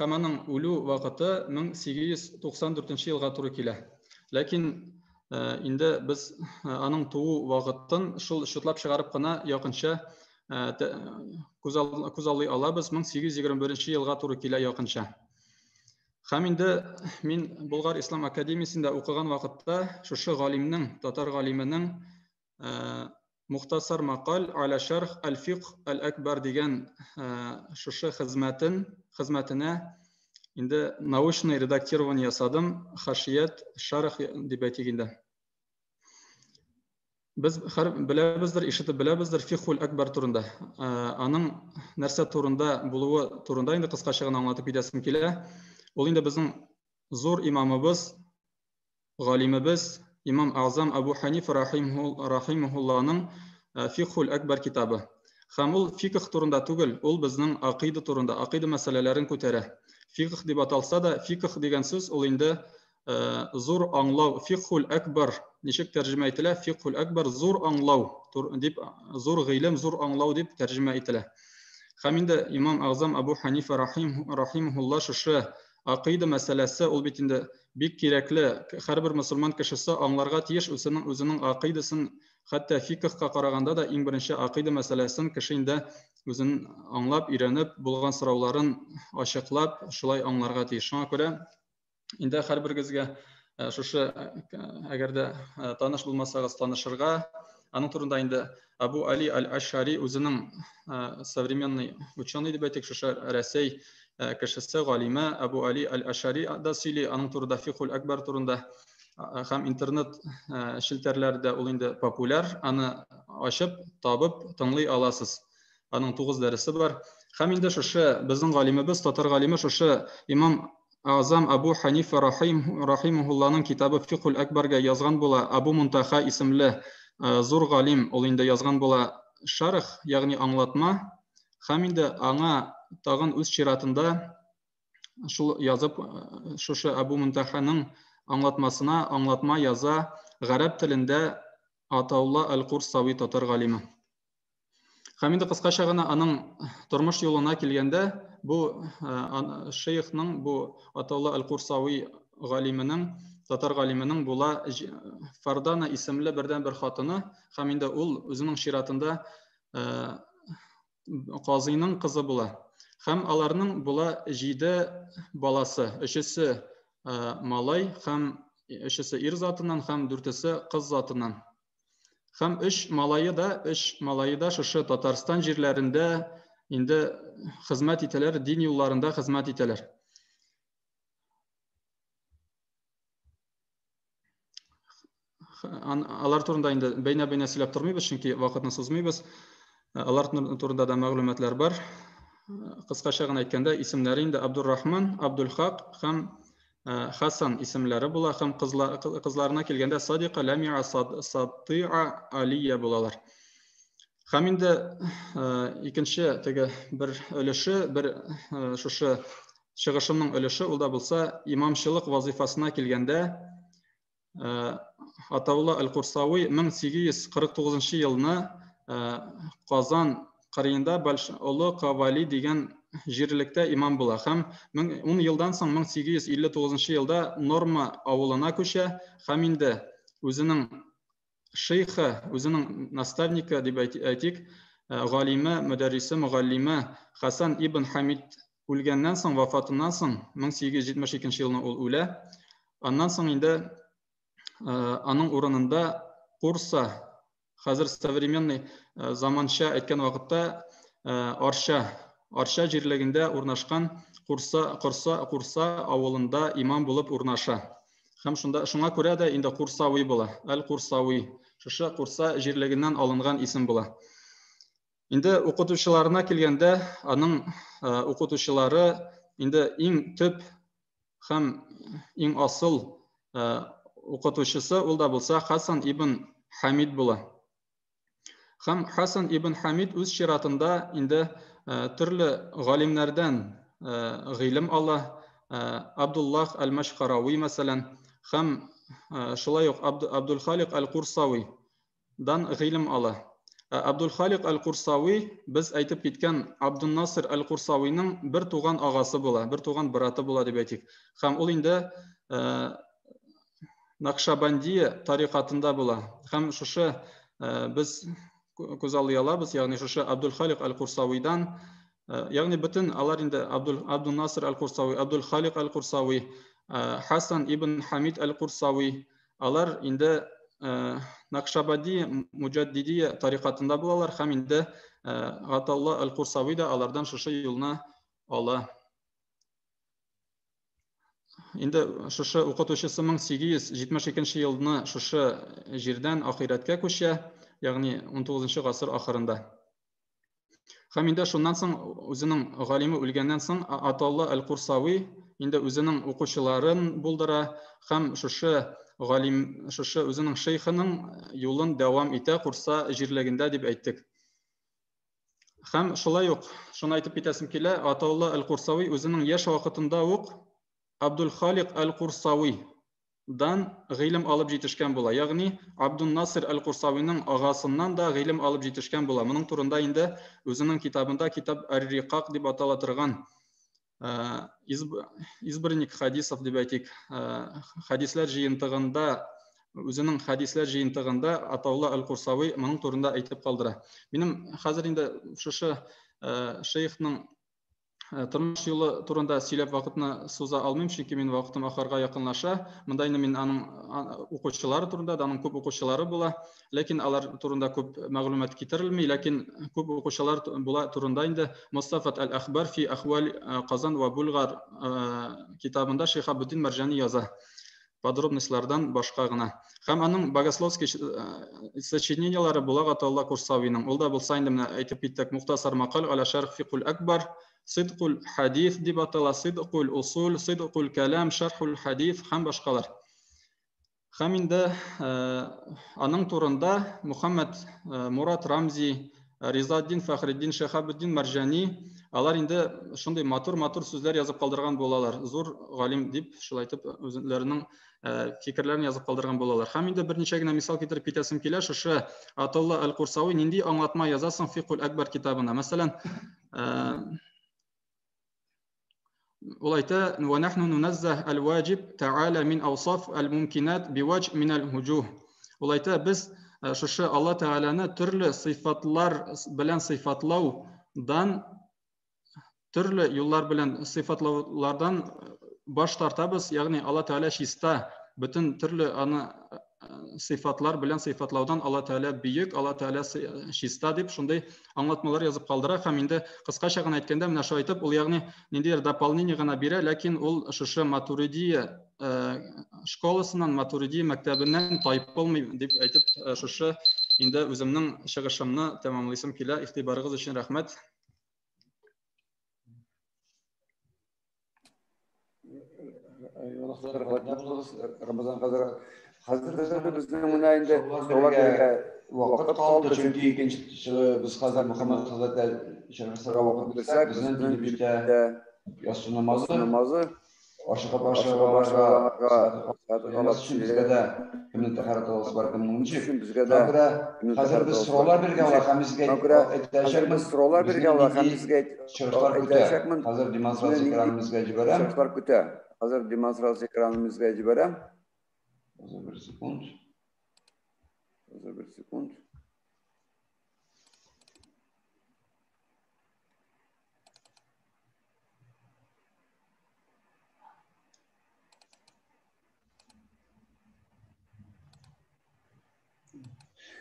һәм аның үлү вакыты 1894 елга туры килә. Ләкин инде без аның туу вакытын шул счетлап чыгарып кына якынча күзаллый алабыз, 1821 елга туры килә якынча. Һәм инде мин Булгар Ислам академиясендә укыган вакытта шушы галимнең, татар галименең Мухтасар мақал аля шарх аль-фикх аль-акбар дигән шушы хезмәтенә инде научный редактирование ясадым, хашият шарх дип әйтик инде. Без беләбездер, ишетеп беләбездер фикхул акбар турында. Аның нәрсә турында булуы турында инде кыскача гына аңлатып китәсем килә. Ул инде безнең зур имамыбыз, галимебез Имам Азам Абу Ханифа рахимахулланың Фикхул Акбар китабы. Һәм ул фикх турында түгел, ул безнең акыйда турында, акыйда мәсьәләләрен күтәрә. Фикх дип аталса да, фикх дигән сүз ул инде зур аңлау, Фикхул Акбар ничек тәрҗемә ителә? Фикхул Акбар зур аңлау дип, зур гыйлем, зур аңлау дип тәрҗемә ителә. Һәм инде Имам Азам Абу Ханифа рахимахулла шушы акыйда мәсьәләсе ул бит инде бик кирәкле, һәрбер мөселман кешесе аңларга тиеш үзенең акыйдасын Хәтта фикхка караганда да иң беренче акыйда мәсьәләсен кеше инде үзен аңлап, өйрәнеп, булган сорауларын ачыклап, шулай аңларга тиеш. Шуңа күрә инде һәрберегезгә шушы, әгәр дә таныш булмасагыз, танышырга. Аның турында инде Абу Али аль-Ашари үзенең современный ученый дип әйтик, шушы Рәсәй кешесе, галиме Абу Али аль-Ашари да сөйли аның турында, Фикхул Әкбәр турында. Һәм интернет челтәрләрдә ул инде популяр, аны ачып, табып, тыңлый аласыз. Аның 9 дәресе бар. Һәм инде шушы безнең галимебез, татар галиме, шушы имам Азам Абу Ханифа рахимахулланың китабы Фикхул Әкбәргә язган була Абу Мунтаха исемле зур галим, ул инде язган була шарх, ягъни аңлатма. Һәм инде аңа тагын үз чиратында шул язып, шушы Абу Мунтаханың аңлатмасына аңлатма яза гарәп телендә Атаулла әл-Курсави татар галиме. Һәм инде кыскача гына аның тормыш юлына килгәндә, бу шейхның, бу Атаулла әл-Курсави галименең, татар галименең була Фардана исемле бердән-бер хатыны, һәм инде ул үзенең чиратында казыйның кызы була. Һәм аларның була 7 баласы, өчесе малай һәм өчесе ир затыннан һәм дүртесе кыз затыннан. Һәм өч малайы да шушы Татарстан җирләрендә инде хезмәт итәләр, дин юлларында хезмәт итәләр. Алар турында инде бәйнә-бәйнә сөйләп тормыйбыз, чөнки вакытны сузмыйбыз. Алар турында да мәгълүматлар бар. Кыскача гына әйткәндә, исемнәре инде Абдуррахман, Абдулхак һәм Хасан исемләре була, һәм кызларына килгәндә Садика, Ламиа, Сатыа, Алия булалар. Һәм инде икенче теге бер өлеше, бер шушы чыгышымның өлеше, ул да булса имамчылык вазифасына килгәндә, Атаулла әл-Курсави 1849 елны Казан кырыенда Олы Кавали дигән җирлектә имам була һәм 10 елдан соң 1859 елда Норма авылына күчә һәм инде үзенең шейхы, үзенең наставнигы дип әйтик, галиме, мөдәррисе, мөгаллиме Хасан ибн Хамид үлгәннән соң, вафатыннан соң 1872 елны ул үлә. Аннан соң инде аның урынында Курса, хәзер современный заманча әйткән вакытта Арча җирлегендә урнашкан Курса авылында имам булып урнаша. Һәм шуңа күрә дә инде Курсави була, Әл-Курсави. Шушы Курса җирлегеннән алынган исем була. Инде укытучыларына килгәндә, аның укытучылары инде иң төп һәм иң асыл укытучысы ул да булса Хасан ибн Хамид була. Һәм Хасан ибн Хамид үз чиратында инде төрле галимнәрдән гыйлем ала, Абдуллах әл-Машкарави мәсәлән, һәм шулай ук Абдулхалик әл-Курсавидан гыйлем ала. Абдулхалик әл-Курсави без әйтеп киткән Абдуннасыр әл-Курсавиның бер туган агасы була, бер туган браты була дип әйтик. Һәм ул инде Накшабандия тарикатында була. Һәм шушы без күз аллый алабыз, ягъни шушы Абдулхалик әл-Курсавидан, ягъни бөтен алар инде Абдуннасыр әл-Курсави, Абдулхалик әл-Курсави, Хасан ибн Хамид әл-Курсави, алар инде Накшабандия Муҗаддидия тарикатында булалар һәм инде Гаталла әл-Курсави да алардан шушы юлны ала. Инде шушы укытучысы 1872 елны шушы җирдән ахирәткә күчә, ягъни 19 гасыр ахырында. Һәм инде шуннан соң үзенең галиме үлгәннән соң Аталла әл-Курсави инде үзенең укучыларын булдыра һәм шушы галим, шушы үзенең шейхының юлын дәвам итә Курса җирлегендә дип әйттек. Һәм шулай ук шуны әйтеп китәсем килә, Аталла әл-Курсави үзенең яшь вакытында ук Абдулхалик әл-Курсавидан гыйлем алып җитешкән була. Ягъни Абдуннасыр әл-Курсавиның агасыннан да гыйлем алып җитешкән була. Моның турында инде үзенең китабында Китап әр-Рикак дип атала торган избранник хадисов дип әйтик, хадисләр җыентыгында Үзенең хәдисләр җыентыгында Атаулла әл-Курсави моның турында әйтеп калдыра. Минем хәзер инде шушы шейхның тормыш юлы турында сөйләп вакытны суза алмыйм, чөнки мин вакытым ахырга якынлаша. Монда инде мин аның укучылары турында да, аның күп укучылары була, ләкин алар турында күп мәгълүмат китерелми, ләкин күп укучылар була турында инде Мустафат әл-Әхбар фи әхваль Казан ва Булгар китабында Шихабуддин Марҗани яза. Подробностьлардан башка гына. Һәм аның богословский сочинениелары була Гатаулла Курсавиның. Ул да булса инде менә әйтеп киттек, Мухтасар Макал аля шәрх фикул Акбар, Сидкул хадис дип атала, Сидкул усул, Сидкул калам, Шәрхул хадис һәм башкалар. Һәм инде аның турында Мухаммад Мурат Рамзи, Ризаддин Фәхреддин, Шахабуддин Марҗани, алар инде шундый матур-матур сүзләр язып калдырган булалар. Зур галим дип шулай итеп үзләренең фикерләрен язып калдырган булалар. Һәм инде берничә генә мисал китереп китәсем килә. Шушы Аталла әл-Курсави нинди аңлатма язасың Фикул Әкбар китабына? Мәсәлән, ул әйтә: "Ва нахну нуназзах аль-ваҗиб та'ала мин awsaf аль-мумкинат биваҗ мин аль-вуҗуh." Ул әйтә, без шушы Алла Тәгаләне төрле сыйфатлар белән сыйфатлаудан, төрле юллар белән сыйфатлаулардан баш тартабыз, ягъни Алла Тәгалә чиста, бөтен төрле аны сыйфатлар белән сыйфатлаудан Алла Тәгалә бөек, Алла Тәгалә чиста дип шундый аңлатмалар язып калдыра. Һәм инде кыскача гына әйткәндә, менә шулай итеп, ул ягъни ниндидер дополнение гына бирә, ләкин ул шушы Матуридия школасыннан, Матуридия мәктәбеннән тайпылмый дип әйтеп, шушы инде үземнең чыгышымны тәмамлыйсым килә. Игътибарыгыз өчен рәхмәт. Рамазан хәзрәт, хәзер безнең менә инде сораулар бирергә вакыт калды, чөнки икенче без хәзер Мөхәммәд хәзрәткә чыгышырга вакыт бирсәк, безнең килеп ястү намазы ашыгып ашыгып безгә дә кемнең тәһарәт аласы бар, кемнең ничек. Безгә дә хәзер без сораулар бирергә ала һәм сезгә әйтәчәкмен. Сораулар бирергә ала һәм сезгә әйтәчәкмен. Хәзер демонстрация экраныбызга җибәрәм. Чыгышлар көтә. Хәзер демонстрация экраныбызга җибәрәм. Хәзер бер секунд. Хәзер бер секунд.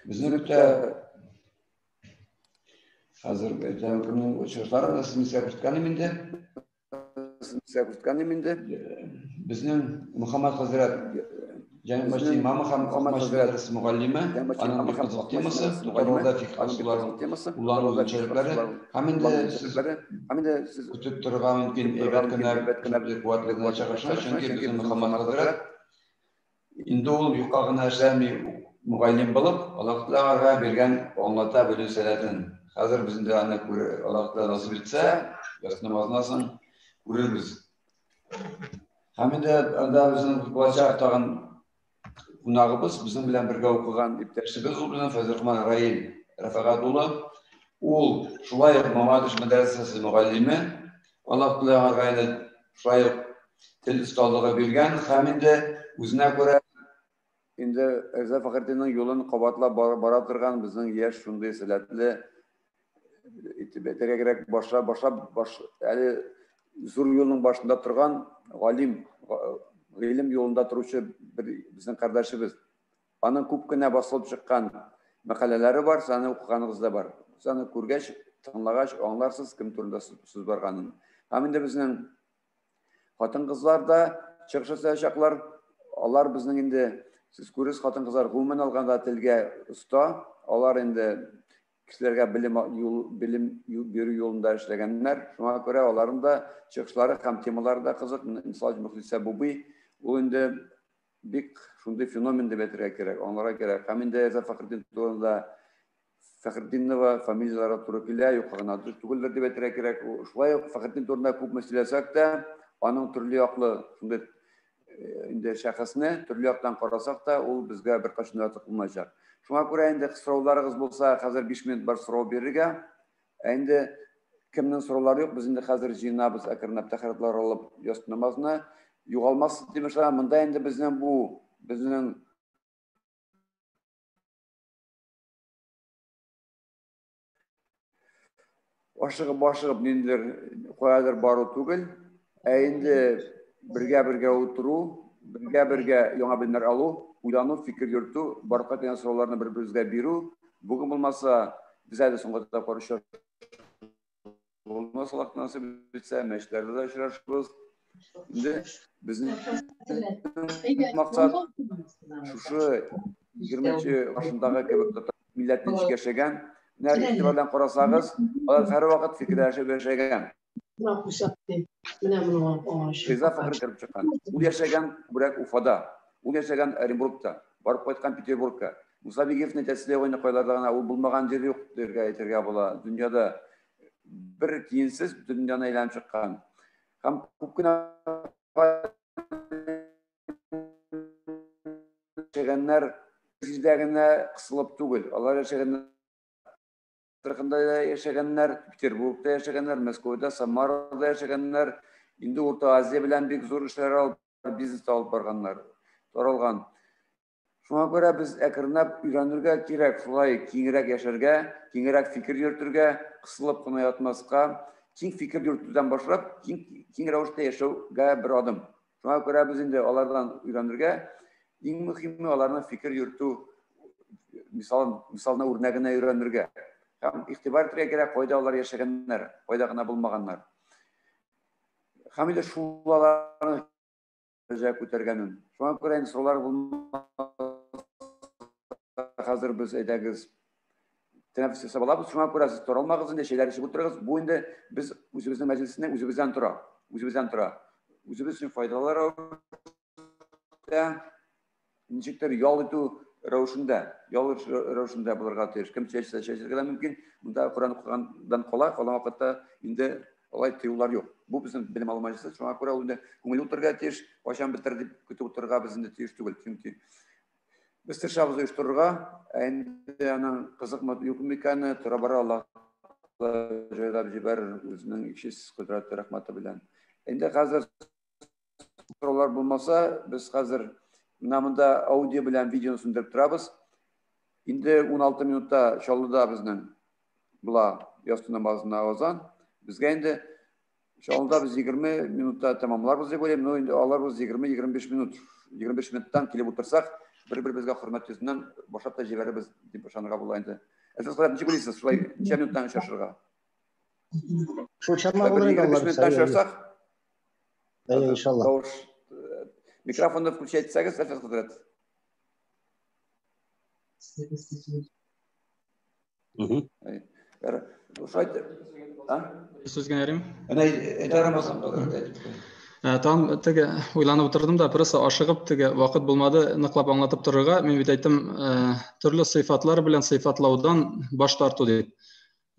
Безне көтә хәзер кемнең чыгышларын да сезгә күрсәткәнем инде. Сезгә күрсәткәнем инде. Безнең Мөхәммәд хәзрәт Җәмигъ мәчете имамы һәм Мөхәммәд хәзрәт мөгаллиме, аның бик кызык темасы, татарларда фикһ ысулларын куллану үзенчәлекләре һәм инде сез көтеп торырга мөмкин әйбәт кенә, куәтле генә чыгышны, чөнки безнең Мөхәммәд хәзрәт инде ул юкка гына эшләми, мөгаллим булып, Аллаһ Тәгаләгә биргән аңлата белү сәләтен. Хәзер без инде аны күрер, Аллаһ Тәгалә насыйп итсә, ястү намазыннан соң күрербез. Һәм инде анда безнең булачак тагын кунагыбыз, безнең белән бергә укыган иптәшебез ул безнең Фәйзрахман Раил Рәфәгать улы. Ул шулай ук Мамадыш мәдрәсәсе мөгаллиме. Аллаһ Тәгалә инде шулай ук тел осталыгы биргән һәм инде үзенә күрә инде Рза Фәхретдиннең юлын кабатлап бара торган безнең яшь шундый сәләтле итеп әйтергә кирәк, башлап, әле зур юлның башында торган галим, гыйлем юлында торучы бер безнең кардәшебез. Аның күп кенә басылып чыккан мәкаләләре бар, саны укыганыгыз да бар. Саны күргәч, тыңлагач, аңларсыз кем турында сүз барганын. Һәм инде безнең хатын-кызлар да чыгыш ясаячаклар. Алар безнең инде, сез күрерсез, хатын-кызлар гомумән алганда телгә оста. Алар инде кешеләргә белем бирү юлында эшләгәннәр. Шуңа күрә аларның да чыгышлары һәм темалары да кызык. Мисал өчен, Мөхлисә Бубый, ул инде бик шундый феномен дип әйтергә кирәк, аңларга кирәк. Һәм инде Рза Фәхретдин турында Фәхретдинова фамилияләре туры килә, юкка гына түгелдер дип әйтергә кирәк. Шулай ук Фәхретдин турында күпме сөйләсәк тә, аның төрле яклы шундый инде шәхесне төрле яктан карасак та, ул безгә беркайчан да артык булмаячак. Шуңа күрә инде сорауларыгыз булса, хәзер 5 минут бар сорау бирергә. Ә инде кемнең сораулары юк, без инде хәзер җыенабыз, әкренләп тәһарәтләр алып ястү намазына. Югалмас дип ышанам. Монда инде безнең бу, безнең Ашыгып-ашыгып ниндидер каядыр бару түгел, ә инде бергә-бергә утыру, бергә-бергә яңа белемнәр алу, уйлану, фикер йөртү, барлыкка килгән сорауларны бер-беребезгә бирү. Бүген булмаса, без әле соңгы тапкыр очрашып булмаса, Аллаһ насыйп итсә, мәчетләрдә дә очрашырбыз. Инде безнең максат шушы 20 гасырдагы кебек татар милләте ничек яшәгән, менә игътибар белән карасагыз, алар һәрвакыт фикерләшеп яшәгән. Риза Фәхри кереп чыккан. Ул яшәгән күбрәк Уфада, ул яшәгән Оренбургта, барып кайткан Петербургка. Муса Бигиевның тәслия кайларда гына ул булмаган җир юк дияргә әйтергә була. Дөньяда бер киенсез дөньяны әйләнеп чыккан. Һәм күп кенә яшәгәннәр җирдә генә кысылып түгел. Алар яшәгәннәр Астраханда да яшәгәннәр, Петербургта яшәгәннәр, Мәскәүдә, Самарада яшәгәннәр. Инде Урта Азия белән бик зур эшләр алып, бизнес алып барганнар, таралган. Шуңа күрә без әкренләп өйрәнергә кирәк, шулай киңрәк яшәргә, киңрәк фикер йөртергә, кысылып кына ятмаска, киң фикер йөртүдән башлап, киң, киң рәвештә яшәүгә бер адым. Шуңа күрә без инде алардан өйрәнергә, иң мөһиме аларның фикер йөртү мисалын, мисалына үрнәгенә өйрәнергә. Һәм игътибар итәргә кирәк, кайда алар яшәгәннәр, кайда гына булмаганнар. Һәм инде шул аларның дәрәҗәгә күтәргәнен. Шуңа күрә инде сораулар булмаса, хәзер без әйдәгез тәнәфес ясап алабыз. Шуңа күрә сез тора алмагыз инде, чәйләр эчеп утырыгыз. Бу инде без үзебезнең мәҗлесне үзебездән тора. Үзебездән тора. Үзебез өчен файдалы рәвештә, ничектер ял итү рәвешендә, ял рәвешендә булырга тиеш. Кем чәй эчсә, чәй эчәргә дә мөмкин. Монда Коръән укыгандан кала, калган вакытта инде алай тыюлар юк. Бу безнең белем алу мәҗлесе, шуңа күрә ул инде күңелле утырырга тиеш. Кайчан бетер дип көтеп утырырга без инде тиеш түгел, чөнки без тырышабыз оештырырга, ә инде аның кызыкмы, юкмы икәне, тора-бара Аллаһ җайлап җибәрер үзенең иксез кодрәте, рәхмәте белән. Инде хәзер сораулар булмаса, без хәзер менә монда аудио белән видеоны сүндереп торабыз. Инде 16 минутта Чаллыда безнең була ястү намазына азан. Безгә инде Чаллыда без 20 минутта тәмамларбыз дип уйлыйм. Ну инде аларбыз 20-25 минут. 25 минуттан килеп утырсак, бер-беребезгә хөрмәт йөзеннән башлап та җибәрербез дип ышанырга була инде. Ә сез ничек уйлыйсыз, шулай ничә минуттан очрашырга? Шул чама булыр инде, 25 минуттан очрашсак, Әйе, иншалла. Тавыш микрофонны включать итсәгез, Әлфәс хәзрәт. Шулай а? Сүз генә ярыйм. Әнә әйтә Рамазан хәзрәт. Там теге уйланып утырдым да, просто ашыгып теге вакыт булмады ныклап аңлатып торырга. Мин бит әйттем, төрле сыйфатлар белән сыйфатлаудан баш тарту дип.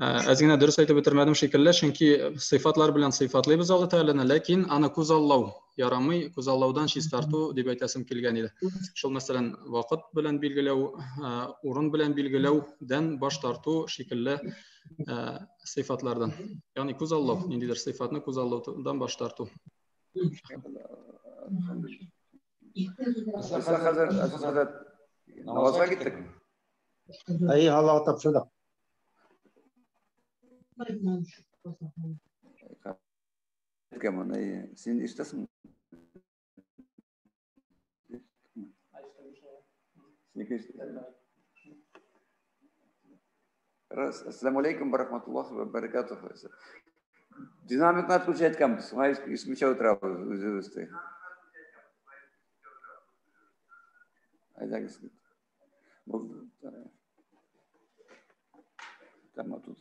Әз генә дөрес әйтеп бетермәдем шикелле, чөнки сыйфатлар белән сыйфатлыйбыз Алла Тәгаләне, ләкин аны күзаллау ярамый, күзаллаудан чистарту дип әйтәсем килгән иде. Шул мәсәлән, вакыт белән билгеләү, урын белән билгеләүдән баш тарту шикелле сыйфатлардан. Ягъни күзаллау, ниндидер сыйфатны күзаллаудан баш тарту. Без хәзер намазга киттек. Әйе, Аллаһ тапшырды. Син ишетәсеңме? Ассаламу алейкум ва рахматуллахи ва баракатуху. Динамикны отключать иткәнбез. Шуңа ишетмичә утырабыз үзебез. Әйдәгез. Там тут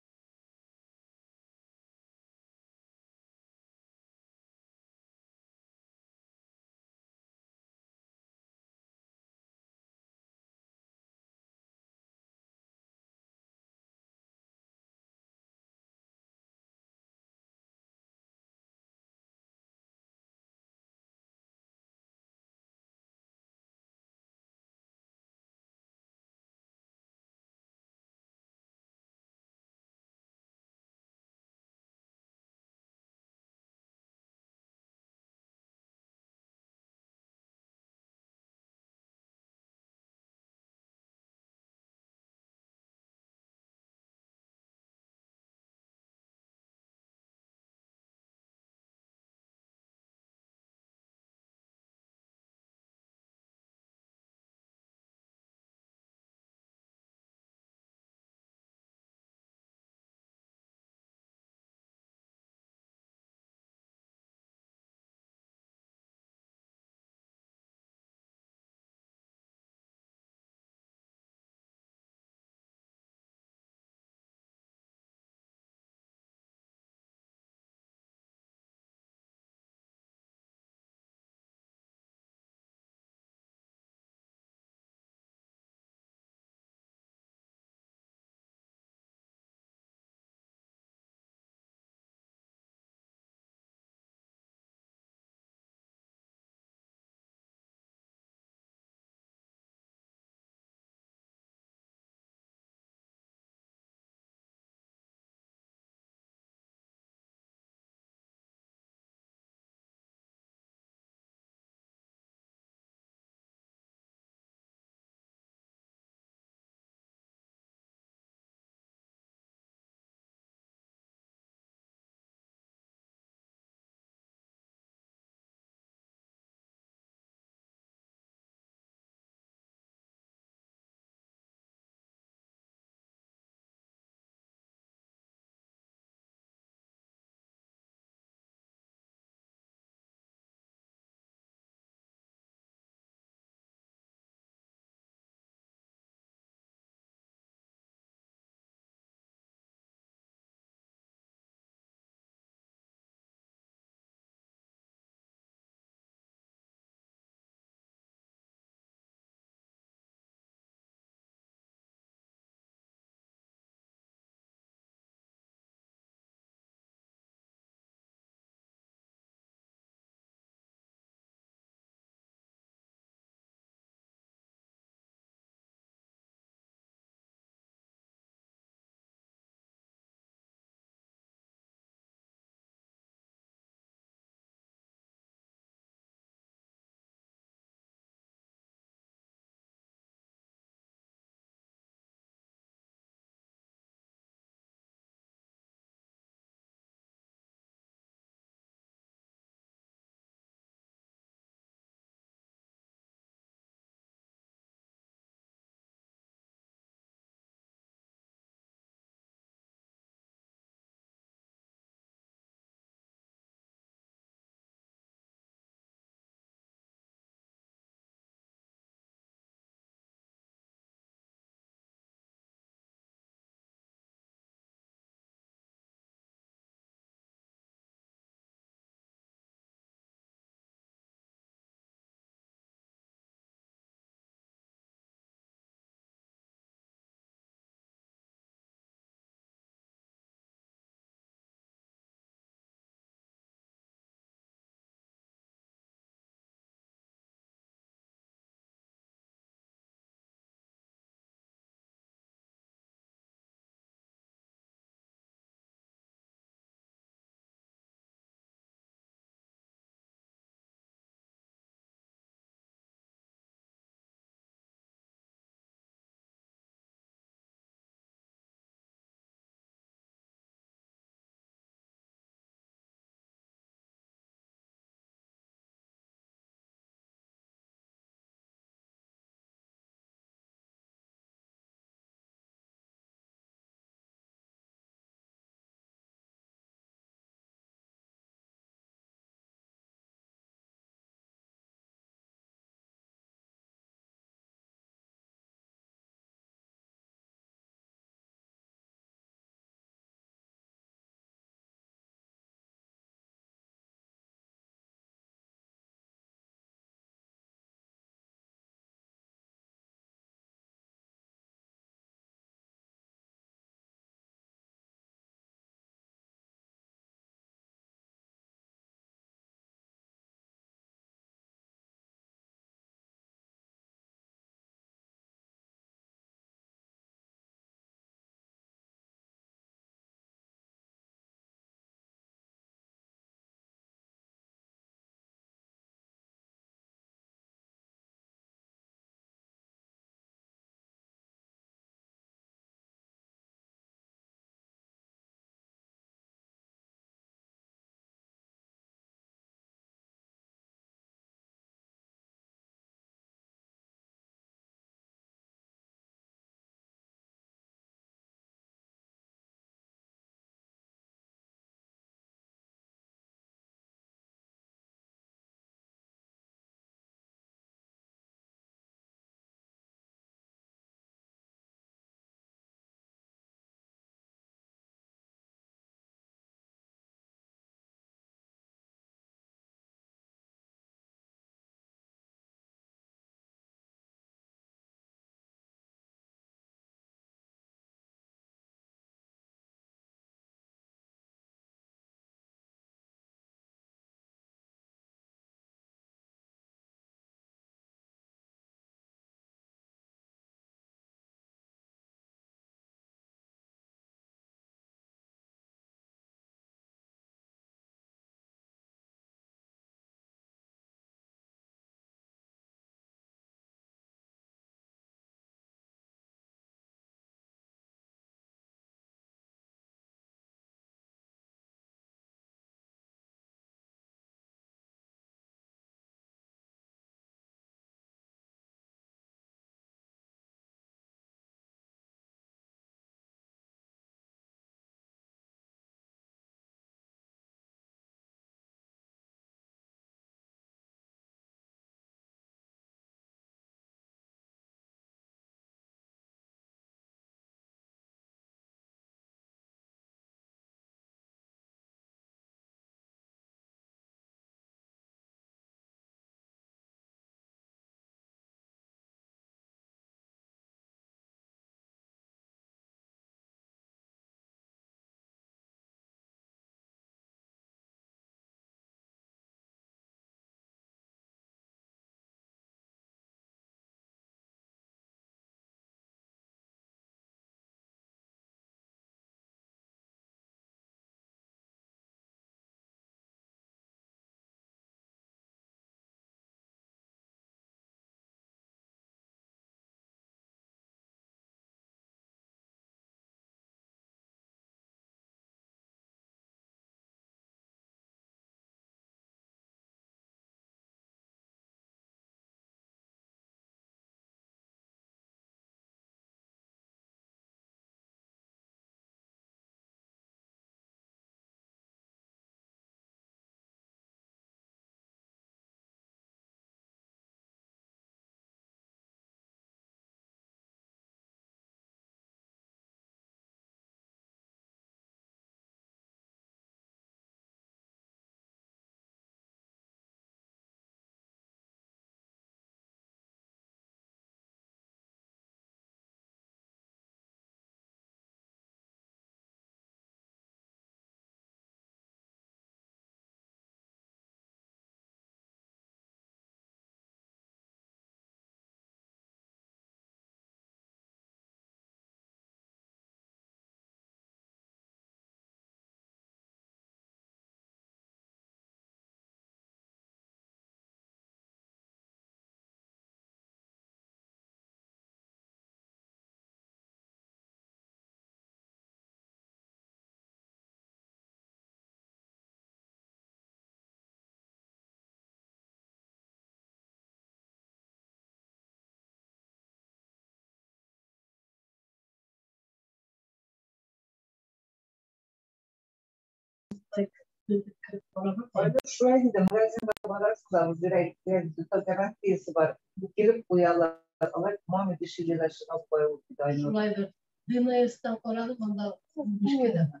Шулай инде, магазинга барасың да, үзләре әйткән гарантиясе бар. Килеп куялар. Алар маме дешевле чыгып куя ул бит, Айнур. Шулайдыр. ДНС-тан карадым, анда 15-кә дә бар.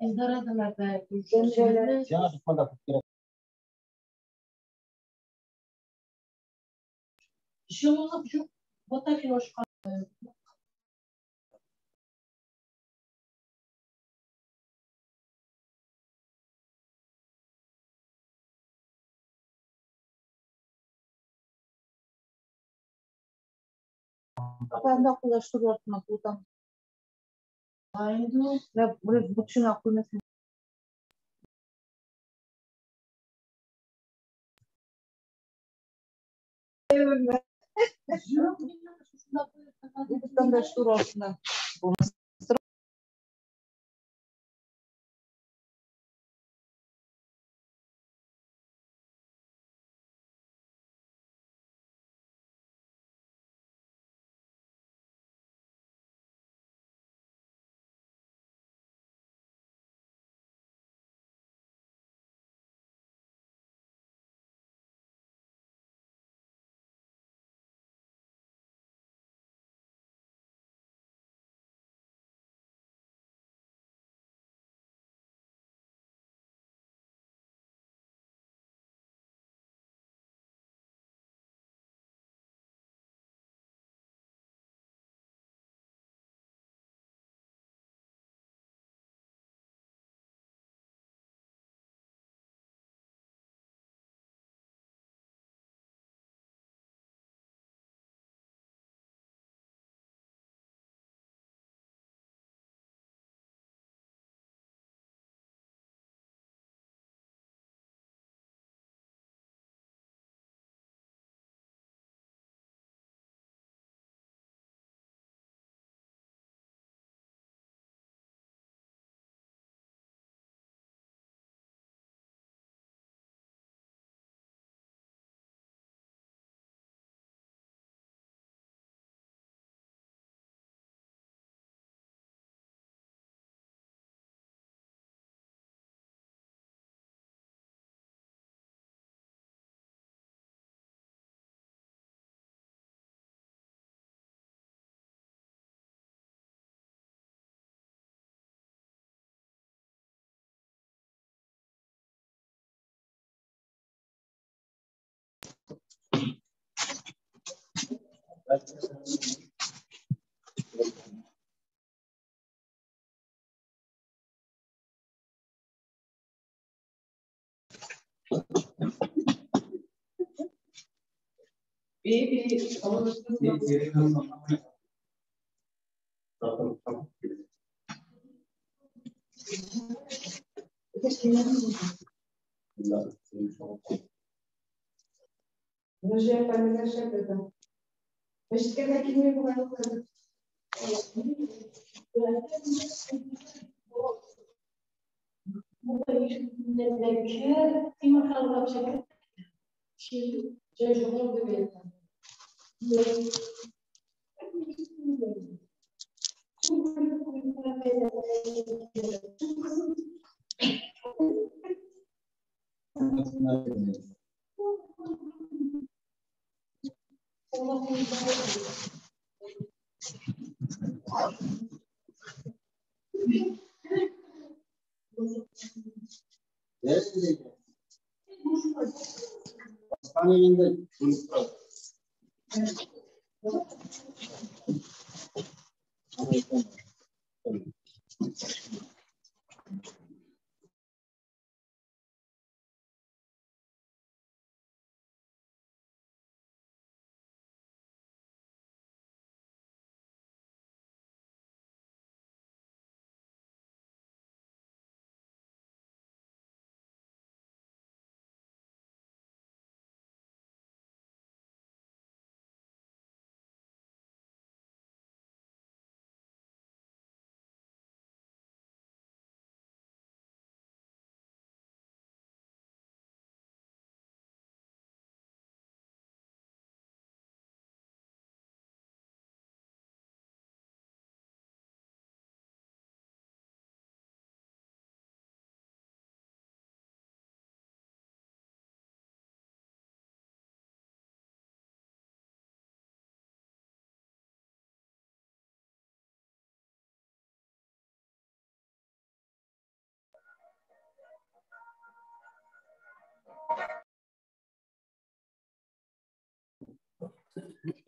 Эльдорадоларда. Сиңа бит монда күп кирәк. Җылылык юк, батарея очкан. Анда кулаштырып артына кутам. Менә бу күрмәсен. Анда штур астына. Төшке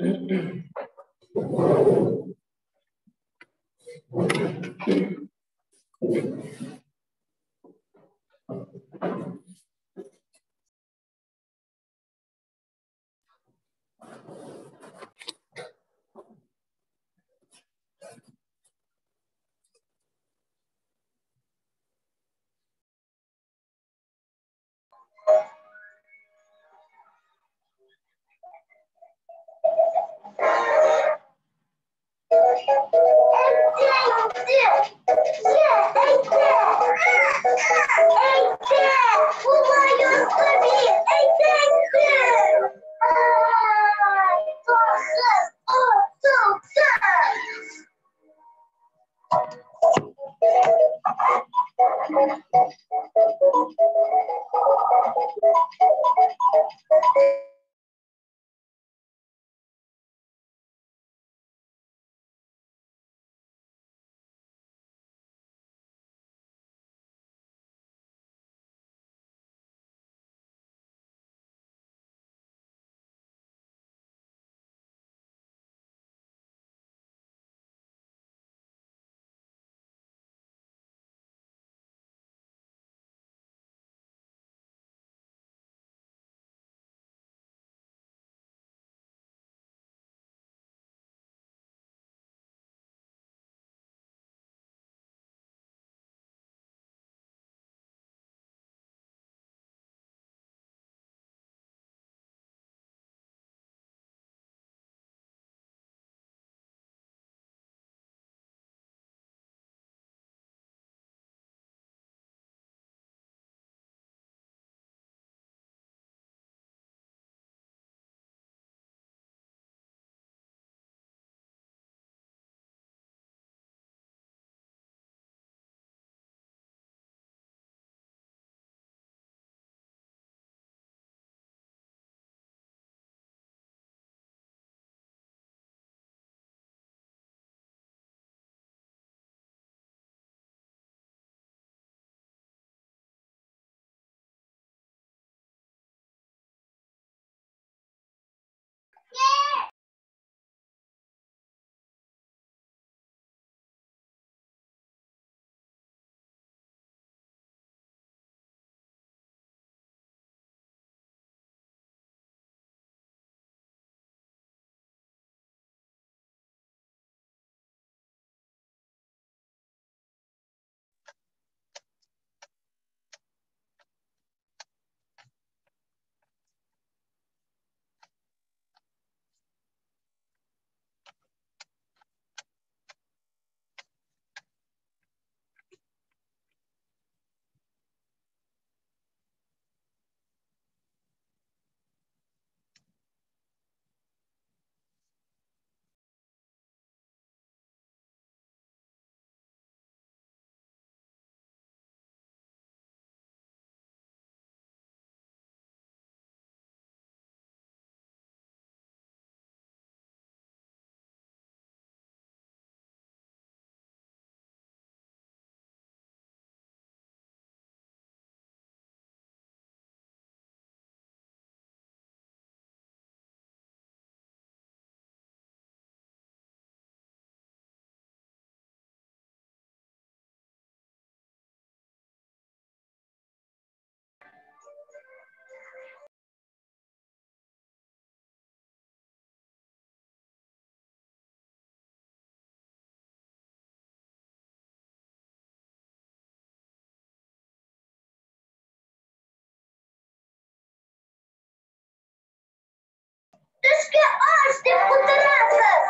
аш дип утырабыз.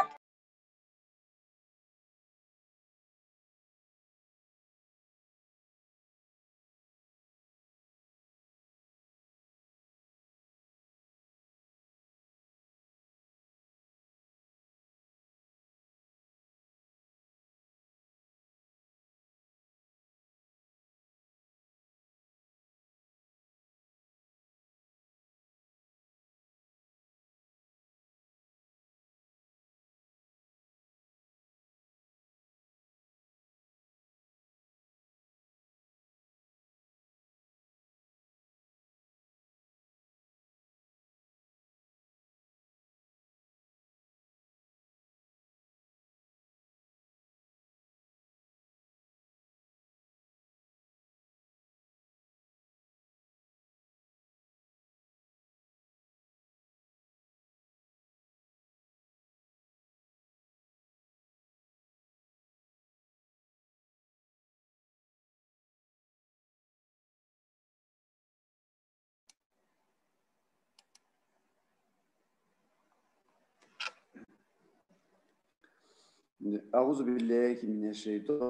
Әгъузу билләһи минәш шәйтанир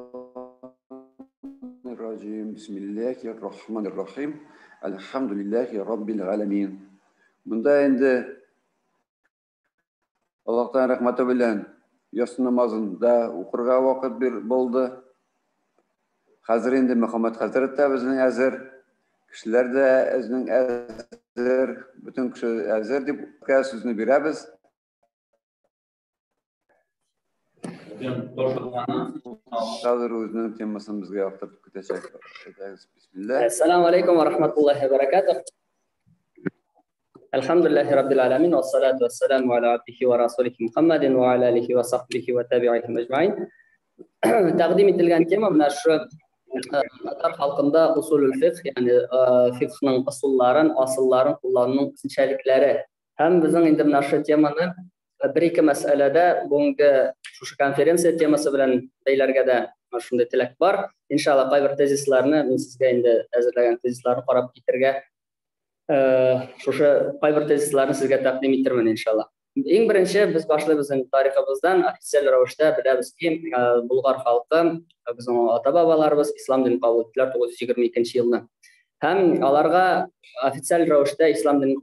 раҗим. Бисмиллаһир рахманир рахим. Әлхәмдүлилләһи раббил галәмин. Монда инде Аллаһтан рәхмәте белән ястү намазын да укырга вакыт бир булды. Хәзер инде Мөхәммәд хәзрәт тә безнең әзер, кешеләр дә безнең әзер, бөтен кеше әзер дип сүзне бирәбез. Хәзер үзенең темасын безгә яктыртып китәчәк. Әйтәгез, бисмилла. Ассаламу алейкум ва рахматуллахи ва баракатух. Әлхәмдүлилләһи раббил аламин ва салату ва саламу аля абдихи ва расулихи Мухаммадин ва аля алихи ва сахбихи ва табиихи әҗмаин. Тәкъдим ителгән тема менә шу татар халкында усулул фикх, ягъни фикхның ысулларын, асылларын куллануның үзенчәлекләре. Һәм безнең инде менә шу теманы бер-ике мәсьәләдә бүгенге шушы конференция темасы белән бәйләргә дә шундый теләк бар. Иншалла, кайбер тезисларны мин сезгә инде әзерләгән тезисларны карап китергә, шушы кайбер тезисларны сезгә тәкъдим итермен, иншалла. Иң беренче без башлыйбыз инде тарихыбыздан. Официаль рәвештә беләбез ки, Болгар халкы, безнең ата-бабаларыбыз ислам динен кабул иттеләр 922 елны. Һәм аларга официаль рәвештә ислам динен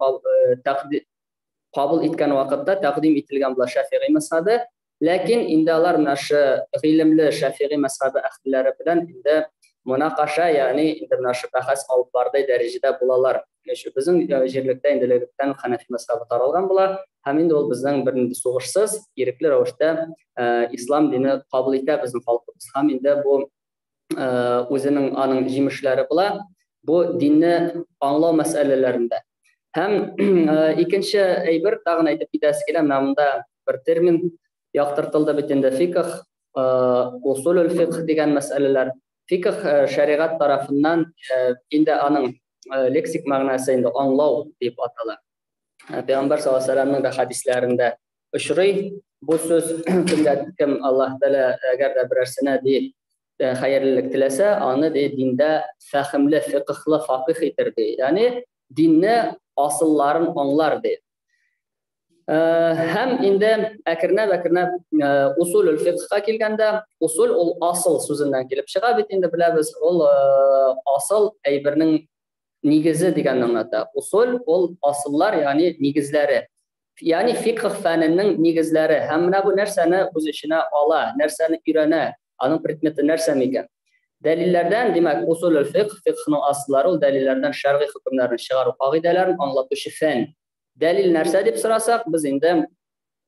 кабул иткән вакытта тәкъдим ителгән була Шәфигый мәзһәбе, ләкин инде алар менә шу гыйлемле Шәфигый мәзһәбе әһелләре белән инде мунакаша, ягъни инде менә шу бәхәс алып бардай дәрәҗәдә булалар. Безнең җирлектә инде электән Хәнәфи мәзһәбе таралган була, һәм инде ул безнең бернинди сугышсыз, ирекле рәвештә ислам дине кабул итә безнең халкыбыз. Һәм инде бу үзенең аның җимешләре була, бу динне аңлау мәсьәләләрендә. Һәм икенче әйбер тагын әйтеп китәсе килә, менә монда бер термин яктыртылды бит инде, фикх, усулул фикх дигән мәсьәләләр. Фикх шәригать тарафыннан инде аның лексик мәгънәсе инде аңлау дип атала. Пәйгамбәр саллаллаһу алейһи ва сәлләмнең дә хәдисләрендә очрый. Бу сүз кемгә кем Аллаһ Тәгалә әгәр дә берәрсенә ди хәерлелек теләсә, аны ди диндә фәһемле, фикхлы факих итер ди. Ягъни динне асылларын аңлар ди. Һәм инде әкренләп-әкренләп усулул фикхка килгәндә, усул ул асыл сүзеннән килеп чыга бит инде, беләбез, ул асыл әйбернең нигезе дигәнне аңлата. Усул ул асыллар, ягъни нигезләре. Ягъни фикх фәненең нигезләре. Һәм менә бу нәрсәне үз эченә ала, нәрсәне өйрәнә, аның предметы нәрсә микән? Дәлилләрдән, димәк, усулул фикх, фикхның асыллары ул дәлилләрдән шәргый хөкемнәрне чыгару кагыйдәләрен аңлатучы фән. Дәлил нәрсә дип сорасак, без инде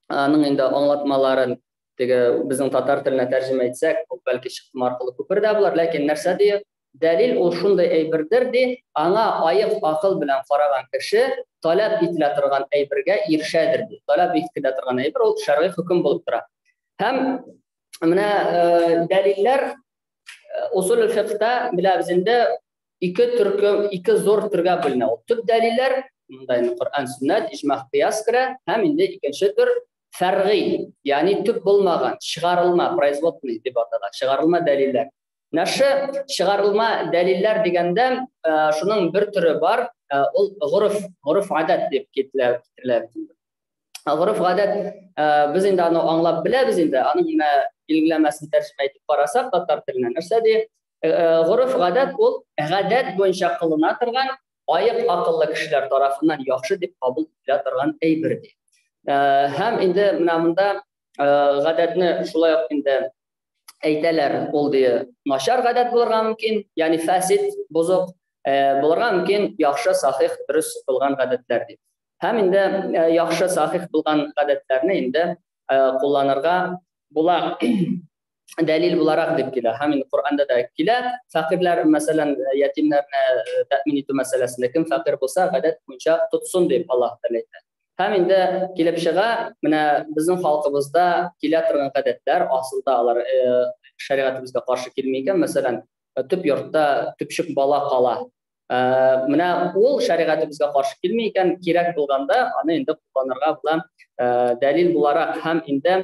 аның инде аңлатмаларын теге безнең татар теленә тәрҗемә итсәк, ул бәлки чыктым аркылы күпер дә булыр, ләкин нәрсә ди? Дәлил ул шундый әйбердер ди, аңа аек акыл белән караган кеше таләп ителә торган әйбергә ирешәдер ди. Таләп ителә торган әйбер ул шәргый хөкем булып тора. Һәм менә дәлилләр усулул фикхта беләбез инде ике төркем, ике зур төргә бүленә. Ул төп дәлилләр, монда инде Коръән, сөннәт, иҗмаг, кыяс керә, һәм инде икенче төр фәргый, ягъни төп булмаган, чыгарылма, производный дип атала, чыгарылма дәлилләр. Нашы чыгарылма дәлилләр дигәндә, шуның бер төре бар, ул горыф, горыф гадәт дип китерелә. Горыф гадәт, без инде аны аңлап беләбез инде, аның менә билгеләмәсен тәрҗемә итеп карасак татар теленә нәрсә ди? Горыф гадәт ул гадәт буенча кылына торган, аек акыллы кешеләр тарафыннан яхшы дип кабул ителә торган әйбер ди. Һәм инде менә монда гадәтне шулай ук инде әйтәләр, ул ди начар гадәт булырга мөмкин, ягъни фасид, бозык, булырга мөмкин яхшы, сахих, дөрес булган гадәтләр ди. Һәм инде яхшы, сахих булган гадәтләрне инде кулланырга була дәлил буларак дип килә. Һәм инде Коръәндә дә килә, фәкыйрьләр, мәсәлән, ятимнәрне тәэмин итү мәсьәләсендә кем фәкыйрь булса, гадәт буенча тотсын дип Аллаһ Тәгалә әйтә. Һәм инде килеп чыга, менә безнең халкыбызда килә торган гадәтләр, асылда алар шәригатебезгә каршы килми икән. Мәсәлән, төп йортта төпчек бала кала. Менә ул шәригатебезгә каршы килми икән, кирәк булганда аны инде кулланырга була дәлил буларак. Һәм инде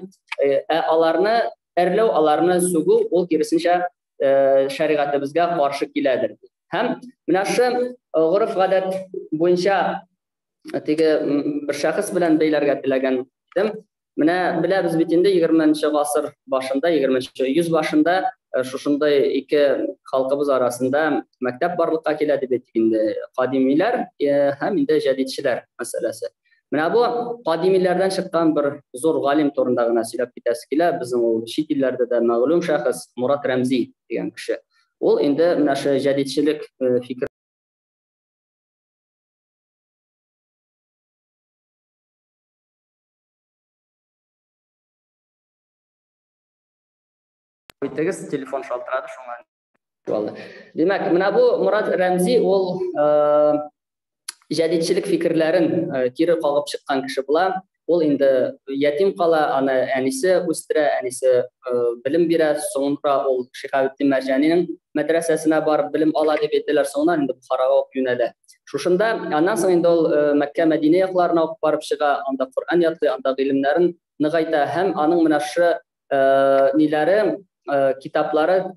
аларны әрләү, аларны сүгү ул киресенчә шәригатебезгә каршы киләдер. Һәм менә шу горыф гадәт буенча теге бер шәхес белән бәйләргә теләгән идем. Менә беләбез бит инде 20 гасыр башында, 20 йөз башында шушындай ике халкыбыз арасында мәктәп барлыкка килә дип әйтик инде, кадимиләр һәм инде җәдидчеләр мәсьәләсе. Менә бу кадимиләрдән чыккан бер зур галим турында гына сөйләп китәсе килә. Безнең ул чит илләрдә дә мәгълүм шәхес Мурат Рәмзи дигән кеше. Ул инде менә шу җәдидчелек фикер Итегез, телефон шалтырады, шуңа алды. Димәк, менә бу Мурат Рәмзи ул җәдидчелек фикерләрен кире кагып чыккан кеше була. Ул инде ятим кала, аны әнисе үстерә, әнисе белем бирә. Соңынра ул Шиһабетдин Мәрҗанинең мәдрәсәсенә барып белем ала дип әйтәләр. Соңыннан инде Бухарага ук юнәлә. Шушында аннан соң инде ул Мәккә, Мәдинә якларына ук барып чыга, анда Коръән ятлый, анда гыйлемнәрен ныгайта һәм аның менә шушы ниләре, китаплары,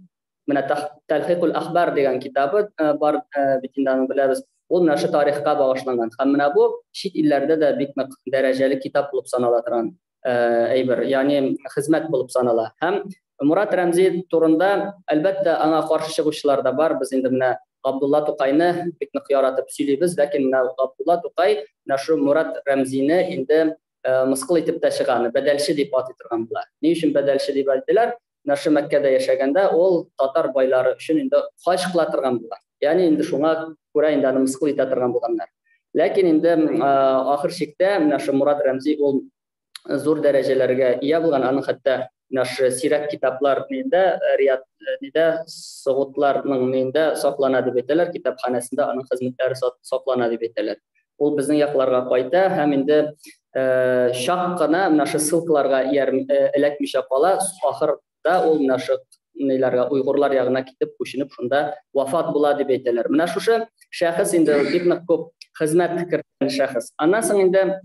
менә Тәлхикул Ахбар дигән китабы бар бит инде, аны беләбез. Ул менә шушы тарихка багышланган. Һәм менә бу чит илләрдә дә бик нык дәрәҗәле китап булып санала торган әйбер, ягъни хезмәт булып санала. Һәм Мурат Рәмзи турында, әлбәттә, аңа каршы чыгучылар да бар. Без инде менә Габдулла Тукайны бик нык яратып сөйлибез, ләкин менә Габдулла Тукай менә шу Мурат Рәмзине инде мыскыл итеп тә чыга, аны бәдәлче дип атый торган була. Ни өчен бәдәлче дип әйттеләр? Менә шу Мәккәдә яшәгәндә ул татар байлары өчен инде хаҗ кыла торган була. Ягъни инде шуңа күрә инде аны мыскыл итә торган булганнар. Ләкин инде ахыр чиктә менә шу Мурат Рәмзи ул зур дәрәҗәләргә ия булган, аның хәтта менә шу сирәк китаплар нидә, Рият нидә, Согутларның нидә саклана дип әйтәләр, китапханәсендә аның хезмәтләре саклана дип әйтәләр. Ул безнең якларга кайта һәм инде чак кына менә шу ссылкаларга эләкмичә кала. Ахырда ул менә шу ниләргә, уйгурлар ягына китеп, күченеп, шунда вафат була дип әйтәләр. Менә шушы шәхес инде бик нык күп хезмәт керткән шәхес. Аннан соң инде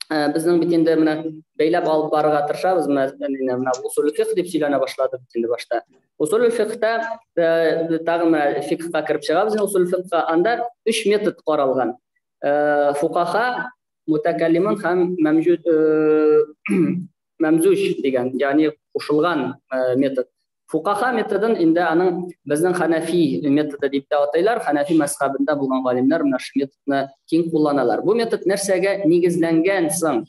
безнең бит инде менә бәйләп алып барырга тырышабыз. Менә усул фикх дип сөйләнә башлады бит инде башта. Усул фикхта тагын менә фикхка кереп чыгабыз. Усул фикхка анда өч метод каралган. Фукаха, мутакаллимун һәм мәмзуҗ дигән, ягъни кушылган метод. Фукаха методын инде аның безнең ханафи методы дип тә атыйлар. Ханафи мәзһәбендә булган галимнәр менә шу методны киң кулланалар. Бу метод нәрсәгә нигезләнгән соң?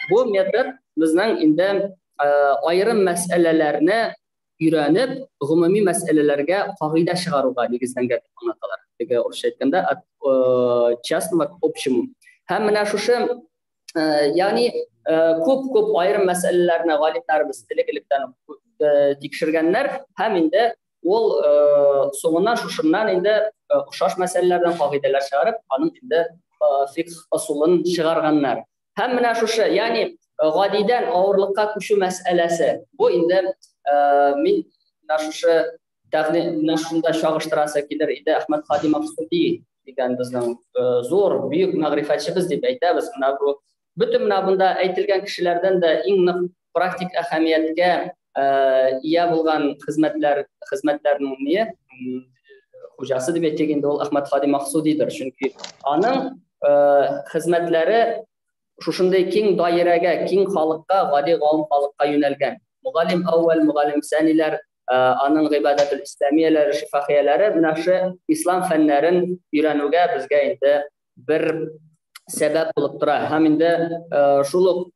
Бу метод безнең инде аерым мәсьәләләрне өйрәнеп, гомуми мәсьәләләргә кагыйдә чыгаруга нигезләнгән дип аңлаталар. Теге урысча әйткәндә, от частного к общему. Һәм менә шушы, ягъни күп-күп аерым мәсьәләләрне галимнәребез элек-электән тикшергәннәр һәм инде ул соңыннан шушыннан инде охшаш мәсьәләләрдән кагыйдәләр чыгарып, аның инде фикх ысулын чыгарганнар. Һәм менә шушы, ягъни гадидән авырлыкка күчү мәсьәләсе. Бу инде мин менә шушы менә шунда чагыштырасы килер иде. Әхмәт Һади Максуди дигән безнең зур, бөек мәгърифәтчебез дип әйтәбез. Менә бу бөтен менә бунда әйтелгән кешеләрдән дә иң нык практик әһәмияткә ия булган хезмәтләрнең не хуҗасы дип әйтик инде, ул Әхмәт Һади Максудидыр. Чөнки аның хезмәтләре шушындый киң даирәгә, киң халыкка, гади гавам халыкка юнәлгән. Мугаллим әүвәл, мугаллим сәниләр, аның гыйбадәтул исламияләре, шифахияләре менә шу ислам фәннәрен өйрәнүгә безгә инде бер сәбәп булып тора. Һәм инде шул ук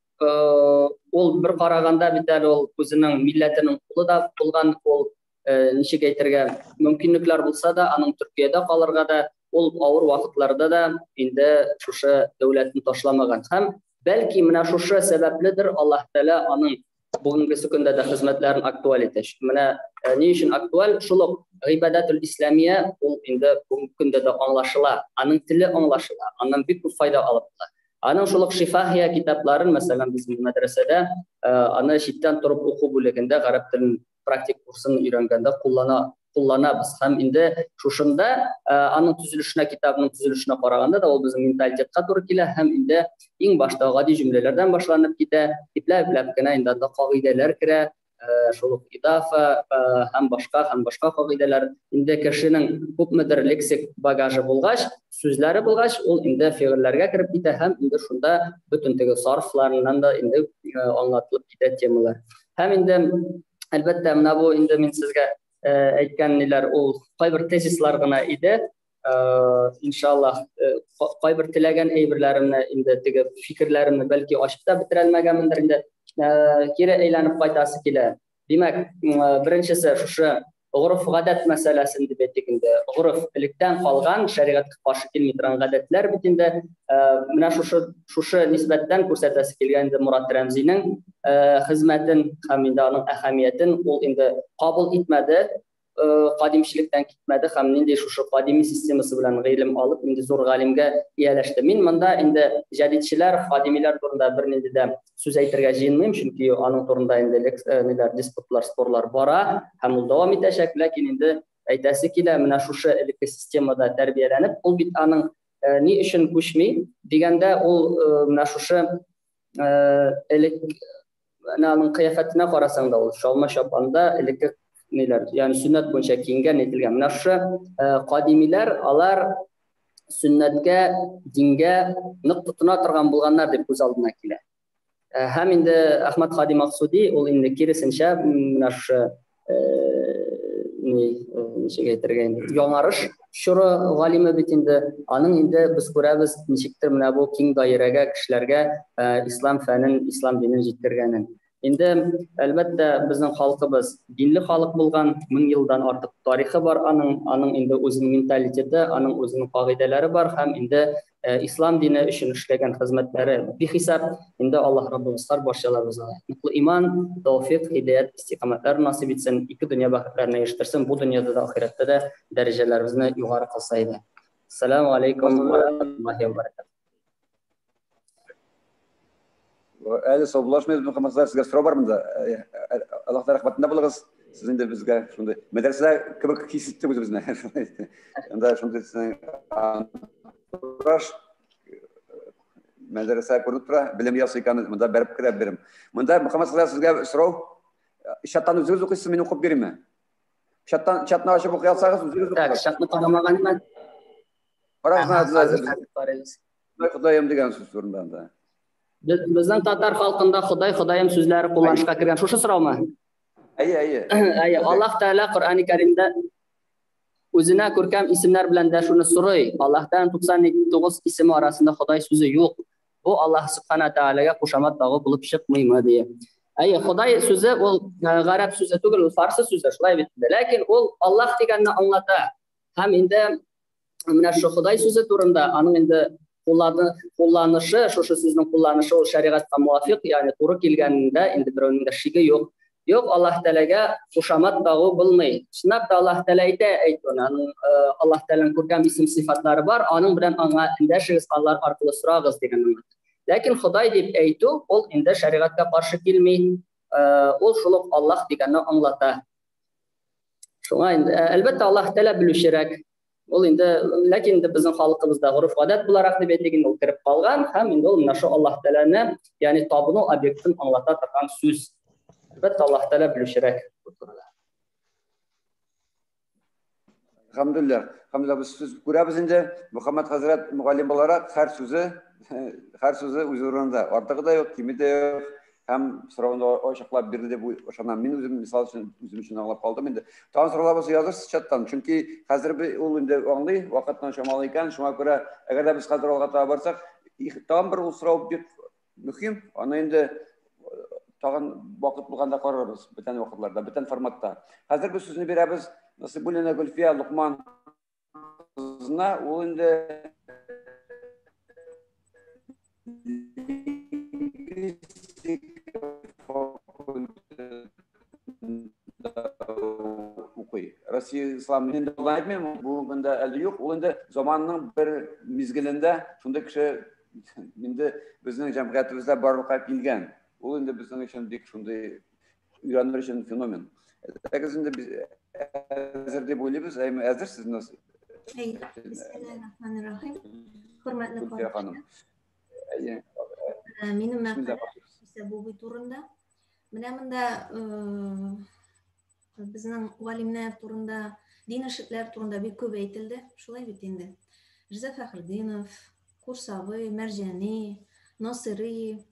ул бер караганда бит әле ул үзенең милләтенең улы да булган, ул ничек әйтергә, мөмкинлекләр булса да, аның Төркиядә калырга да, ул авыр вакытларда да инде шушы дәүләтен ташламаган. Һәм бәлки менә шушы сәбәпледер Аллаһ Тәгалә аның бүгенге көндә дә хезмәтләрен актуаль итә. Менә ни өчен актуаль? Шул ук гыйбадәтул исламия ул инде бүгенге көндә дә аңлашыла, аның теле аңлашыла, аннан бик күп файда алып була. Аның шул ук шифахия китапларын, мәсәлән, безнең мәдрәсәдә аны читтән торып уку бүлегендә гарәп телен практик курсын өйрәнгәндә кулланабыз. Һәм инде шушында аның төзелешенә, китабының төзелешенә караганда да ул безнең менталитетка туры килә һәм инде иң башта гади җөмләләрдән башланып китә, ипләп-ипләп кенә инде анда кагыйдәләр керә, шул ук идафа һәм башка һәм башка кагыйдәләр. Инде кешенең күпмедер лексик багажы булгач, сүзләре булгач, ул инде фигыльләргә кереп китә һәм инде шунда бөтен теге сарфларыннан да инде аңлатылып китә темалар. Һәм инде әлбәттә менә бу инде мин сезгә әйткән ниләр ул кайбер тезислар гына иде. Иншаллаһ, кайбер теләгән әйберләремне инде теге фикерләремне бәлки ачып та бетерә алмаганмындыр инде. Кире әйләнеп кайтасы килә. Димәк, беренчесе шушы гореф гадәт мәсьәләсен дип әйтик инде. Гореф электән калган шәригатькә каршы килми торган гадәтләр бит инде. Менә шушы нисбәттән күрсәтәсе килгән инде Мурат Рәмзинең хезмәтен һәм инде аның әһәмиятен ул инде кабул итмәде, кадимчелектән китмәде һәм нинди шушы кадими системасы белән гыйлем алып, нинди зур галимгә ияләште. Мин монда инде җәдидчеләр, кадимиләр турында бернинди дә сүз әйтергә җыенмыйм, чөнки аның турында инде ниләр, диспутлар, спорлар бара һәм ул дәвам итәчәк, ләкин инде әйтәсе килә, менә шушы элекке системада тәрбияләнеп, ул бит аның ни өчен күчми дигәндә, ул менә шушы элек менә аның кыяфәтенә карасаң да, ул чалма чапанда элекке ниләр, ягъни сөннәт буенча киенгән әйтелгән. Менә шушы кадимиләр, алар сөннәткә, дингә нык тотына торган булганнар дип күз алдына килә. Һәм инде Әхмәт Һади Максуди ул инде киресенчә менә шушы ничек әйтергә инде, яңарыш чоры галиме бит инде. Аның инде без күрәбез, ничектер менә бу киң даирәгә, кешеләргә ислам фәнен, ислам динен җиткергәнен. Инде әлбәттә безнең халкыбыз динле халык булган, 1000 елдан артык тарихы бар аның, аның инде үзенең менталитеты, аның үзенең кагыйдәләре бар һәм инде ислам дине өчен эшләгән хезмәтләре бихисап. Инде Аллаһ Раббыбыз һәр барчаларыбызга ныклы иман, тәүфик, һидәят, истикамәтләр насыйп итсен, ике дөнья бәхетләренә ирештерсен, бу дөньяда да, ахирәттә дә дәрәҗәләребезне югары кылса иде. Ассаламу алейкум ва рахматуллахи ва баракатуһ. Әле саубуллашмыйбыз, Мөхәммәд хәзрәт, сезгә сорау бар монда. Аллаһ рәхмәтендә булыгыз. Сез инде безгә шундый мәдрәсә кебек хис иттек үзебезне. Анда шундый сезнең антураж мәдрәсә күренеп тора, белем ясый икән, монда бәреп керә берем. Монда Мөхәммәд хәзрәт, сезгә сорау. Чаттан үзегез укыйсыз, мин укып биримме? Чаттан, чатны ачып укый алсагыз, үзегез укыгыз. Так, чатны карамаган мен. Карагыз, Ходаем дигән сүз турында анда. Безнең татар халкында Ходай, Ходаем сүзләре кулланышка кергән. Шушы сораумы? Әйе, әйе. Әйе, Аллаһ Тәгалә Коръәни Кәримдә үзенә күркәм исемнәр белән дәшүне сорый. Аллаһ Тәгаләнең 99 исеме арасында Ходай сүзе юк. Бу Аллаһ Субхана Тәгаләгә кушамат тагу булып чыкмыймы ди. Әйе, Ходай сүзе ул гарәп сүзе түгел, ул фарсы сүзе, шулай бит. Ләкин ул Аллаһ дигәнне аңлата. Һәм инде менә шу Ходай сүзе турында аның инде кулланышы, шушы сүзнең кулланышы ул шәригатькә муафиq, ягъни туры килгәнендә инде берәүнең дә шиге юк. Юк, Аллаһ Тәгаләгә кушамат тагу булмый. Чынлап та Аллаһ Тәгалә әйтә, әйт аны, аның Аллаһ Тәгаләнең күркәм исем сыйфатлары бар, аның белән аңа эндәшегез, алар аркылы сорагыз дигән аңлата. Ләкин Ходай дип әйтү ул инде шәригатькә каршы килми. Ул шул ук Аллаһ дигәнне аңлата. Шуңа инде, әлбәттә, Аллаһ Тәгалә белүчерәк. Ул инде, ләкин инде безнең халкыбызда гореф-гадәт буларак дип әйтик, инде ул кереп калган һәм инде ул менә шул Аллаһ Тәгаләне, ягъни табыну объектын аңлата торган сүз. Әлбәттә, Аллаһ Тәгалә белүчерәк бу турыда. Әлхәмдүлилләһ. Әлхәмдүлилләһ, без сүз күрәбез инде. Мөхәммәд хәзрәт мөгаллим буларак һәр сүзе, һәр сүзе үз урынында. Артыгы да юк, киме дә юк. Һәм сорауны ачыклап бирде дип ышанам. Мин үзем, мисал өчен, үзем өчен аңлап калдым инде. Тагын сораулар булса язырсыз чаттан. Чөнки хәзер ул инде аңлый, вакытны чамалы икән. Шуңа күрә, әгәр дә без хәзер алга таба барсак, тагын бер ул сорау бик мөһим. Аны инде тагын вакыт булганда карарбыз, бүтән вакытларда, бүтән форматта. Хәзер без сүзне бирәбез Насыйбуллина Гөлфия Лукман кызына. Ул инде укый. Россия ислам инде алдан әйтмим, бүгенге көндә әле юк. Ул инде заманның бер мизгелендә шундый кеше инде безнең җәмгыятебездә барлыкка килгән. Ул инде безнең өчен бик шундый өйрәнер өчен феномен. Әгез инде без әзер дип уйлыйбыз, әмма әзерсез нас. Бисмиллаһир-рахманир-рахим. Хөрмәтле Гөлфия ханым. Әйе. Минем мәкалә Исә Бубый турында. Менә монда безнең галимнәр турында, дин эшлекләр турында бик күп әйтелде. Шулай бит инде. Риза Фәхретдинов, Курсавый, Мәрҗани, Насыйри,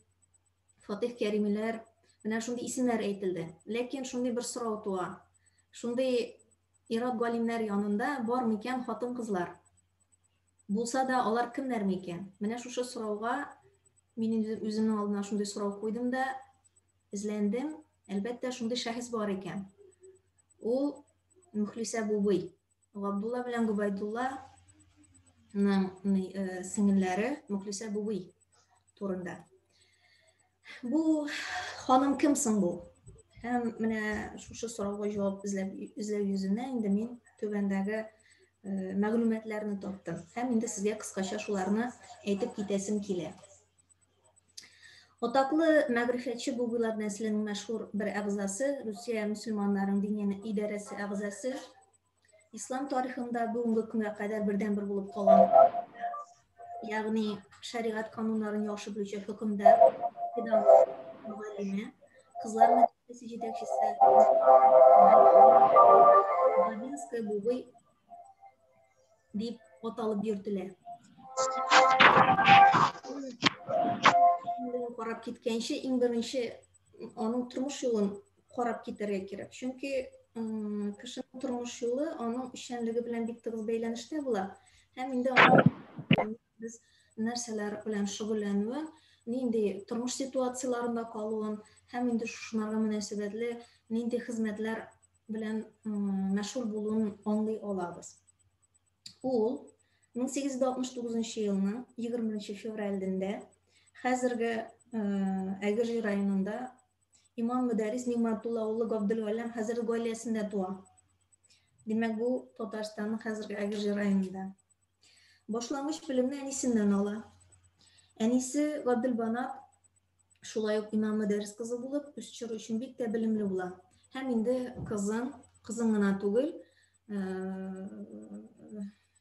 Фатих Кәримиләр, менә шундый исемнәр әйтелде. Ләкин шундый бер сорау туа. Шундый ир-ат галимнәр янында бар микән хатын-кызлар? Булса да, алар кемнәр микән? Менә шушы сорауга мин инде үземнең алдына шундый сорау куйдым да, эзләндем. Әлбәттә, шундый шәхес бар икән. Ул Мөхлисә Бубый. Габдулла белән Гобәйдулланың сеңелләре Мөхлисә Бубый турында. Бу ханым кем соң бу? Һәм менә шушы сорауга җавап эзләп эзләү йөзеннән инде мин түбәндәге мәгълүматларны таптым. Һәм инде сезгә кыскача шуларны әйтеп китәсем килә. Атаклы мәгърифәтче Бубыйлар нәселенең мәшһүр бер әгъзасы, Русия мөселманнарының диния идарәсе әгъзасы, Ислам тарихында бүгенге көнгә кадәр бердәнбер булып калган, ягъни шәригать кануннарын яхшы белүче хөкемдар, педагог, мөгаллимә, кызлар мәдрәсәсе җитәкчесе Бабинская Бубый дип аталып йөртелә. Карап киткәнче, иң беренче аның тормыш юлын карап китәргә кирәк. Чөнки кешенең тормыш юлы аның эшчәнлеге белән бик тыгыз бәйләнештә була. Һәм инде аның без нәрсәләр белән шөгыльләнүен, нинди тормыш ситуацияләрендә калуын һәм инде шушыларга мөнәсәбәтле нинди хезмәтләр белән мәшгуль булуын аңлый алабыз. Ул 1869 елның 21 февралендә хәзерге Әгерҗе районында Имам Мөдәррис Нигъмәтулла улы Габделгалләм хәзрәт гаиләсендә туа. Димәк, бу Татарстанның хәзерге Әгерҗе районында. Башлангыч белемне әнисеннән ала. Әнисе Габделбанат шулай ук имам Мөдәррис кызы булып, үз чоры өчен бик тә белемле була. Һәм инде кызын, кызын гына түгел,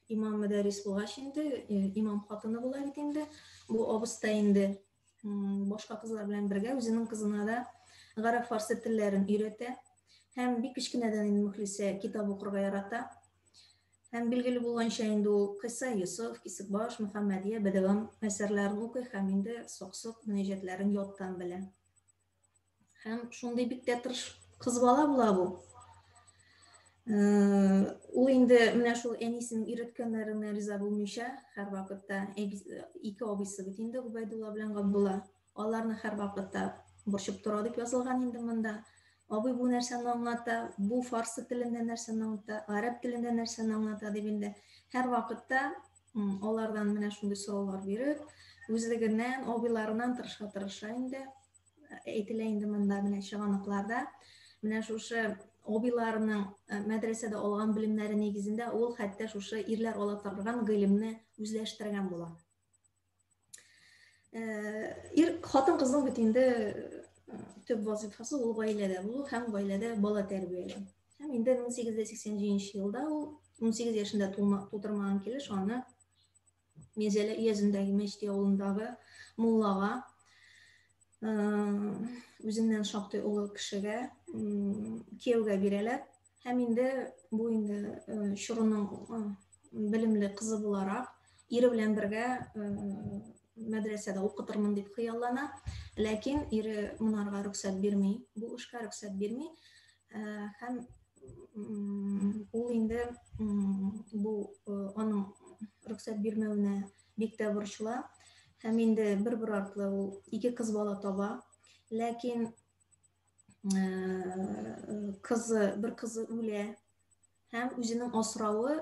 имам Мөдәррис булгач инде, имам хатыны була бит инде. Бу абыстай инде башка кызлар белән бергә үзенең кызына да гарәп фарсы телләрен өйрәтә. Һәм бик кечкенәдән инде Мөхлисә китап укырга ярата. Һәм билгеле булганча инде ул Кыйса Йосыф, Кисекбаш, Мөхәммәдия, Бәдәвам әсәрләрен укый һәм инде Саксык мөнәҗәтләрен яттан белә. Һәм шундый бик тә тырыш кыз бала була бу. Ул инде менә шул әнисенең өйрәткәннәренә риза булмыйча, һәрвакытта ике абыйсы бит инде Гобәйдулла белән Габдулла. Аларны һәрвакытта борчып тора дип язылган инде монда. Абый бу нәрсәне аңлата, бу фарсы телендә нәрсәне аңлата, гарәп телендә нәрсәне аңлата дип инде һәрвакытта алардан менә шундый сораулар биреп, үзлегеннән, абыйларыннан тырыша-тырыша инде әйтелә инде монда менә чыганакларда. Менә шушы абыйларының мәдрәсәдә алган белемнәре нигезендә ул хәтта шушы ирләр ала торган гыйлемне үзләштергән була. Ир хатын-кызның бит инде төп вазифасы ул гаиләдә булу һәм гаиләдә бала тәрбияләү. Һәм инде 1887 елда ул 18 яшендә тутырмаган килеш аны Минзәлә өязендәге Мәчти авылындагы муллага үзеннән шактый олы кешегә кияүгә бирәләр. Һәм инде бу инде чорының белемле кызы буларак ире белән бергә мәдрәсәдә укытырмын дип хыяллана. Ләкин ире монарга рөхсәт бирми, бу эшкә рөхсәт бирми. Һәм ул инде бу аның рөхсәт бирмәвенә бик тә борчыла. Һәм инде бер-бер артлы ул ике кыз бала таба. Ләкин кызы, бер кызы үлә һәм үзенең асравы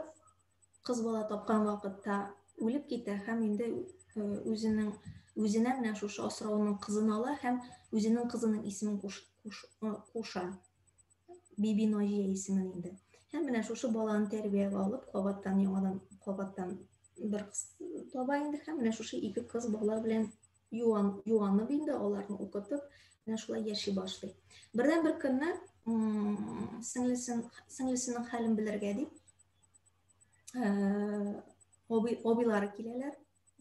кыз бала тапкан вакытта үлеп китә һәм инде үзенең үзенә менә шушы асравының кызын ала һәм үзенең кызының исемен куш, куш, куша. Биби Наҗия исемен инде. Һәм менә шушы баланы тәрбиягә алып, кабаттан яңадан кабаттан бер кыз таба инде һәм менә шушы ике кыз бала белән юан, юанып инде аларны укытып, менә шулай яши башлый. Бердән бер көнне сеңлесен, сеңлесенең хәлен белергә дип, абый, абыйлары киләләр,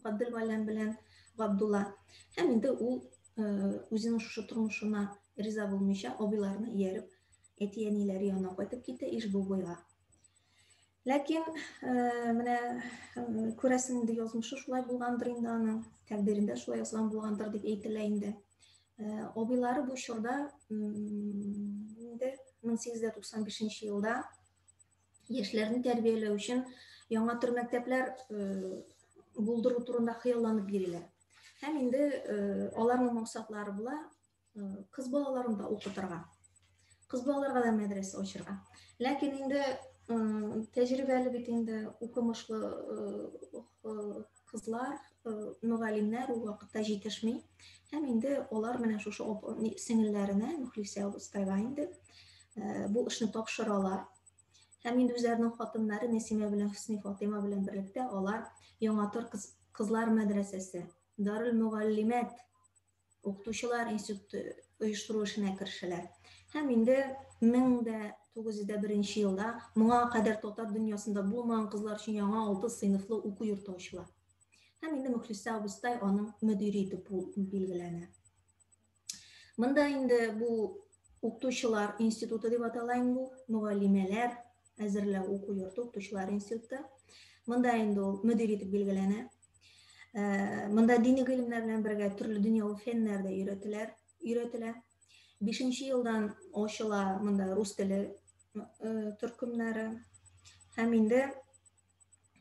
Габделгалләм белән Габдулла. Һәм инде ул үзенең шушы тормышына риза булмыйча, абыйларына ияреп, әти-әниләре янына кайтып китә Иж-Бубыйга. Ләкин менә күрәсең инде язмышы шулай булгандыр инде аның, тәкъдирендә шулай язган булгандыр дип әйтелә инде. Абыйлары бу чорда инде 1895 елда яшьләрне тәрбияләү өчен яңа төр мәктәпләр булдыру турында хыялланып йөриләр. Һәм инде аларның максатлары була кыз балаларын да укытырга. Кыз балаларга да мәдрәсә ачырга. Ләкин инде тәҗрибәле бит инде укымышлы кызлар, мөгаллимнәр ул вакытта җитешми. Һәм инде алар менә шушы сеңелләренә, Мөхлисә абыстайга инде бу эшне тапшыралар. Һәм инде үзләренең хатыннары Нәсимә белән Хөсни Фатыйма белән берлектә алар Яңа Тор кызлар мәдрәсәсе, Дарул мөгаллимәт укытучылар институты оештыру эшенә керешәләр. Һәм инде 1901 елда моңа кадәр татар дөньясында булмаган кызлар өчен яңа 6 сыйныфлы уку йорты ачыла. Һәм инде Мөхлисә абыстай аның мөдире итеп билгеләнә. Монда инде бу укытучылар институты дип атала инде бу, мөгаллимәләр әзерләү уку йорты, укытучылар институты. Монда инде ул мөдир итеп билгеләнә. Монда дини гыйлемнәр белән бергә төрле дөньяви фәннәр дә өйрәтеләр, өйрәтелә. Бишенче елдан ачыла монда рус теле төркемнәре. Һәм инде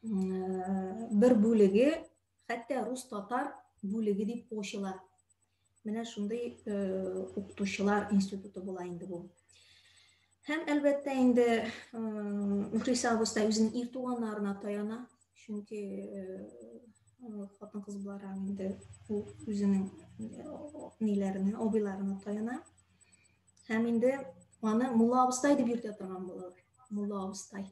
бер бүлеге хәтта рус-татар бүлеге дип ачыла. Менә шундый укытучылар институты була инде бу. Һәм әлбәттә инде Мөхлисә абыстай үзенең ир туганнарына таяна, чөнки хатын-кыз буларак инде ул үзенең ниләренә, абыйларына таяна. Һәм инде аны мулла абыстай дип йөртә торган булалар. Мулла абыстай.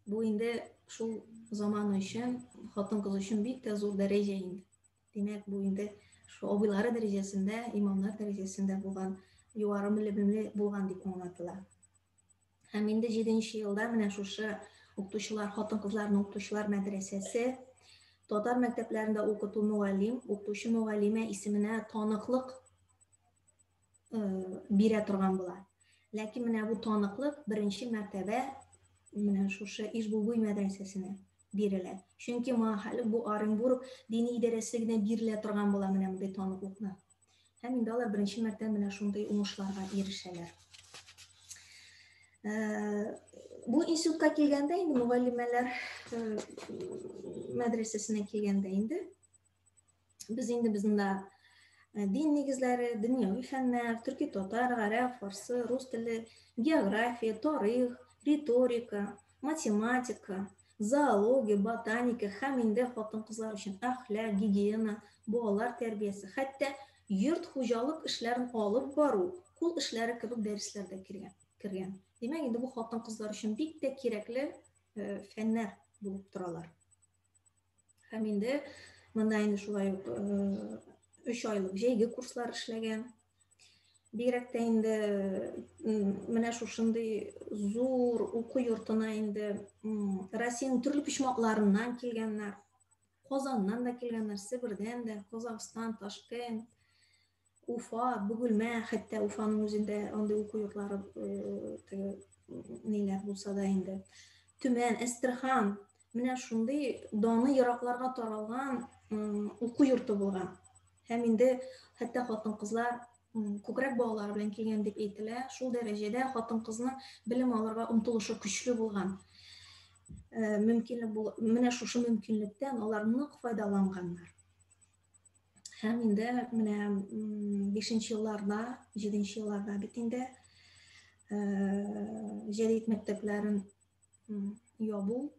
Бу инде шул заман өчен, хатын-кыз өчен бик тә зур дәрәҗә инде. Димәк, бу инде шул абыйлары дәрәҗәсендә, имамнар дәрәҗәсендә булган, югары белемле булган дип аңлатыла. Һәм инде 7 елда менә шушы укытучылар, хатын-кызларның укытучылар мәдрәсәсе татар мәктәпләрендә укыту мөгаллим, укытучы мөгаллимә исеменә таныклык бирә торган була. Ләкин менә бу таныклык беренче мәртәбә менә шушы Иж-Бубый мәдрәсәсенә бирелә. Чөнки моңа хәле бу Оренбург дини идарәсе генә бирелә торган була менә мондый таныклыкны. Һәм инде алар беренче мәртәбә менә шундый уңышларга ирешәләр. Бу институтка килгәндә инде мөгаллимәләр мәдрәсәсенә килгәндә инде Без инде безнең дә дин нигезләре, дөньяви фәннәр, төрки, татар, гарәп, фарсы, рус теле, география, тарих, риторика, математика, зоология, ботаника һәм инде хатын-кызлар өчен әхлак, гигиена, балалар тәрбиясе, хәтта йорт хуҗалык эшләрен алып бару, кул эшләре кебек дәресләр дә кергән. Димәк, инде бу хатын-кызлар өчен бик тә кирәкле фәннәр булып торалар. Һәм инде монда инде шулай ук 3 айлык җәйге курслар эшләгән. Бигрәк тә инде менә шушындый зур уку йортына инде Россиянең төрле почмакларыннан килгәннәр. Казаннан да килгәннәр, Себердән дә, Казахстан, Ташкент, Уфа, Бөгелмә, хәтта Уфаның үзендә андый уку йортлары теге ниләр булса да инде. Төмән, Әстерхан, менә шундый даны еракларга таралган уку йорты булган. Һәм инде хәтта хатын-кызлар күкрәк балалары белән килгән дип әйтелә. Шул дәрәҗәдә хатын-кызның белем алырга омтылышы көчле булган. Мөмкинлек менә шушы мөмкинлектән алар нык файдаланганнар. Һәм инде менә 5 елларда, 7 елларда бит инде җәдит мәктәпләрен ябу,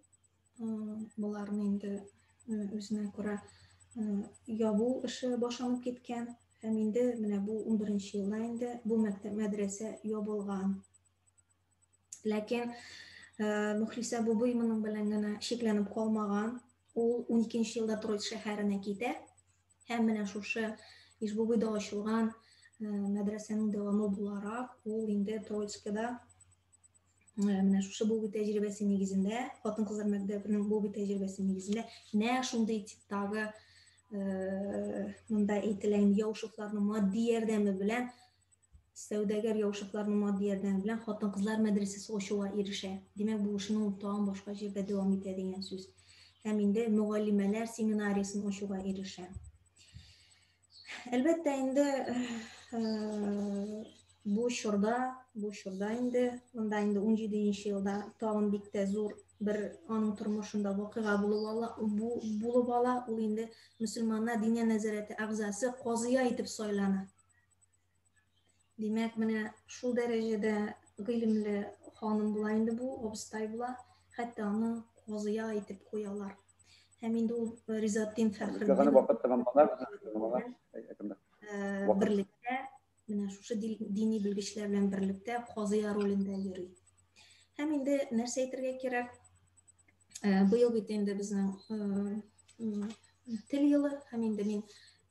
боларны инде үзенә күрә ябу эше башланып киткән. Һәм инде менә бу 11 елда инде бу мәктәп мәдрәсә ябылган. Ләкин Мөхлисә Бубый моның белән генә чикләнеп калмаган. Ул 12 елда Троиц шәһәренә китә. Һәм менә шушы Иж-Бубыйда ачылган мәдрәсәнең дәвамы буларак, ул инде Троицкида менә шушы Бубый тәҗрибәсе нигезендә, хатын-кызлар мәктәбенең Бубый тәҗрибәсе нигезендә нәкъ шундый типтагы монда әйтелә инде Яушевларның матди ярдәме белән Сәүдәгәр Яушевларның матди ярдәме белән хатын-кызлар мәдрәсәсе ачуга ирешә. Димәк, бу эшне ул тагын башка җирдә дәвам итә дигән сүз. Һәм инде мөгаллимәләр семинариясен ачуга ирешә. Әлбәттә инде бу чорда, бу чорда инде, монда инде 17 елда тагын бик тә зур бер аның тормышында вакыйга булып ала, бу, булып ала, ул инде мөселманнар диния нәзарәте әгъзасы казыя итеп сайлана. Димәк, менә шул дәрәҗәдә гыйлемле ханым була инде бу, абыстай була, хәтта аны казыя итеп куялар. Һәм инде ул Ризатдин Фәхретдин вакыт тәмамлана, берлектә, менә шушы дини белгечләр белән берлектә казыя ролендә йөри. Һәм инде нәрсә әйтергә кирәк? Быел бит инде безнең тел елы, һәм инде мин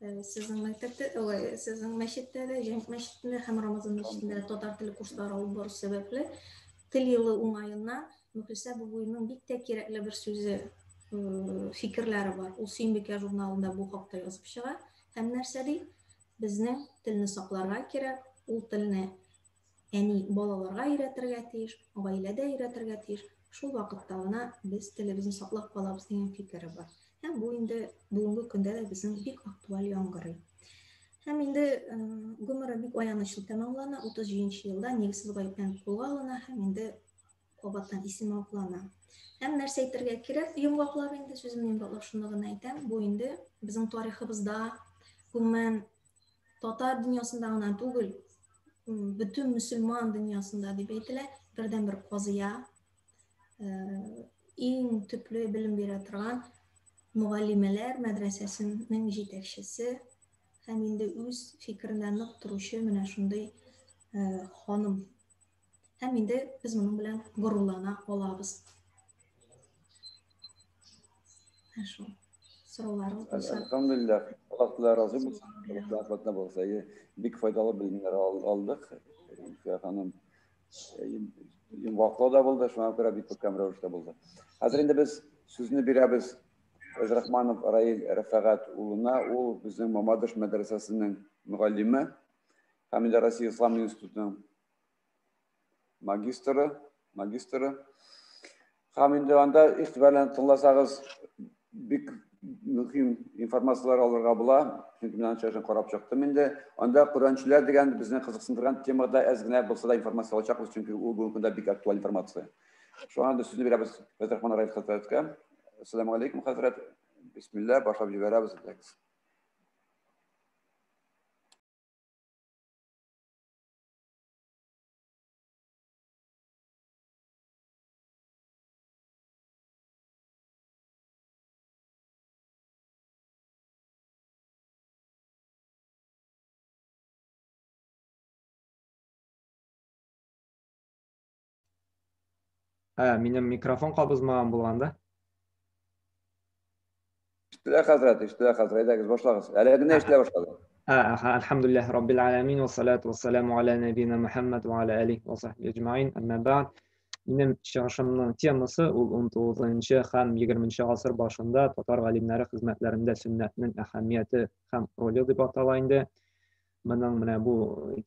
сезнең мәктәптә, ой, сезнең мәчеттә дә, Җәмигъ мәчетендә һәм Рамазан мәчетендә татар теле курслары алып бару сәбәпле, тел елы уңаеннан Мөхлисә Бубуйның бик тә кирәкле бер сүзе, фикерләре бар. Ул Сөембикә журналында бу хакта язып чыга. Һәм нәрсә ди? Безнең телне сакларга кирәк, ул телне әни балаларга өйрәтергә тиеш, гаиләдә өйрәтергә тиеш. Шул вакытта гына без телебезне саклап калабыз дигән фикере бар. Һәм бу инде бүгенге көндә дә безнең бик актуаль яңгырый. Һәм инде гомере бик аянычлы тәмамлана, 37 елда нигезсез гаепләнеп кулга алына һәм инде кабаттан исеме аклана. Һәм нәрсә әйтергә кирәк, йомгаклап инде сүземне йомгаклап шуны гына әйтәм, бу инде безнең тарихыбызда, гомумән татар дөньясында гына түгел, бөтен мөселман дөньясында дип әйтелә, бердәнбер казыя, иң төпле белем бирә торган мөгаллимәләр мәдрәсәсенең җитәкчесе һәм инде үз фикерендә нык торучы менә шундый ханым. Һәм инде без моның белән горурлана алабыз. Ә шул. Сорауларыгыз булса. Әлхәмдүлилләһ. Аллаһ Тәгалә разый булсын. Аллаһ рәхмәтенә булса. Бик файдалы белемнәр алдык. Илфия ханым йомгаклау да булды, шуңа күрә бик күркәм рәвештә булды. Хәзер инде без сүзне бирәбез Фәйзрахманов Раил Рәфәгать улына. Ул безнең Мамадыш мәдрәсәсенең мөгаллиме һәм инде Россия Ислам институтының магистры, магистры. Һәм инде анда игътибар белән тыңласагыз, бик мөһим информацияләр алырга була. Чөнки мин аның чыгышын карап чыктым инде. Анда Коръәнчеләр дигән безне кызыксындырган темада әз генә булса да информация алачакбыз, чөнки ул бүгенге көндә бик актуаль информация. Шуңа да сүзне бирәбез Фәйзрахман Раил хәзрәткә. Ассаламу алейкум, хәзрәт. Бисмилла, башлап җибәрәбез. Ә, минем микрофон кабызмаган булган да. Ишетелә, хәзрәт, ишетелә, хәзрәт, әйдәгез, башлагыз. Әле генә ишетелә башлады. Әлхәмдүлилләһ раббил аләмин, ва салату ва саламу аля нәбина Мухаммад ва аля алихи ва сахби әҗмаин. Әмма бәгъд. Минем чыгышымның темасы ул 19 һәм 20 гасыр башында татар галимнәре хезмәтләрендә сөннәтнең әһәмияте һәм роле дип атала инде. Моның менә бу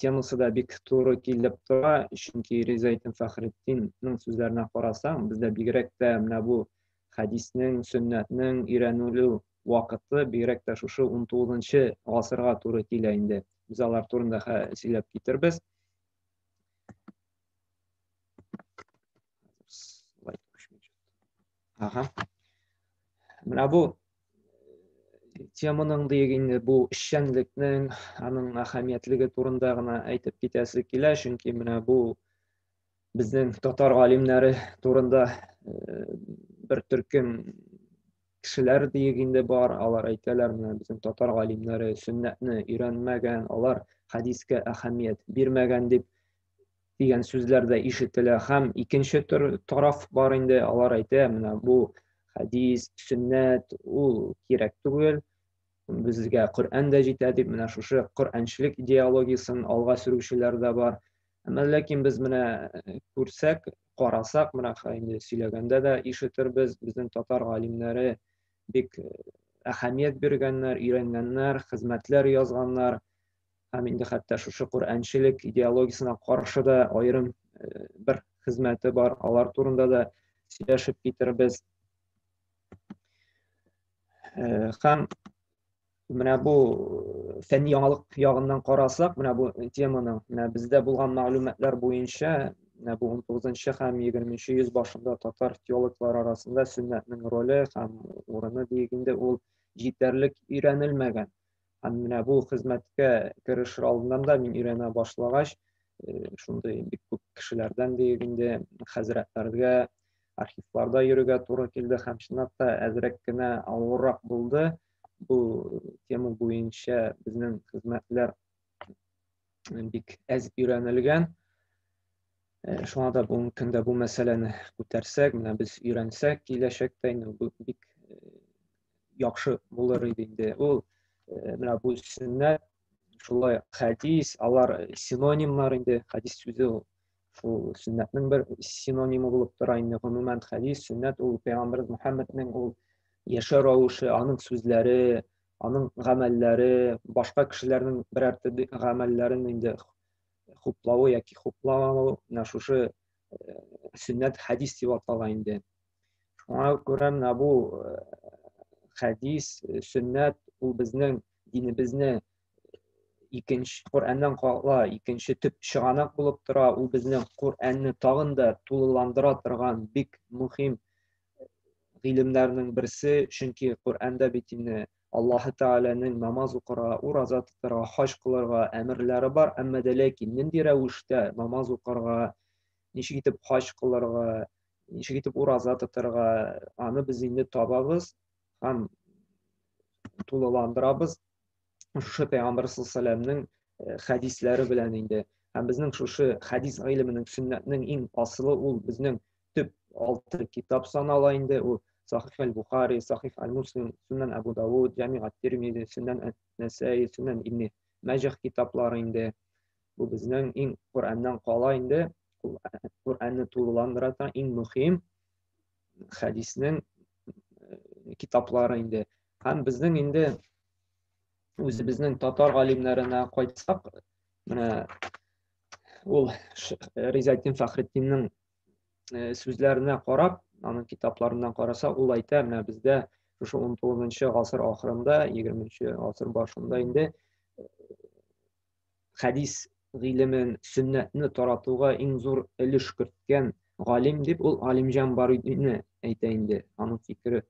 темасы да бик туры килеп тора, чөнки Ризаэтдин Фәхретдиннең сүзләренә карасаң, бездә бигрәк тә менә бу хәдиснең, сөннәтнең өйрәнелү вакыты бигрәк тә шушы 19 гасырга туры килә инде. Без алар турында сөйләп китербез. Ага. Менә бу теманың диек инде бу эшчәнлекнең аның әһәмиятлеге турында гына әйтеп китәсе килә, чөнки менә бу безнең татар галимнәре турында бер төркем кешеләр диек инде бар, алар әйтәләр, менә безнең татар галимнәре сөннәтне өйрәнмәгән, алар хәдискә әһәмият бирмәгән дип дигән сүзләр дә ишетелә. Һәм икенче төр тараф бар инде, алар әйтә, менә бу хәдис, сөннәт ул кирәк түгел, безгә Коръән дә җитә дип, менә шушы коръәнчелек идеологиясен алга сөрүчеләр дә бар. Әмма ләкин без менә күрсәк, карасак, менә инде сөйләгәндә дә ишетербез, безнең татар галимнәре бик әһәмият биргәннәр, өйрәнгәннәр, хезмәтләр язганнар. Һәм инде хәтта шушы Коръәнчелек идеологиясенә каршы да аерым бер хезмәте бар. Алар турында да сөйләшеп китербез. Һәм менә бу фәнни яңалык ягыннан карасак, менә бу теманың, менә бездә булган мәгълүматлар буенча, менә бу 19 һәм 20 йөз башында татар теологлары арасында сөннәтнең роле һәм урыны диек инде ул җитәрлек өйрәнелмәгән. Һәм менә бу хезмәткә керешер алдыннан да мин өйрәнә башлагач, шундый бик күп кешеләрдән диек инде хәзрәтләргә архивларда йөрергә туры килде һәм чынлап та әзрәк кенә авыррак булды. Бу тема буенча безнең хезмәтләр бик әз өйрәнелгән. Шуңа да бүгенге көндә бу мәсьәләне күтәрсәк, менә без өйрәнсәк киләчәктә инде бу бик яхшы булыр иде инде. Ул менә бу сөннәт, шулай хәдис, алар синонимнар инде, хәдис сүзе ул шул сөннәтнең бер синонимы булып тора инде. Гомумән хәдис, сөннәт ул пәйгамбәрбез Мөхәммәднең ул яшәү рәвеше, аның сүзләре, аның гамәлләре, башка кешеләрнең берәр төрле гамәлләрен инде хуплавы яки хупламавы менә шушы сөннәт хәдис дип атала инде. Шуңа күрә менә бу хәдис, сөннәт ул безнең динебезне икенче Коръәннән кала икенче төп чыганак булып тора. Ул безнең Коръәнне тагын да тулыландыра торган бик мөһим гыйлемнәрнең берсе, чөнки Коръәндә бит инде Аллаһы Тәгаләнең намаз укырга, ураза тотарга, хаҗ кылырга әмерләре бар, әмма дә ләкин нинди рәвештә намаз укырга, ничек итеп хаҗ кылырга, ничек итеп ураза тотарга, аны без инде табабыз һәм тулыландырабыз шушы пәйгамбәр саллаллаһу хәдисләре белән инде. Һәм безнең шушы хәдис гыйлеменең, сөннәтнең иң асылы ул безнең төп алты китап санала инде. Ул Сахих аль-Бухари, Сахих аль-Муслим, Суннан Абу Давуд, Җами ат-Тирмизи, Суннан ан-Насаи, Суннан Ибн Мәҗах китаплары инде. Бу безнең иң Коръәннән кала инде, Коръәнне тулыландыра торган иң мөһим хәдиснең китаплары инде. Һәм безнең инде үзебезнең татар галимнәренә кайтсак, менә ул Ризаэтдин Фәхретдиннең сүзләренә карап, аның китапларыннан караса, ул әйтә, менә бездә шушы 19 гасыр ахырында, 20 гасыр башында инде хәдис гыйлемен, сөннәтне таратуга иң зур өлеш керткән галим дип ул Галимҗан Барудины әйтә инде, аның фикере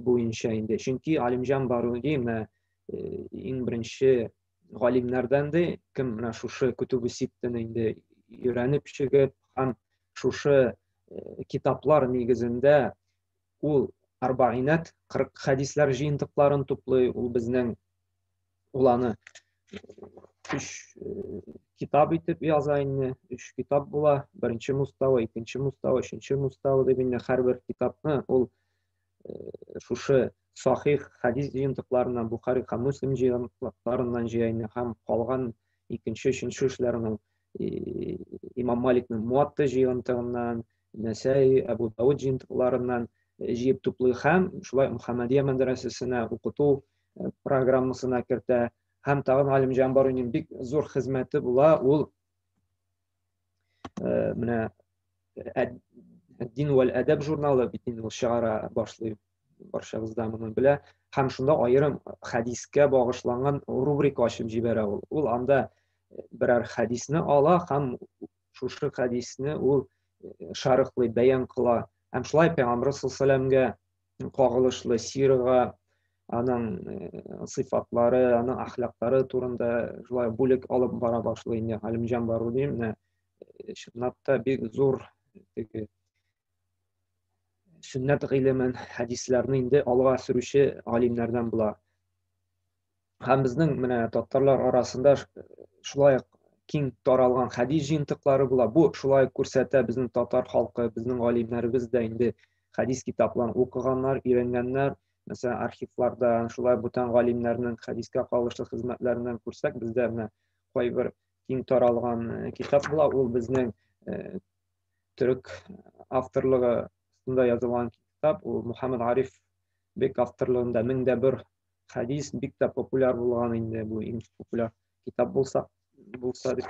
буенча инде. Чөнки Галимҗан Баруди менә иң беренче галимнәрдән ди, кем менә шушы Кутубы Ситтаны инде өйрәнеп чыгып һәм шушы китаплар нигезендә ул Арбаинат, 40 хәдисләр җыентыкларын туплый, ул безнең ул аны өч китап итеп яза инде, өч китап була, беренче муставы, икенче муставы, өченче муставы дип инде һәрбер китапны ул шушы сахих хәдис җыентыкларыннан, Бухари һәм Муслим җыентыкларыннан җыя инде, һәм калган икенче, өченче эшләрен ул Имам Маликның Муатта җыентыгыннан, Нәсәй, Әбу Дауд җыентыкларыннан җыеп туплый һәм шулай Мөхәммәдия мәдрәсәсенә укыту программасына кертә. Һәм тагын Галимҗан Баруниның бик зур хезмәте була, ул менә Дин вәл әдәб журналы бит инде ул чыгара башлый, барчабыз да моны белә. Һәм шунда аерым хәдискә багышланган рубрика ачып җибәрә ул. Ул анда берәр хәдисне ала һәм шушы хәдисне ул шарыхлый, бәян кыла. Һәм шулай Пәйгамбер саллаллаһу алейһи вәсәлләмгә кагылышлы сирага, аның сыйфатлары, аның әхлаклары турында шулай бүлек алып бара башлый инде Галимҗан Баруди. Менә чынлап та бик зур теге сөннәт гыйлемен, хәдисләрне инде алга сөрүче галимнәрдән була. Һәм безнең менә татарлар арасында шулай ук киң таралган хәдис җыентыклары була. Бу шулай ук күрсәтә, безнең татар халкы, безнең галимнәребез дә инде хәдис китапларын укыганнар, өйрәнгәннәр. Мәсәлән, архивларда шулай бүтән галимнәрнең хәдискә кагылышлы хезмәтләреннән күрсәк, бездә менә кайбер киң таралган китап була. Ул безнең төрек авторлыгы астында язылган китап, ул Мухаммад Ариф бек авторлыгында 1001 хәдис бик тә популяр булган инде, бу иң популяр китап булса булса дип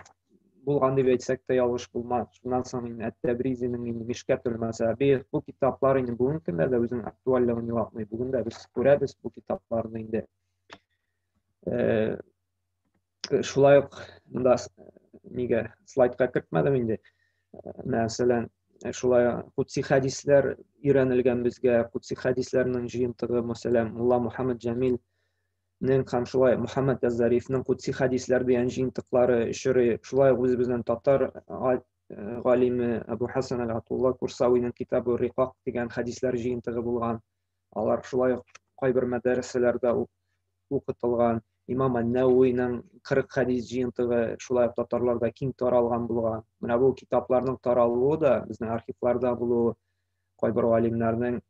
булган дип әйтсәк тә ялгыш булмас. Шуннан соң инде Әт-Тәбризинең инде Мишкәтул Мәсабих, бу китаплар инде бүгенге көндә дә үзенең актуальлыгын югалтмый. Бүген дә без күрәбез бу китапларны инде. Шулай ук монда нигә слайдка кертмәдем инде. Мәсәлән, шулай кутси хәдисләр өйрәнелгән безгә, кутси хәдисләрнең җыентыгы, мәсәлән, Мулла Мухаммад Җәмил нең һәм шулай Мухаммад Әз-Зарифның Кудси хәдисләр дигән җыентыклары очрый. Шулай ук үзебезнең татар галиме Әбу Хасан әл-Атулла Курсавиның китабы Рикак дигән хәдисләр җыентыгы булган. Алар шулай ук кайбер мәдрәсәләрдә укытылган. Имам Ән-Нәвәвиның 40 хәдис җыентыгы шулай ук татарларда киң таралган булган. Менә бу китапларның таралуы да безнең архивларда булуы кайбер галимнәрнең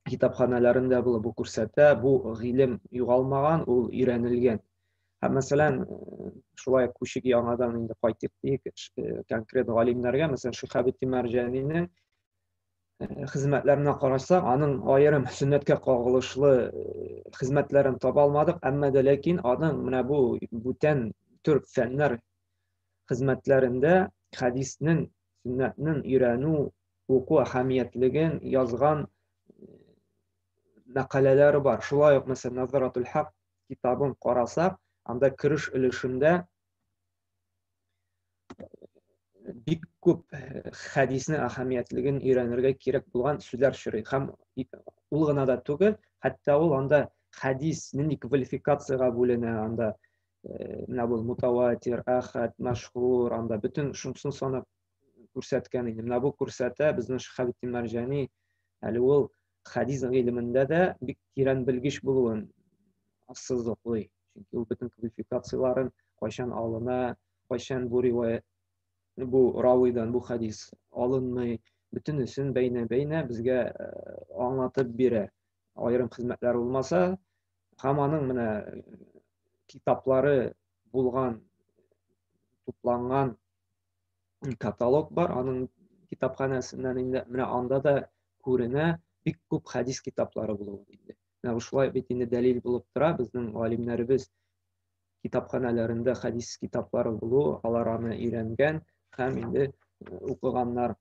китапханәләрендә булып бу күрсәтә, бу гыйлем югалмаган, ул өйрәнелгән. Һәм мәсәлән, шулай күчик яңадан инде кайтыйк диек, конкрет галимнәргә, мәсәлән, Шиһабетдин Мәрҗанинең хезмәтләренә карасак, аның аерым сөннәткә кагылышлы хезмәтләрен таба алмадык, әмма дә ләкин аның менә бу бүтән төр фәннәр хезмәтләрендә хәдиснең, сөннәтнең өйрәнү уку әһәмиятлеген язган мәкаләләре бар. Шулай ук, мәсәлән, Назаратул Хак китабын карасак, анда кереш өлешендә бик күп хәдиснең әһәмиятлеген өйрәнергә кирәк булган сүзләр очрый. Һәм ул гына да түгел, хәтта ул анда хәдис нинди квалификациягә бүленә, анда менә бу мутаватир, әхәд, мәшһүр, анда бөтен шунысын санап күрсәткән инде. Менә бу күрсәтә безнең Шиһабетдин Мәрҗани әле ул хәдис гыйлемендә дә бик тирән белгеч булуын ассызыклый. Чөнки ул бөтен квалификацияләрен кайчан алына, кайчан бу риваять бу равыйдан бу хәдис алынмый, бөтенесен бәйнә-бәйнә безгә аңлатып бирә. Аерым хезмәтләр булмаса, һәм аның менә китаплары булган, тупланган каталог бар, аның китапханәсеннән инде менә анда да күренә бик күп хәдис китаплары булуы инде. Менә шулай бит инде дәлил булып тора безнең галимнәребез китапханәләрендә хәдис китаплары булу, алар аны өйрәнгән һәм инде укыганнар.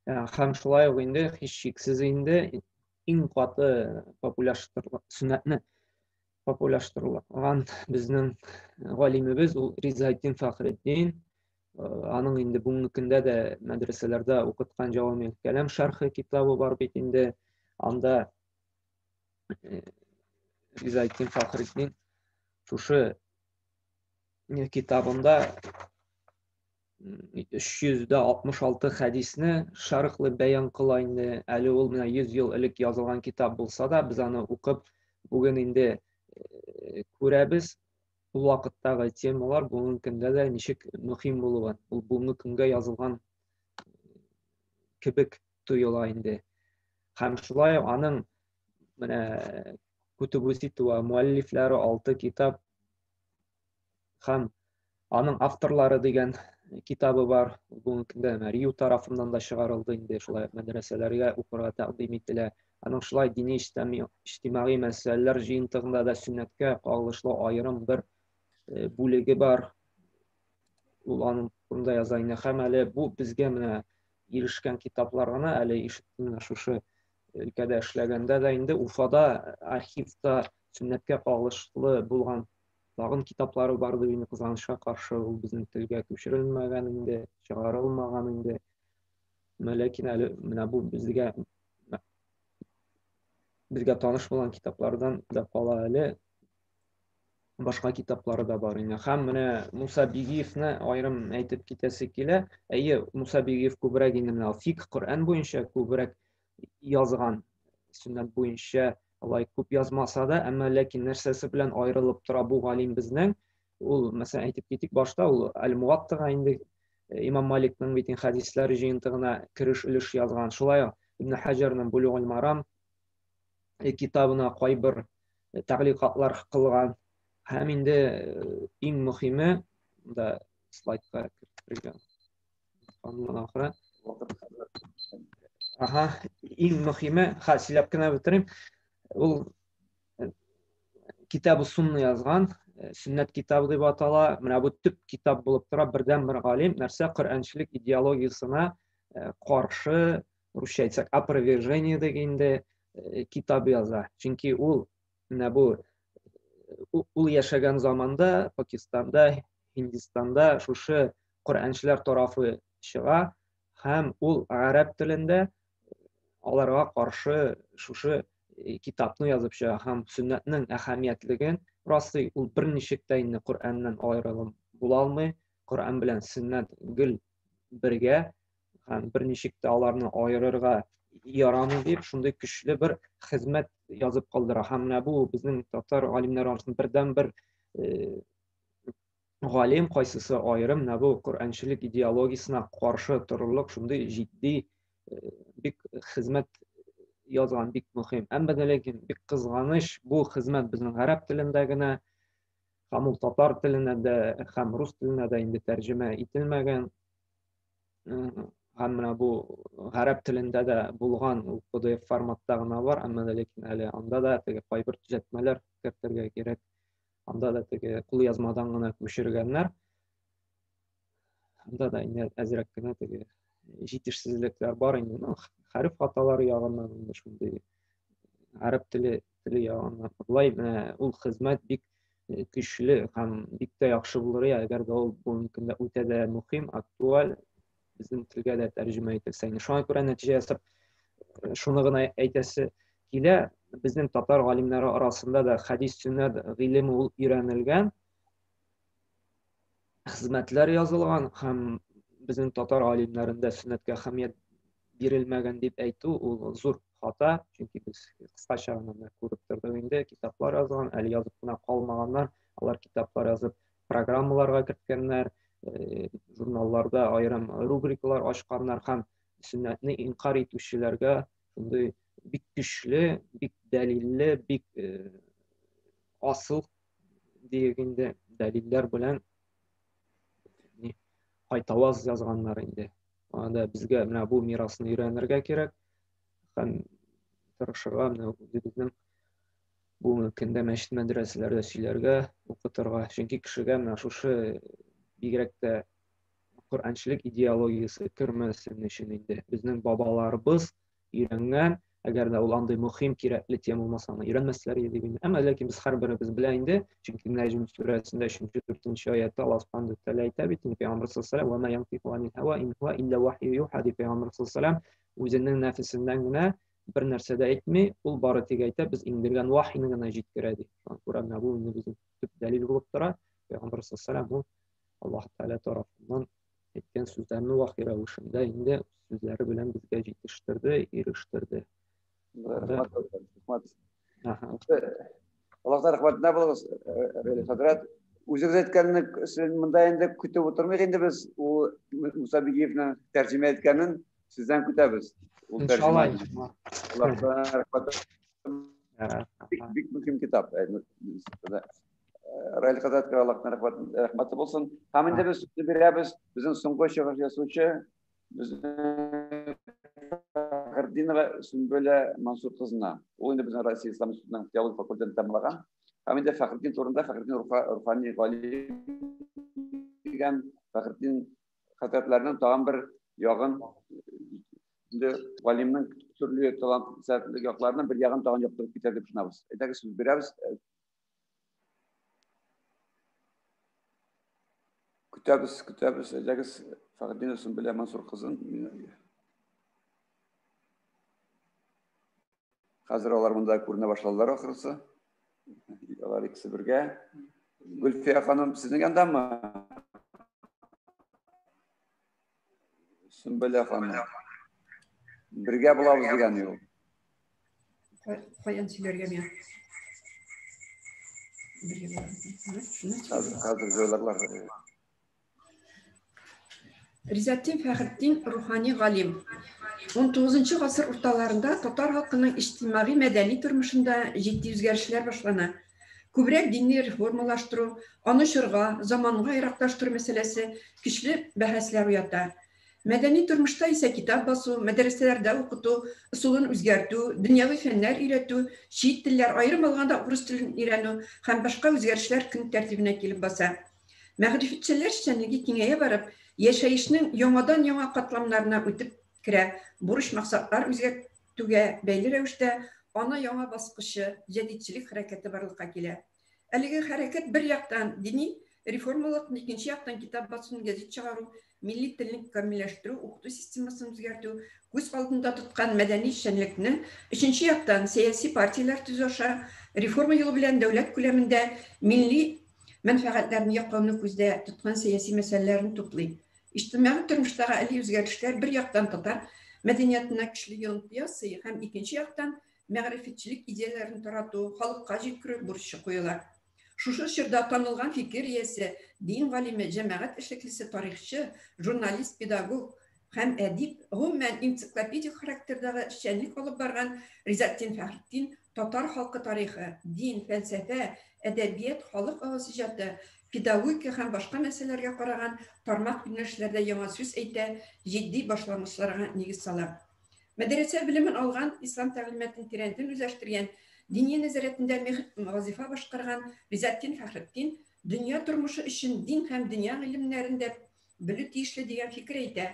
Һәм шулай ук инде һичшиксез инде иң каты популярлаштырылган сөннәтне популярлаштырылган безнең галимебез ул Ризаэтдин Фәхретдин. Аның инде бүгенге көндә дә мәдрәсәләрдә укыткан Җавамил Кәлам шәрхе китабы бар бит инде. Анда Ризаэтдин Фәхретдин шушы китабында 366 хәдисне шархлы бәян кыла инде. Әле ул менә 100 ел элек язылган китап булса да, без аны укып бүген инде күрәбез. Ул вакыттагы темалар бүгенге көндә дә ничек мөһим булуын, ул бүгенге көнгә язылган кебек тоела инде. Һәм шулай аның менә Кутубу ситта ва муаллифләре 6 китап һәм аның авторлары дигән китабы бар. Бүгенге көндә менә РИУ тарафыннан да чыгарылды инде, шулай мәдрәсәләргә укырга тәкъдим ителә. Аның шулай дини иҗтимагый мәсьәләләр җыентыгында да сөннәткә кагылышлы аерым бер бүлеге бар. Ул аның турында яза инде. Һәм әле бу безгә менә ирешкән китаплар гына, әле ишеттем менә шушы өлкәдә эшләгәндә дә инде Уфада архивта сөннәткә кагылышлы булган тагын китаплары бар дип инде, кызганычка каршы ул безнең телгә күчерелмәгән инде, чыгарылмаган инде. Ләкин әле менә бу безгә таныш булган китаплардан да кала әле башка китаплары да бар инде. Һәм менә Муса Бигиевны аерым әйтеп китәсе килә. Әйе, Муса Бигиев күбрәк инде менә фикх, Коръән буенча күбрәк язган, сөннәт буенча алай күп язмаса да, әмма ләкин нәрсәсе белән аерылып тора бу галим безнең? Ул, мәсәлән, әйтеп китик, башта ул Әл-Муаттага инде Имам Маликның бит хәдисләр җыентыгына кереш өлеш язган. Шулай ук Ибн Хаҗарның Булугул Марам китабына кайбер тәгъликатлар кылган. Һәм инде иң мөһиме, да слайдка кертергән. Аннан ахыры. Аһа, иң мөһиме, ха, сөйләп кенә бетерим. Ул Китабы Сунны язган. Сөннәт китабы дип атала. Менә бу төп китап булып тора, бердәнбер галим нәрсә Коръәнчелек идеологиясенә каршы, русча әйтсәк, опровержение дигәндә китап яза. Чөнки ул менә бу ул яшәгән заманда Пакистанда, Һиндстанда шушы Коръәнчеләр тарафы чыга һәм ул гарәп телендә аларга каршы шушы китапны язып чыга һәм сөннәтнең әһәмиятлеген раслый. Ул берничек тә инде Коръәннән аерылып була алмый. Коръән белән сөннәт гел бергә һәм берничек тә аларны аерырга ярамый дип шундый көчле бер хезмәт язып калдыра. Һәм менә бу безнең татар галимнәре арасында бердәнбер галим, кайсысы аерым менә бу Коръәнчелек идеологиясенә каршы торырлык шундый җитди бик хезмәт язган, бик мөһим. Әмма дә ләкин бик кызганыч, бу хезмәт безнең гарәп телендә генә, һәм ул татар теленә дә, һәм рус теленә дә инде тәрҗемә ителмәгән. Һәм менә бу гарәп телендә дә булган ул PDF форматта гына бар, әмма дә ләкин әле анда да теге кайбер төзәтмәләр кертергә кирәк. Анда да теге кулъязмадан гына күчергәннәр. Анда да инде әзрәк кенә теге җитешсезлекләр бар инде. Ну, хәреф хаталары ягыннан инде шундый гарәп теле теле ягыннан. Болай менә ул хезмәт бик көчле һәм бик тә яхшы булыр иде, әгәр дә ул бүгенге көндә үтә дә мөһим, актуаль безнең телгә дә тәрҗемә ителсә. Инде шуңа күрә нәтиҗә ясап шуны гына әйтәсе килә, безнең татар галимнәре арасында да хәдис сөннәт гыйлеме ул өйрәнелгән, хезмәтләр язылган һәм безнең татар галимнәрендә сөннәткә әһәмият бирелмәгән дип әйтү ул зур хата, чөнки без кыскача гына күреп тордык инде, китаплар язган, әле язып кына калмаганнар, алар китаплар язып программаларга керткәннәр, журналларда аерым рубрикалар ачканнар һәм сөннәтне инкар итүчеләргә шундый бик көчле, бик дәлилле, бик асыл диек инде дәлилләр белән кайтаваз язганнар инде. Анда безгә менә бу мирасны өйрәнергә кирәк һәм тырышырга менә үзебезнең бүгенге көндә мәчет мәдрәсәләрдә сөйләргә, укытырга. Чөнки кешегә менә шушы бигрәк тә Коръәнчелек идеологиясе кермәсен өчен инде безнең бабаларыбыз өйрәнгән, әгәр дә ул андый мөһим, кирәкле тема булмаса, аны өйрәнмәсләр иде дип инде. Әмма ләкин без һәрберебез белә инде, чөнки Нәҗм сүрәсендә 3-4 аятта Аллаһ субханаһу ва тәгалә әйтә бит инде, Пәйгамбер саллаллаһу алейһи ва сәлләм, «Ва ма янтыйку анил һава ин хуа илля вахью юха» дип Пәйгамбер саллаллаһу алейһи ва сәлләм үзенең нәфесеннән генә бер нәрсә дә әйтми, ул бары тик әйтә, без иңдергән вахйны гына җиткерә ди. Шуңа күрә менә бу инде безнең төп дәлил булып тора. Пәйгамбер саллаллаһу алейһи ва сәлләм ул Аллаһ Тәгалә тарафыннан әйткән сүзләрне вахи рәвешендә инде сүзләре белән безгә җитештерде, ирештерде. Рәхмәт, рәхмәт. Аллаһ рәхмәтенә булыгыз, Рәйле хәзрәт. Үзегез әйткәнне монда инде көтеп утырмыйк инде без ул Муса Бигиевның тәрҗемә иткәнен сездән көтәбез. Ул тәрҗемә. Аллаһ рәхмәт. Бик бик мөһим китап. Раил хәзрәткә Аллаһның рәхмәте булсын. Һәм инде без сүзне бирәбез. Безнең соңгы чыгыш ясаучы безнең Фәхретдинова Сөмбелә Мансур кызына. Ул инде безнең Россия Ислам институтының теология факультетын тәмамлаган. Һәм инде Фәхретдин турында Фәхретдин Рухани галим дигән Фәхретдин хәзрәтләренең тагын бер ягын инде галимнең төрле талант сәләтле якларының бер ягын тагын яктырып китәр дип ышанабыз. Әйдәгез сүз бирәбез. Көтәбез, көтәбез. Әйдәгез Фәхретдинова Сөмбелә Мансур кызын. Хәзер алар монда күренә башладылар ахрысы. Алар икесе бергә. Гөлфия ханым сезнең яндамы? Сөмбелә ханым. Бергә булабыз дигән юл. Каян сөйләргә миңа? Бергә булабыз. Хәзер, хәзер җайларлар. Ризатдин Фәхретдин рухани галим. 19 гасыр урталарында татар халкының иҗтимагый мәдәни тормышында җитди үзгәрешләр башлана. Күбрәк динне реформалаштыру, аны чорга, заманга яраклаштыру мәсьәләсе көчле бәхәсләр уята. Мәдәни тормышта исә китап басу, мәдрәсәләрдә укыту ысулын үзгәртү, дөньяви фәннәр өйрәтү, чит телләр, аерым алганда урыс телен өйрәнү һәм башка үзгәрешләр көн тәртибенә килеп баса. Мәгърифәтчеләр эшчәнлеге киңәя барып, яшәешнең яңадан-яңа катламнарына үтеп керә, бурыч-максатлар үзгәртүгә бәйле рәвештә ана яңа баскычы, җәдитчелек хәрәкәте барлыкка килә. Әлеге хәрәкәт бер яктан дини реформалыкны, икенче яктан китап басуны, гәзит чыгару, милли телне камилләштерү, укыту системасын үзгәртү, күз алдында тоткан мәдәни эшчәнлекне, өченче яктан сәяси партияләр төзү аша реформа юлы белән дәүләт күләмендә милли мәнфәгатьләрне яклауны күздә тоткан сәяси мәсьәләләрне туплый. Иҗтимагый тормыштагы әлеге үзгәрешләр бер яктан татар мәдәниятына көчле йогынты ясый һәм икенче яктан мәгърифәтчелек идеяләрен тарату, халыкка җиткерү бурычы куела. Шушы чорда танылган фикер иясе, дин галиме, җәмәгать эшлеклесе, тарихчы, журналист, педагог һәм әдип, гомумән энциклопедик характердагы эшчәнлек алып барган Ризатдин Фәхретдин татар халкы тарихы, дин, фәлсәфә, әдәбият, халык авыз иҗаты, педагогика һәм башка мәсьәләләргә караган тармак юнәлешләрдә яңа сүз әйтә, җитди башлангычларга нигез сала. Мәдрәсә белемен алган, ислам тәгълиматын тирәнтен үзләштергән, Диния нәзарәтендә вазифа башкарган Ризатдин Фәхретдин дөнья тормышы өчен дин һәм дөнья гыйлемнәрен дә белү тиешле дигән фикер әйтә.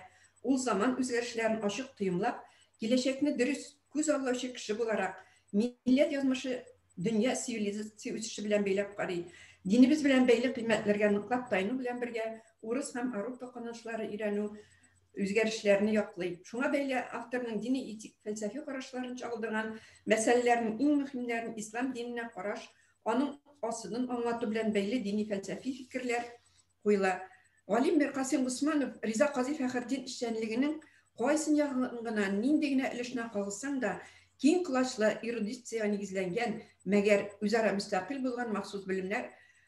Ул заман үзгәрешләрен ачык тоемлап, киләчәкне дөрес күз аллаучы кеше буларак, милләт язмышы дөнья цивилизация үсеше белән бәйләп карый. Динебез белән бәйле кыйммәтләргә ныклап таяну белән бергә урыс һәм Ауропа канатлары өйрәнү үзгәрешләрне яклый. Шуңа бәйле авторның дини этик фәлсәфи карашларын чагылдырган мәсьәләләрнең иң мөһимнәрен ислам диненә караш, аның асылын аңлату белән бәйле дини фәлсәфи фикерләр куела. Галим Миркасыйм Госманов Риза Казый Фәхретдин эшчәнлегенең кайсын ягын гына, нинди генә өлешенә кагылсаң да, киң колачлы эрудициягә нигезләнгән, мәгәр үзара мөстәкыйль булган махсус белемнәр,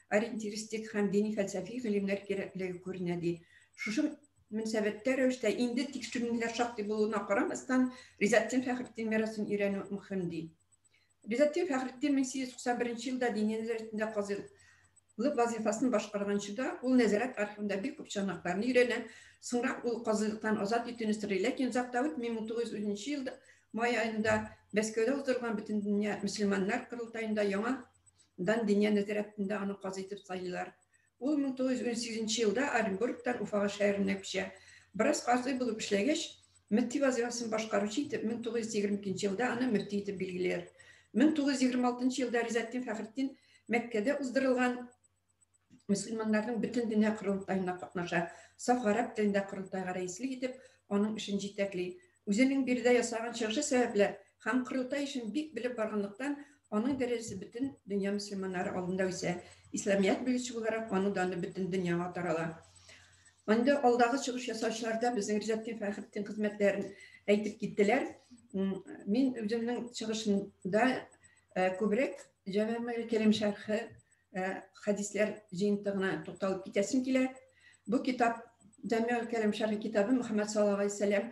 ориентиристик һәм дини фәлсәфи гыйлемнәр кирәклеге күренә ди. Шушы мөнәсәбәттә рәвештә инде тикшеренүләр шактый булуына карамастан, Ризатдин Фәхретдин мирасын өйрәнү мөһим ди. Ризатдин Фәхретдин 1891 елда Диния нәзарәтендә казыйлык вазифасын башкарган чорда ул нәзарәт архивында бик күп чыганакларны өйрәнә. Соңрак ул казыйлыктан азат итүне сорый, ләкин озак та үтми 1910 елда май аенда Мәскәүдә уздырылган Бөтендөнья мөселманнар корылтаенда яңадан Диния нәзарәтендә аны казый итеп сайлыйлар. Ул 1918 елда Оренбургтан Уфага шәһәренә күчә. Бераз казый булып эшләгәч, мөфти вазифасын башкаручы итеп 1922 елда аны мөфти итеп билгелиләр. 1926 елда Ризатдин Фәхретдин Мәккәдә уздырылган мөселманнарның бөтен дөнья корылтаена катнаша. Саф гарәп телендә корылтайга рәислек итеп, аның эшен җитәкли. Үзенең биредә ясаган чыгышы сәбәпле һәм корылтай эшен бик белеп барганлыктан, аның дәрәҗәсе бөтен дөнья мөселманнары алдында үсә. Исламият белгече буларак аның даны бөтен дөньяга тарала. Инде алдагы чыгыш ясаучылар да безнең Ризатдин Фәхретдин хезмәтләрен әйтеп киттеләр. Мин үземнең чыгышымда күбрәк Җәмәгъ Кәрим шәрхе хәдисләр җыентыгына тукталып китәсем килә. Бу китап Җәмигъ Кәрим шәрхе китабы Мөхәммәд саллаллаһу алейһи вәсәлләм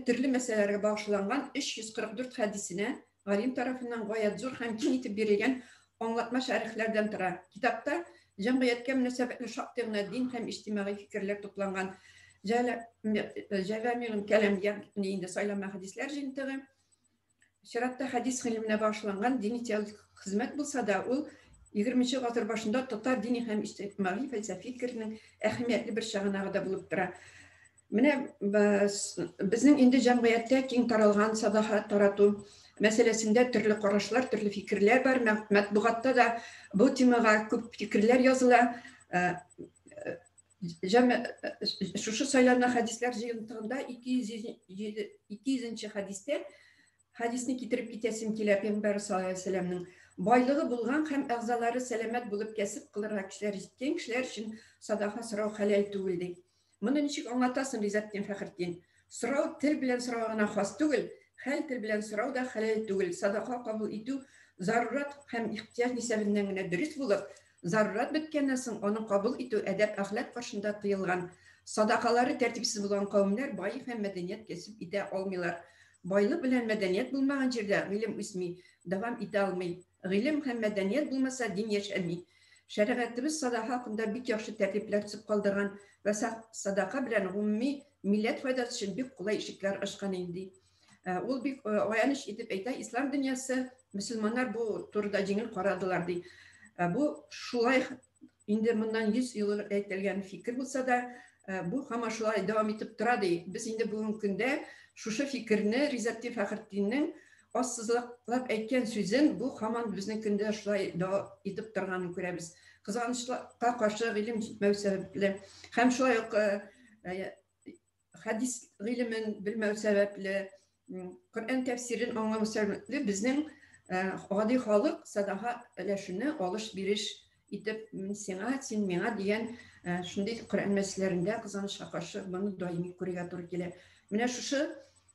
төрле мәсьәләләргә багышланган 344 хәдисенә галим тарафыннан гаять зур һәм киң итеп бирелгән аңлатма шәрехләрдән тора. Китапта җәмгыятькә мөнәсәбәтле шактый гына дин һәм иҗтимагый фикерләр тупланган. Җәвамигъ кәлам, ягъни инде сайлама хәдисләр җыентыгы. Чиратта хәдис гыйлеменә багышланган дини теологик хезмәт булса да, ул 20 гасыр башында татар дини һәм иҗтимагый фәлсәфи фикеренең әһәмиятле бер чыганагы да булып тора. Менә безнең инде җәмгыятьтә киң таралган садака тарату мәсьәләсендә төрле карашлар, төрле фикерләр бар. Матбугатта да бу темага күп фикерләр языла. Шушы сайланма хәдисләр җыентыгында 200 хәдистә хәдисне китереп китәсем килә. Пәйгамбәр саллаллаһу алейһи вәсәлләмнең байлыгы булган һәм әгъзалары сәламәт булып кәсеп кылырга көчләре җиткән кешеләр өчен садака сорау хәләл түгел ди. Моны ничек аңлатасың, Ризатдин Фәхретдин? Сорау тел белән сорауга гына хас түгел, хәл тел белән сорау да хәләл түгел. Садака кабул итү зарурат һәм ихтыяҗ нисәбеннән генә дөрес булып, зарурат беткәннән соң аны кабул итү әдәп-әхлак каршында тыелган. Садакалары тәртипсез булган кавемнәр бай һәм мәдәният кәсеп итә алмыйлар. Байлык белән мәдәният булмаган җирдә гыйлем үсми, дәвам итә алмый. Гыйлем һәм мәдәният булмаса, дин яшәми. Шәригатебез садака хакында бик яхшы тәртипләр төзеп калдырган вә садака белән гомуми милләт файдасы өчен бик кулай ишекләр ачкан инде. Ул бик аяныч итеп әйтә, ислам дөньясы, мөселманнар бу турыда җиңел карадылар ди. Бу шулай инде моннан 100 ел элек әйтелгән фикер булса да, бу һаман шулай дәвам итеп тора ди. Без инде бүгенге көндә шушы фикерне Ризатдин Фәхретдиннең ассызлыклап әйткән сүзен бу һаман безнең көндә шулай дәвам итеп торганын күрәбез. Кызганычка каршы гыйлем җитмәү сәбәпле һәм шулай ук хәдис гыйлемен белмәү сәбәпле, Коръән тәфсирен аңламау сәбәпле безнең гади халык садака өләшүне алыш-биреш итеп, мин сиңа, син миңа дигән шундый Коръән мәсьәләләрендә кызганычка каршы моны даими күрергә туры килә. Менә шушы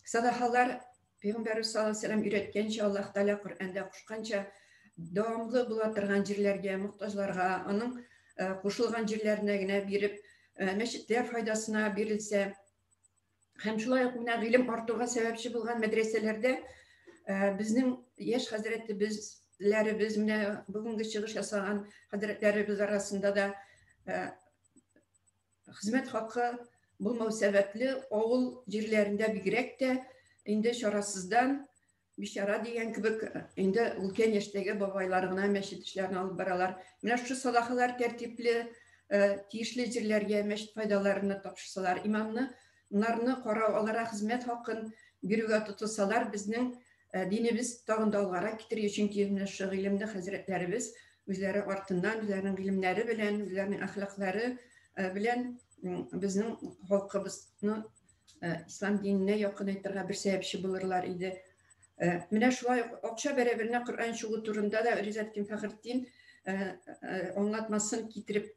садакалар Пәйгамбәрбез саллаллаһу алейһи ва сәлләм өйрәткәнчә, Аллаһ Тәгалә Коръәндә кушканча дәвамлы була торган җирләргә, мохтаҗларга, аның кушылган җирләренә генә биреп, мәчетләр файдасына бирелсә, һәм шулай ук менә гыйлем артуга сәбәпче булган мәдрәсәләрдә безнең яшь хәзрәтебезләребез, менә бүгенге чыгыш ясаган хәзрәтләребез арасында да хезмәт хакы булмау сәбәпле авыл җирләрендә бигрәк тә инде чарасыздан бичара дигән кебек инде өлкән яшьтәге бабайлар гына мәчет эшләрен алып баралар. Менә шушы садакалар тәртипле тиешле җирләргә мәчет файдаларына тапшырсалар, имамны нарны карау, аларга хезмәт хакын бирүгә тотылсалар, безнең динебез тагын да алгарак китер, чөнки менә шушы гыйлемне хәзрәтләребез үзләре артыннан, үзләренең гыйлемнәре белән, үзләренең әхлаклары белән безнең халкыбызны ислам диненә якынайтырга бер сәбәпче булырлар иде. Менә шулай ук акча бәрабәренә Коръән чыгу турында да Ризатдин Фәхретдин аңлатмасын китереп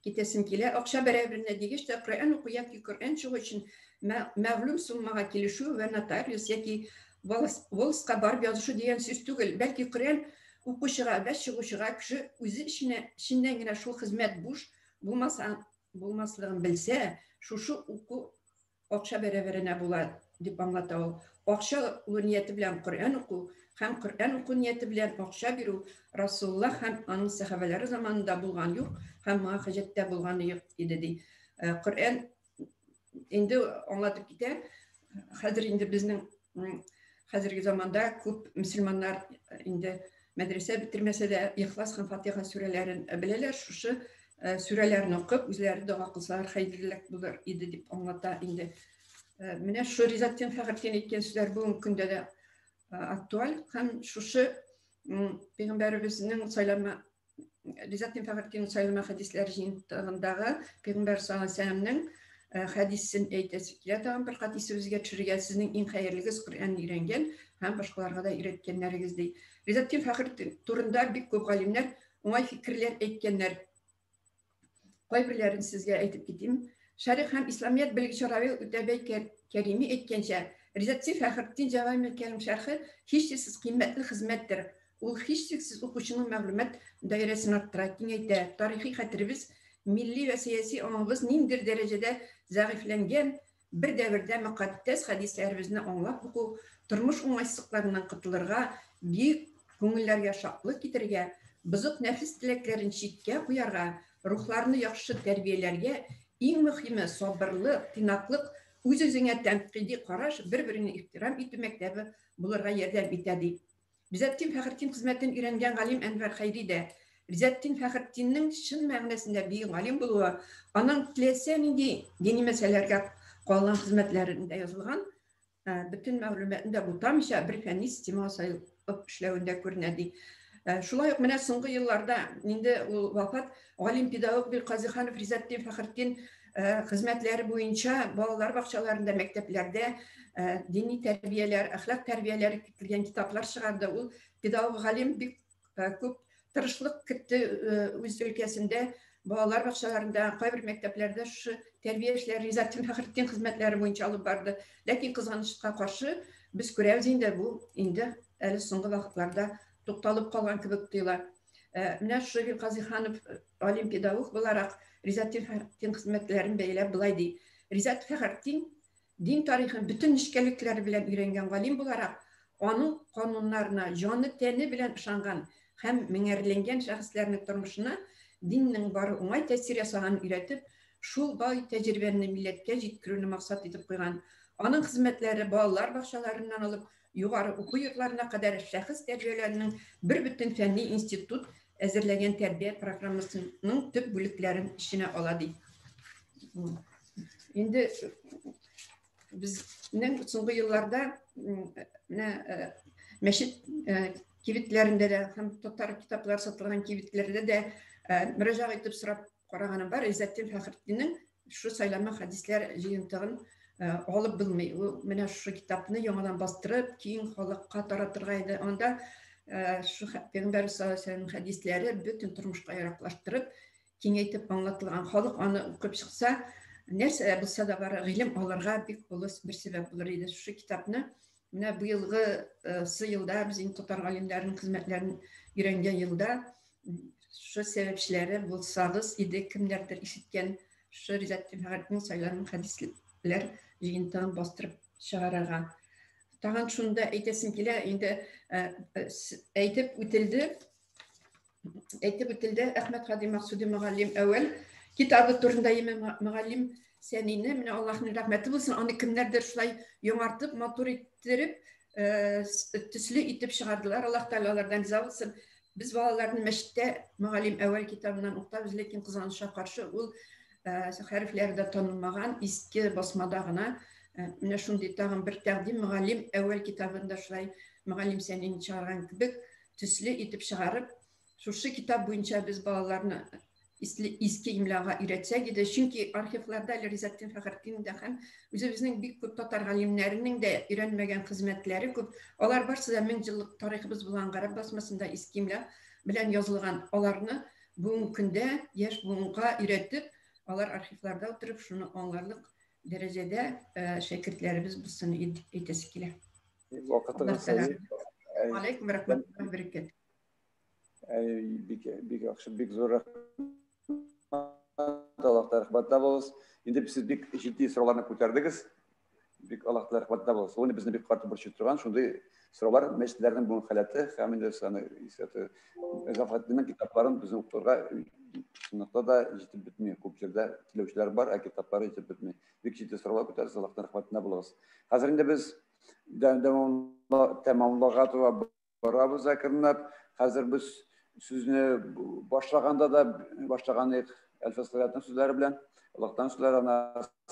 китәсем килә. Акча бәрабәренә дигәч тә Коръән уку яки Коръән чыгу өчен мәгълүм суммага килешү вә нотариус яки волостка барып язышу дигән сүз түгел, бәлки Коръән укучыга вә чыгучыга кеше үзе эченә эченнән генә шул хезмәт буш булмаса булмаслыгын белсә, шушы уку акча бәрабәренә була, дип аңлата ул. Акча алу нияте белән Коръән уку һәм Коръән уку нияте белән акча бирү Расулуллаһ һәм аның сәхабәләре заманында булган юк һәм моңа хаҗәт тә булганы юк иде, ди. Коръән инде аңлатып китә. Хәзер инде безнең хәзерге заманда күп мөселманнар инде мәдрәсә бетермәсә дә Ихлас һәм Фатиха сүрәләрен беләләр. Шушы сүрәләрне укып, үзләре дога кылсалар хәерлерәк булыр иде дип аңлата инде. Менә шул Ризатдин Фәхретдин әйткән сүзләр бүгенге көндә дә актуаль һәм шушы пәйгамбәребезнең сайлама Ризатдин Фәхретдиннең сайлама хәдисләре җыентыгындагы пәйгамбәр саллаллаһу алейһи вәсәлләмнең хәдисен әйтәсе килә тагын бер кат исебезгә төшерергә, сезнең иң хәерлегез Коръән өйрәнгән һәм башкаларга да өйрәткәннәрегез ди. Ризатдин Фәхретдин турында бик күп галимнәр уңай фикерләр әйткәннәр. Кайберләрен сезгә әйтеп китим. Шәрык һәм исламият белгече Равил Үтәбәй Кәрими әйткәнчә, Ризатдин Фәхретдин Җәвамил Кәрим шәрхе һичшиксез кыйммәтле хезмәттер. Ул һичшиксез укучының мәгълүмат даирәсен арттыра, киңәйтә. Тарихи хәтеребез, милли вә сәяси аңыбыз ниндидер дәрәҗәдә зәгыйфьләнгән бер дәвердә мөкатдәс хәдисләребезне аңлап уку, тормыш уңайсызлыкларыннан котылырга, бөек күңелләргә шатлык китерергә, бозык нәфес теләкләрен читкә куярга, рухларны яхшы тәрбияләргә, иң мөһиме, сабырлык, тыйнаклык, үз-үзеңә тәнкыйди караш, бер-береңне ихтирам итү мәктәбе булырга ярдәм итә, ди. Ризатдин Фәхретдин хезмәтен өйрәнгән галим Әнвәр Хәйри дә Ризатдин Фәхретдиннең чын мәгънәсендә бөек галим булуы, аның теләсә нинди дини мәсьәләләргә калган хезмәтләрендә язылган бөтен мәгълүматны да бутамыйча бер фәнни системага салып эшләвендә күренә ди. Шулай ук менә соңгы елларда инде ул вафат галим педагог Билказиханов Ризатдин Фәхретдин хезмәтләре буенча балалар бакчаларында, мәктәпләрдә дини тәрбияләр, әхлак тәрбияләре кертелгән китаплар чыгарды. Ул педагог галим бик күп тырышлык кертте үз өлкәсендә, балалар бакчаларында, кайбер мәктәпләрдә шушы тәрбия эшләре Ризатдин Фәхретдин хезмәтләре буенча алып барды. Ләкин кызганычка каршы без күрәбез инде, бу инде әле соңгы вакытларда тукталып калган кебек тоела. Менә шушы Вилказиханов галим педагог буларак Ризатдин Фәхретдин хезмәтләрен бәяләп былай ди. Ризат Фәхретдин дин тарихын бөтен нечкәлекләре белән өйрәнгән галим буларак, аның кануннарына җаны тәне белән ышанган һәм меңәрләнгән шәхесләрнең тормышына диннең бары уңай тәэсир ясаганын өйрәтеп, шул бай тәҗрибәне милләткә җиткерүне максат итеп куйган. Аның хезмәтләре балалар бакчаларыннан алып югары уку йортларына кадәр шәхес тәрбияләренең бер бөтен фәнни институт әзерләгән тәрбия программасының төп бүлекләрен эченә ала ди. Инде безнең соңгы елларда менә мәчет кибетләрендә дә һәм татар китаплар сатылган кибетләрдә дә мөрәҗәгать итеп сорап караганым бар. Иззәтдин Фәхретдиннең шушы сайлама хәдисләр җыентыгын алып булмый. Ул менә шушы китапны яңадан бастырып, киң халыкка таратырга иде. Анда шу Пәйгамбәр саллаллаһу алейһи вәсәлләм хәдисләре бөтен тормышка яраклаштырып, киңәйтеп аңлатылган. Халык аны укып чыкса, нәрсә булса да бары гыйлем алырга бик олы бер сәбәп булыр иде. Шушы китапны менә быелгы елда без инде татар галимнәренең хезмәтләрен өйрәнгән елда шушы сәбәпчеләре булсагыз иде, кемнәрдер ишеткән шушы Ризатдин Фәхретдиннең сайланган хәдисләр җыентыгын бастырып чыгарырга. Тагын шуны да әйтәсем килә, инде әйтеп үтелде, әйтеп үтелде Әхмәт Һади Максуди мөгаллим әүвәл китабы турында име мөгаллим Сәнине, менә Аллаһның рәхмәте булсын, аны кемнәрдер шулай яңартып, матур иттереп, төсле итеп чыгардылар. Аллаһ Тәгалә алардан риза булсын. Без балаларны мәчеттә мөгаллим әүвәл китабыннан укытабыз, ләкин кызганычка каршы ул хәрефләре дә танылмаган, иске басмада гына. Менә шундый тагын бер тәкъдим, мөгаллим әүвәл китабын да шулай мөгаллим Сәнине чыгарган кебек төсле итеп чыгарып, шушы китап буенча без балаларны иске имлага өйрәтсәк иде. Чөнки архивларда әле Ризатдин Фәхретдин дә һәм үзебезнең бик күп татар галимнәренең дә өйрәнмәгән хезмәтләре күп. Алар барысы да мең еллык тарихыбыз булган гарәп басмасында иске имла белән язылган. Аларны бүгенге көндә яшь буынга өйрәтеп, алар архивларда утырып шуны аңларлык дәрәҗәдә шәкертләребез булсын әйтәсе килә. Вакытыгыз. Алейкум рәхмәтуллаһи ва бәрәкәтүһ. Бик бик яхшы, бик зур рәхмәт. Аллаһ рәхмәтле булсын. Инде сез бик җитди сорауларны күтәрдегез. Бик Аллаһ рәхмәтле булсын. Ул безне бик каты борчый торган шундый сораулар, мәчетләрнең бүгенге халәте һәм инде аны Зафатның китапларын безнең укытырга чынлыкта да җитеп бетми. Күп җирдә теләүчеләр бар, ә китаплары җитеп бетми. Бик җитди сораулар күтәрдегез, Аллаһ рәхмәтенә булыгыз. Хәзер инде без тәмамлауга таба барабыз әкренләп. Хәзер без сүзне башлаганда да башлаган идек Әлфәс хәзрәтнең сүзләре белән. Аллаһтан сүзләре ана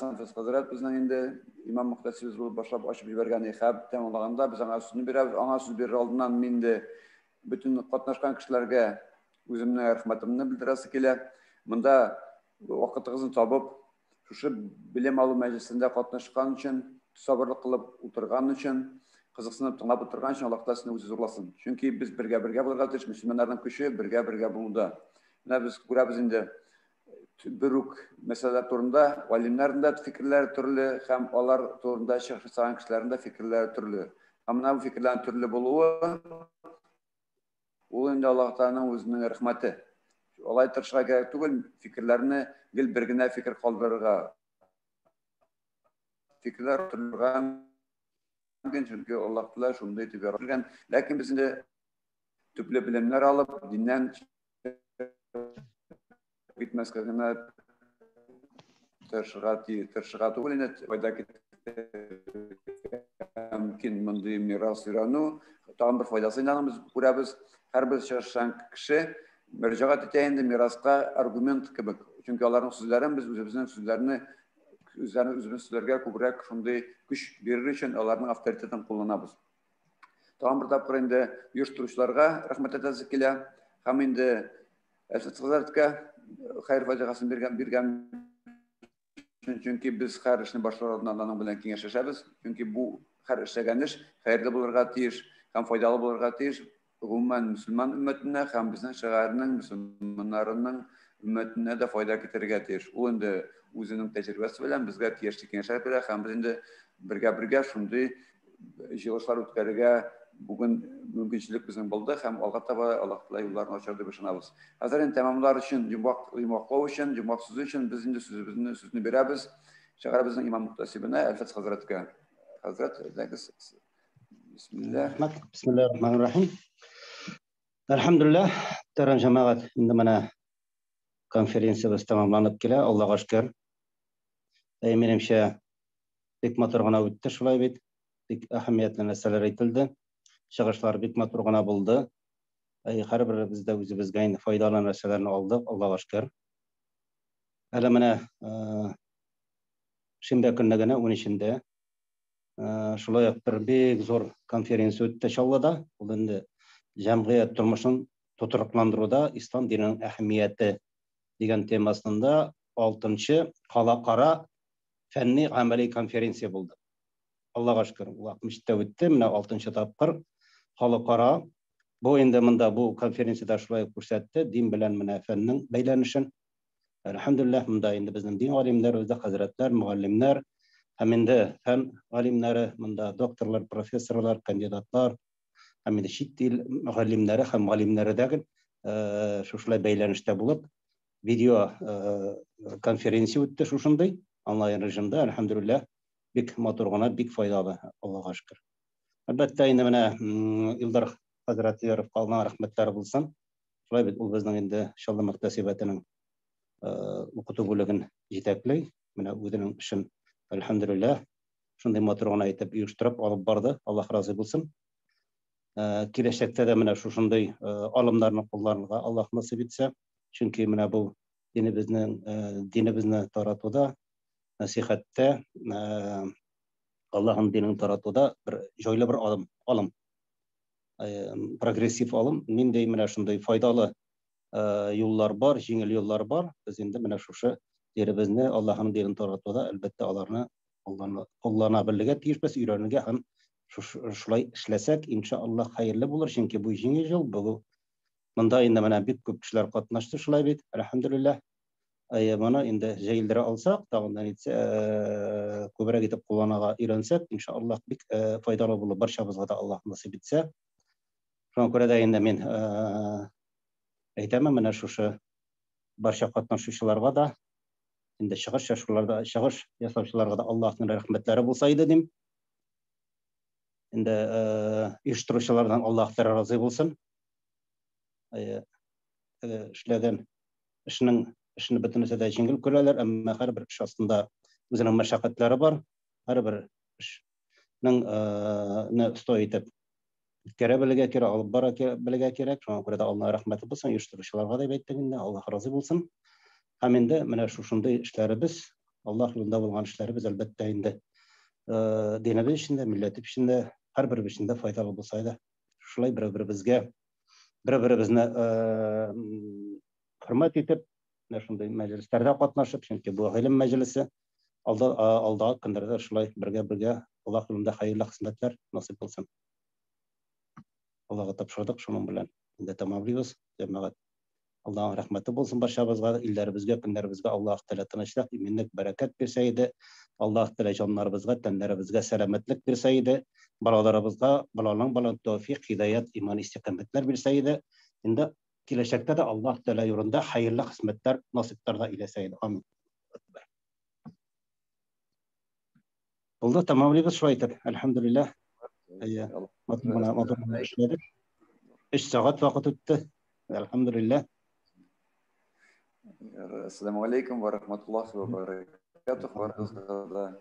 Әлфәс хәзрәт безнең инде имам мөхтәсибебез булып башлап ачып җибәргән һәм тәмамлаганда без аңа сүзне бирәбез. Аңа сүз бирер алдыннан мин инде бөтен катнашкан кешеләргә үземнең рәхмәтемне белдерәсе килә. Монда вакытыгызны табып, шушы белем алу мәҗлесендә катнашкан өчен, сабырлык кылып утырган өчен, кызыксынып тыңлап утырган өчен Аллаһ Тәгалә сезне үзе зурласын. Чөнки без бергә-бергә булырга тиеш, мөселманнарның көче бергә-бергә булуда. Менә без күрәбез инде бер үк мәсьәләләр турында галимнәрнең дә фикерләре төрле һәм алар турында чыгыш ясаган кешеләрнең дә фикерләре төрле. Һәм менә бу фикерләрнең төрле булуы ул инде Аллаһ Тәгаләнең үзенең рәхмәте. Алай тырышырга кирәк түгел, фикерләрне гел бер генә фикер калдырырга. Фикерләр төрлегә мөмкин, чөнки Аллаһ Тәгалә шундый итеп яратган. Ләкин без инде төпле белемнәр алып, диннән китмәскә генә тырышырга түгел инде, файда мөмкин мондый мирас өйрәнү. Тагын бер файдасы инде аның без күрәбез, һәрбер чыгышчан кеше мөрәҗәгать итә инде мираска аргумент кебек. Чөнки аларның сүзләрен без үзебезнең сүзләрне үзләрен үзебезнең сүзләргә күбрәк шундый көч бирер өчен аларның авторитетын кулланабыз. Тагын бер тапкыр инде оештыручыларга рәхмәт әйтәсе килә. Һәм инде Әлфәт хәзрәткә хәер фатихасын биргән өчен, чөнки без һәр эшне башлар алдыннан аның белән киңәшләшәбез. Чөнки бу һәр эшләгән эш хәерле булырга тиеш һәм файдалы булырга тиеш. Гомумән мөселман өммәтенә һәм безнең шәһәрнең мөселманнарының өммәтенә дә файда китерергә тиеш. Ул инде үзенең тәҗрибәсе белән безгә тиешле киңәшләр бирә һәм без инде бергә-бергә шундый җыелышлар үткәрергә бүген мөмкинчелек безнең булды һәм алга таба Аллаһ Тәгалә юлларын ачар дип ышанабыз. Хәзер инде тәмамлар өчен, йомгаклау өчен, йомгак сүзе өчен без инде сүзне бирәбез шәһәребезнең имам мөхтәсибенә Әлфәт хәзрәткә. Хәзрәт, әйдәгез. Бисмиллаһ. Рәхмәт. Бисмиллаһир-рахманир-рахим. Әлхәмдүлилләһ, мөхтәрәм җәмәгать, инде менә конференциябез тәмамланып килә, Аллаһка шөкер. Минемчә, бик матур гына үтте шулай бит. Бик әһәмиятле нәрсәләр әйтелде. Чыгышлар бик матур гына булды. Һәрберебез дә үзебезгә инде файдалы нәрсәләрне алдык, Аллага шөкер. Әле менә шимбә көнне генә 13-ндә шулай ук бер бик зур конференция үтте Чаллыда. Ул инде җәмгыять тормышын тотрыкландыруда ислам диненең әһәмияте дигән темасында 6-нчы халыкара фәнни гамәли конференция булды. Аллага шөкер, ул Акмәчеттә үтте, менә 6-нчы тапкыр халыкара. Бу инде монда бу конференциядә шулай ук күрсәтте дин белән менә фәннең бәйләнешен. Әлхәмдүлилләһ, монда инде безнең дин галимнәре, үзе хәзрәтләр, мөгаллимнәр һәм инде фән галимнәре, монда докторлар, профессорлар, кандидатлар һәм инде чит ил мөгаллимнәре һәм галимнәре дә шушылай бәйләнештә булып, видео конференция үтте шушындый онлайн режимда, әлхәмдүлилләһ, бик матур гына, бик файдалы, Аллага шөкер. Әлбәттә, инде менә Илдар хәзрәт Яровка Аллаһның рәхмәтләре булсын. Шулай бит, ул безнең инде Чаллы мөхтәсибәтенең укыту бүлеген җитәкли. Менә үзенең эшен, әлхәмдүлилләһ, шундый матур гына итеп оештырып алып барды. Аллаһ разый булсын. Киләчәктә дә менә шушындый алымнарны кулланырга Аллаһ насыйп итсә. Чөнки менә бу динебезне таратуда, нәсихәттә, Аллаһның динен таратуда бер җайлы бер алым, прогрессив алым. Ниндәй менә шундый файдалы юллар бар, җиңел юллар бар. Без инде менә шушы динебезне, Аллаһның динен таратуда, әлбәттә, аларны куллана белергә тиешбез, өйрәнергә һәм шулай эшләсәк, иншаллаһ, хәерле булыр, чөнки бу җиңел юл, бу монда инде менә бик күп кешеләр катнашты шулай бит, әлхәмдүлилләһ. Моны инде җәелдерә алсак, тагын да нитсә, күбрәк итеп кулланырга өйрәнсәк, иншаллаһ, бик файдалы булыр барчабызга да, Аллаһ насыйп итсә. Шуңа күрә дә инде мин әйтәм, менә шушы барча катнашучыларга да, инде чыгыш ясаучыларга, чыгыш ясаучыларга да Аллаһның рәхмәтләре булса иде дим. Инде оештыручылардан Аллаһ Тәгалә разый булсын. Эшләгән эшне бөтенесе дә җиңел күрәләр, әмма һәрбер эш астында үзенең мәшәкатьләре бар. Һәрбер эшнең оста итеп үткәрә белергә кирәк, алып бара белергә кирәк. Шуңа күрә дә Аллаһ рәхмәте булсын оештыручыларга дип әйттек инде, Аллаһ разый булсын. Һәм инде менә шушындый эшләребез, Аллаһ юлында булган эшләребез, әлбәттә инде, динебез өчен дә, милләтебез өчен дә, һәрберебез өчен дә файдалы булса иде. Шулай бер-беребезгә, бер-беребезне хөрмәт итеп, менә шундый мәҗлесләрдә катнашып, чөнки бу гыйлем мәҗлесе, алдагы көннәрдә шулай бергә-бергә Аллаһ юлында хәерле хезмәтләр насыйп булсын. Аллаһка тапшырдык, шуның белән инде тәмамлыйбыз, җәмәгать. Аллаһның рәхмәте булсын барчабызга, илләребезгә, көннәребезгә Аллаһ Тәгалә тынычлык, иминлек, бәрәкәт бирсә иде. Аллаһ Тәгалә җаннарыбызга, тәннәребезгә сәламәтлек бирсә иде. Балаларыбызга, баланың бала тәүфик, һидаят, иман, истиқамәтләр бирсә иде. Инде киләчәктә дә Аллаһ Тәгалә юлында хәерле хезмәтләр насыйпларга иләсә иде. Амин. Булды, тәмамлыйбыз шулай итеп. Әлхәмдүлилләһ. Әйе, матур гына эшләдек. 3 сәгать вакыт үтте. Әлхәмдүлилләһ. Ассаламу алейкум ва рахматуллахи ва баракатух. Барыгызга да.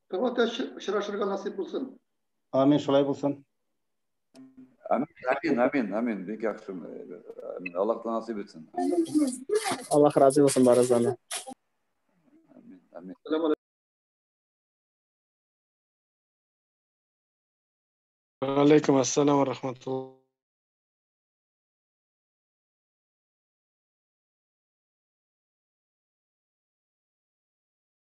Тагын очрашырга насыйп булсын. Амин, шулай булсын. Амин, амин, амин, амин. Бик яхшы. Аллаһ насыйп итсен. Аллаһ разый булсын барыгыздан да. Амин, амин. Алейкум ассалам ва рахматуллах.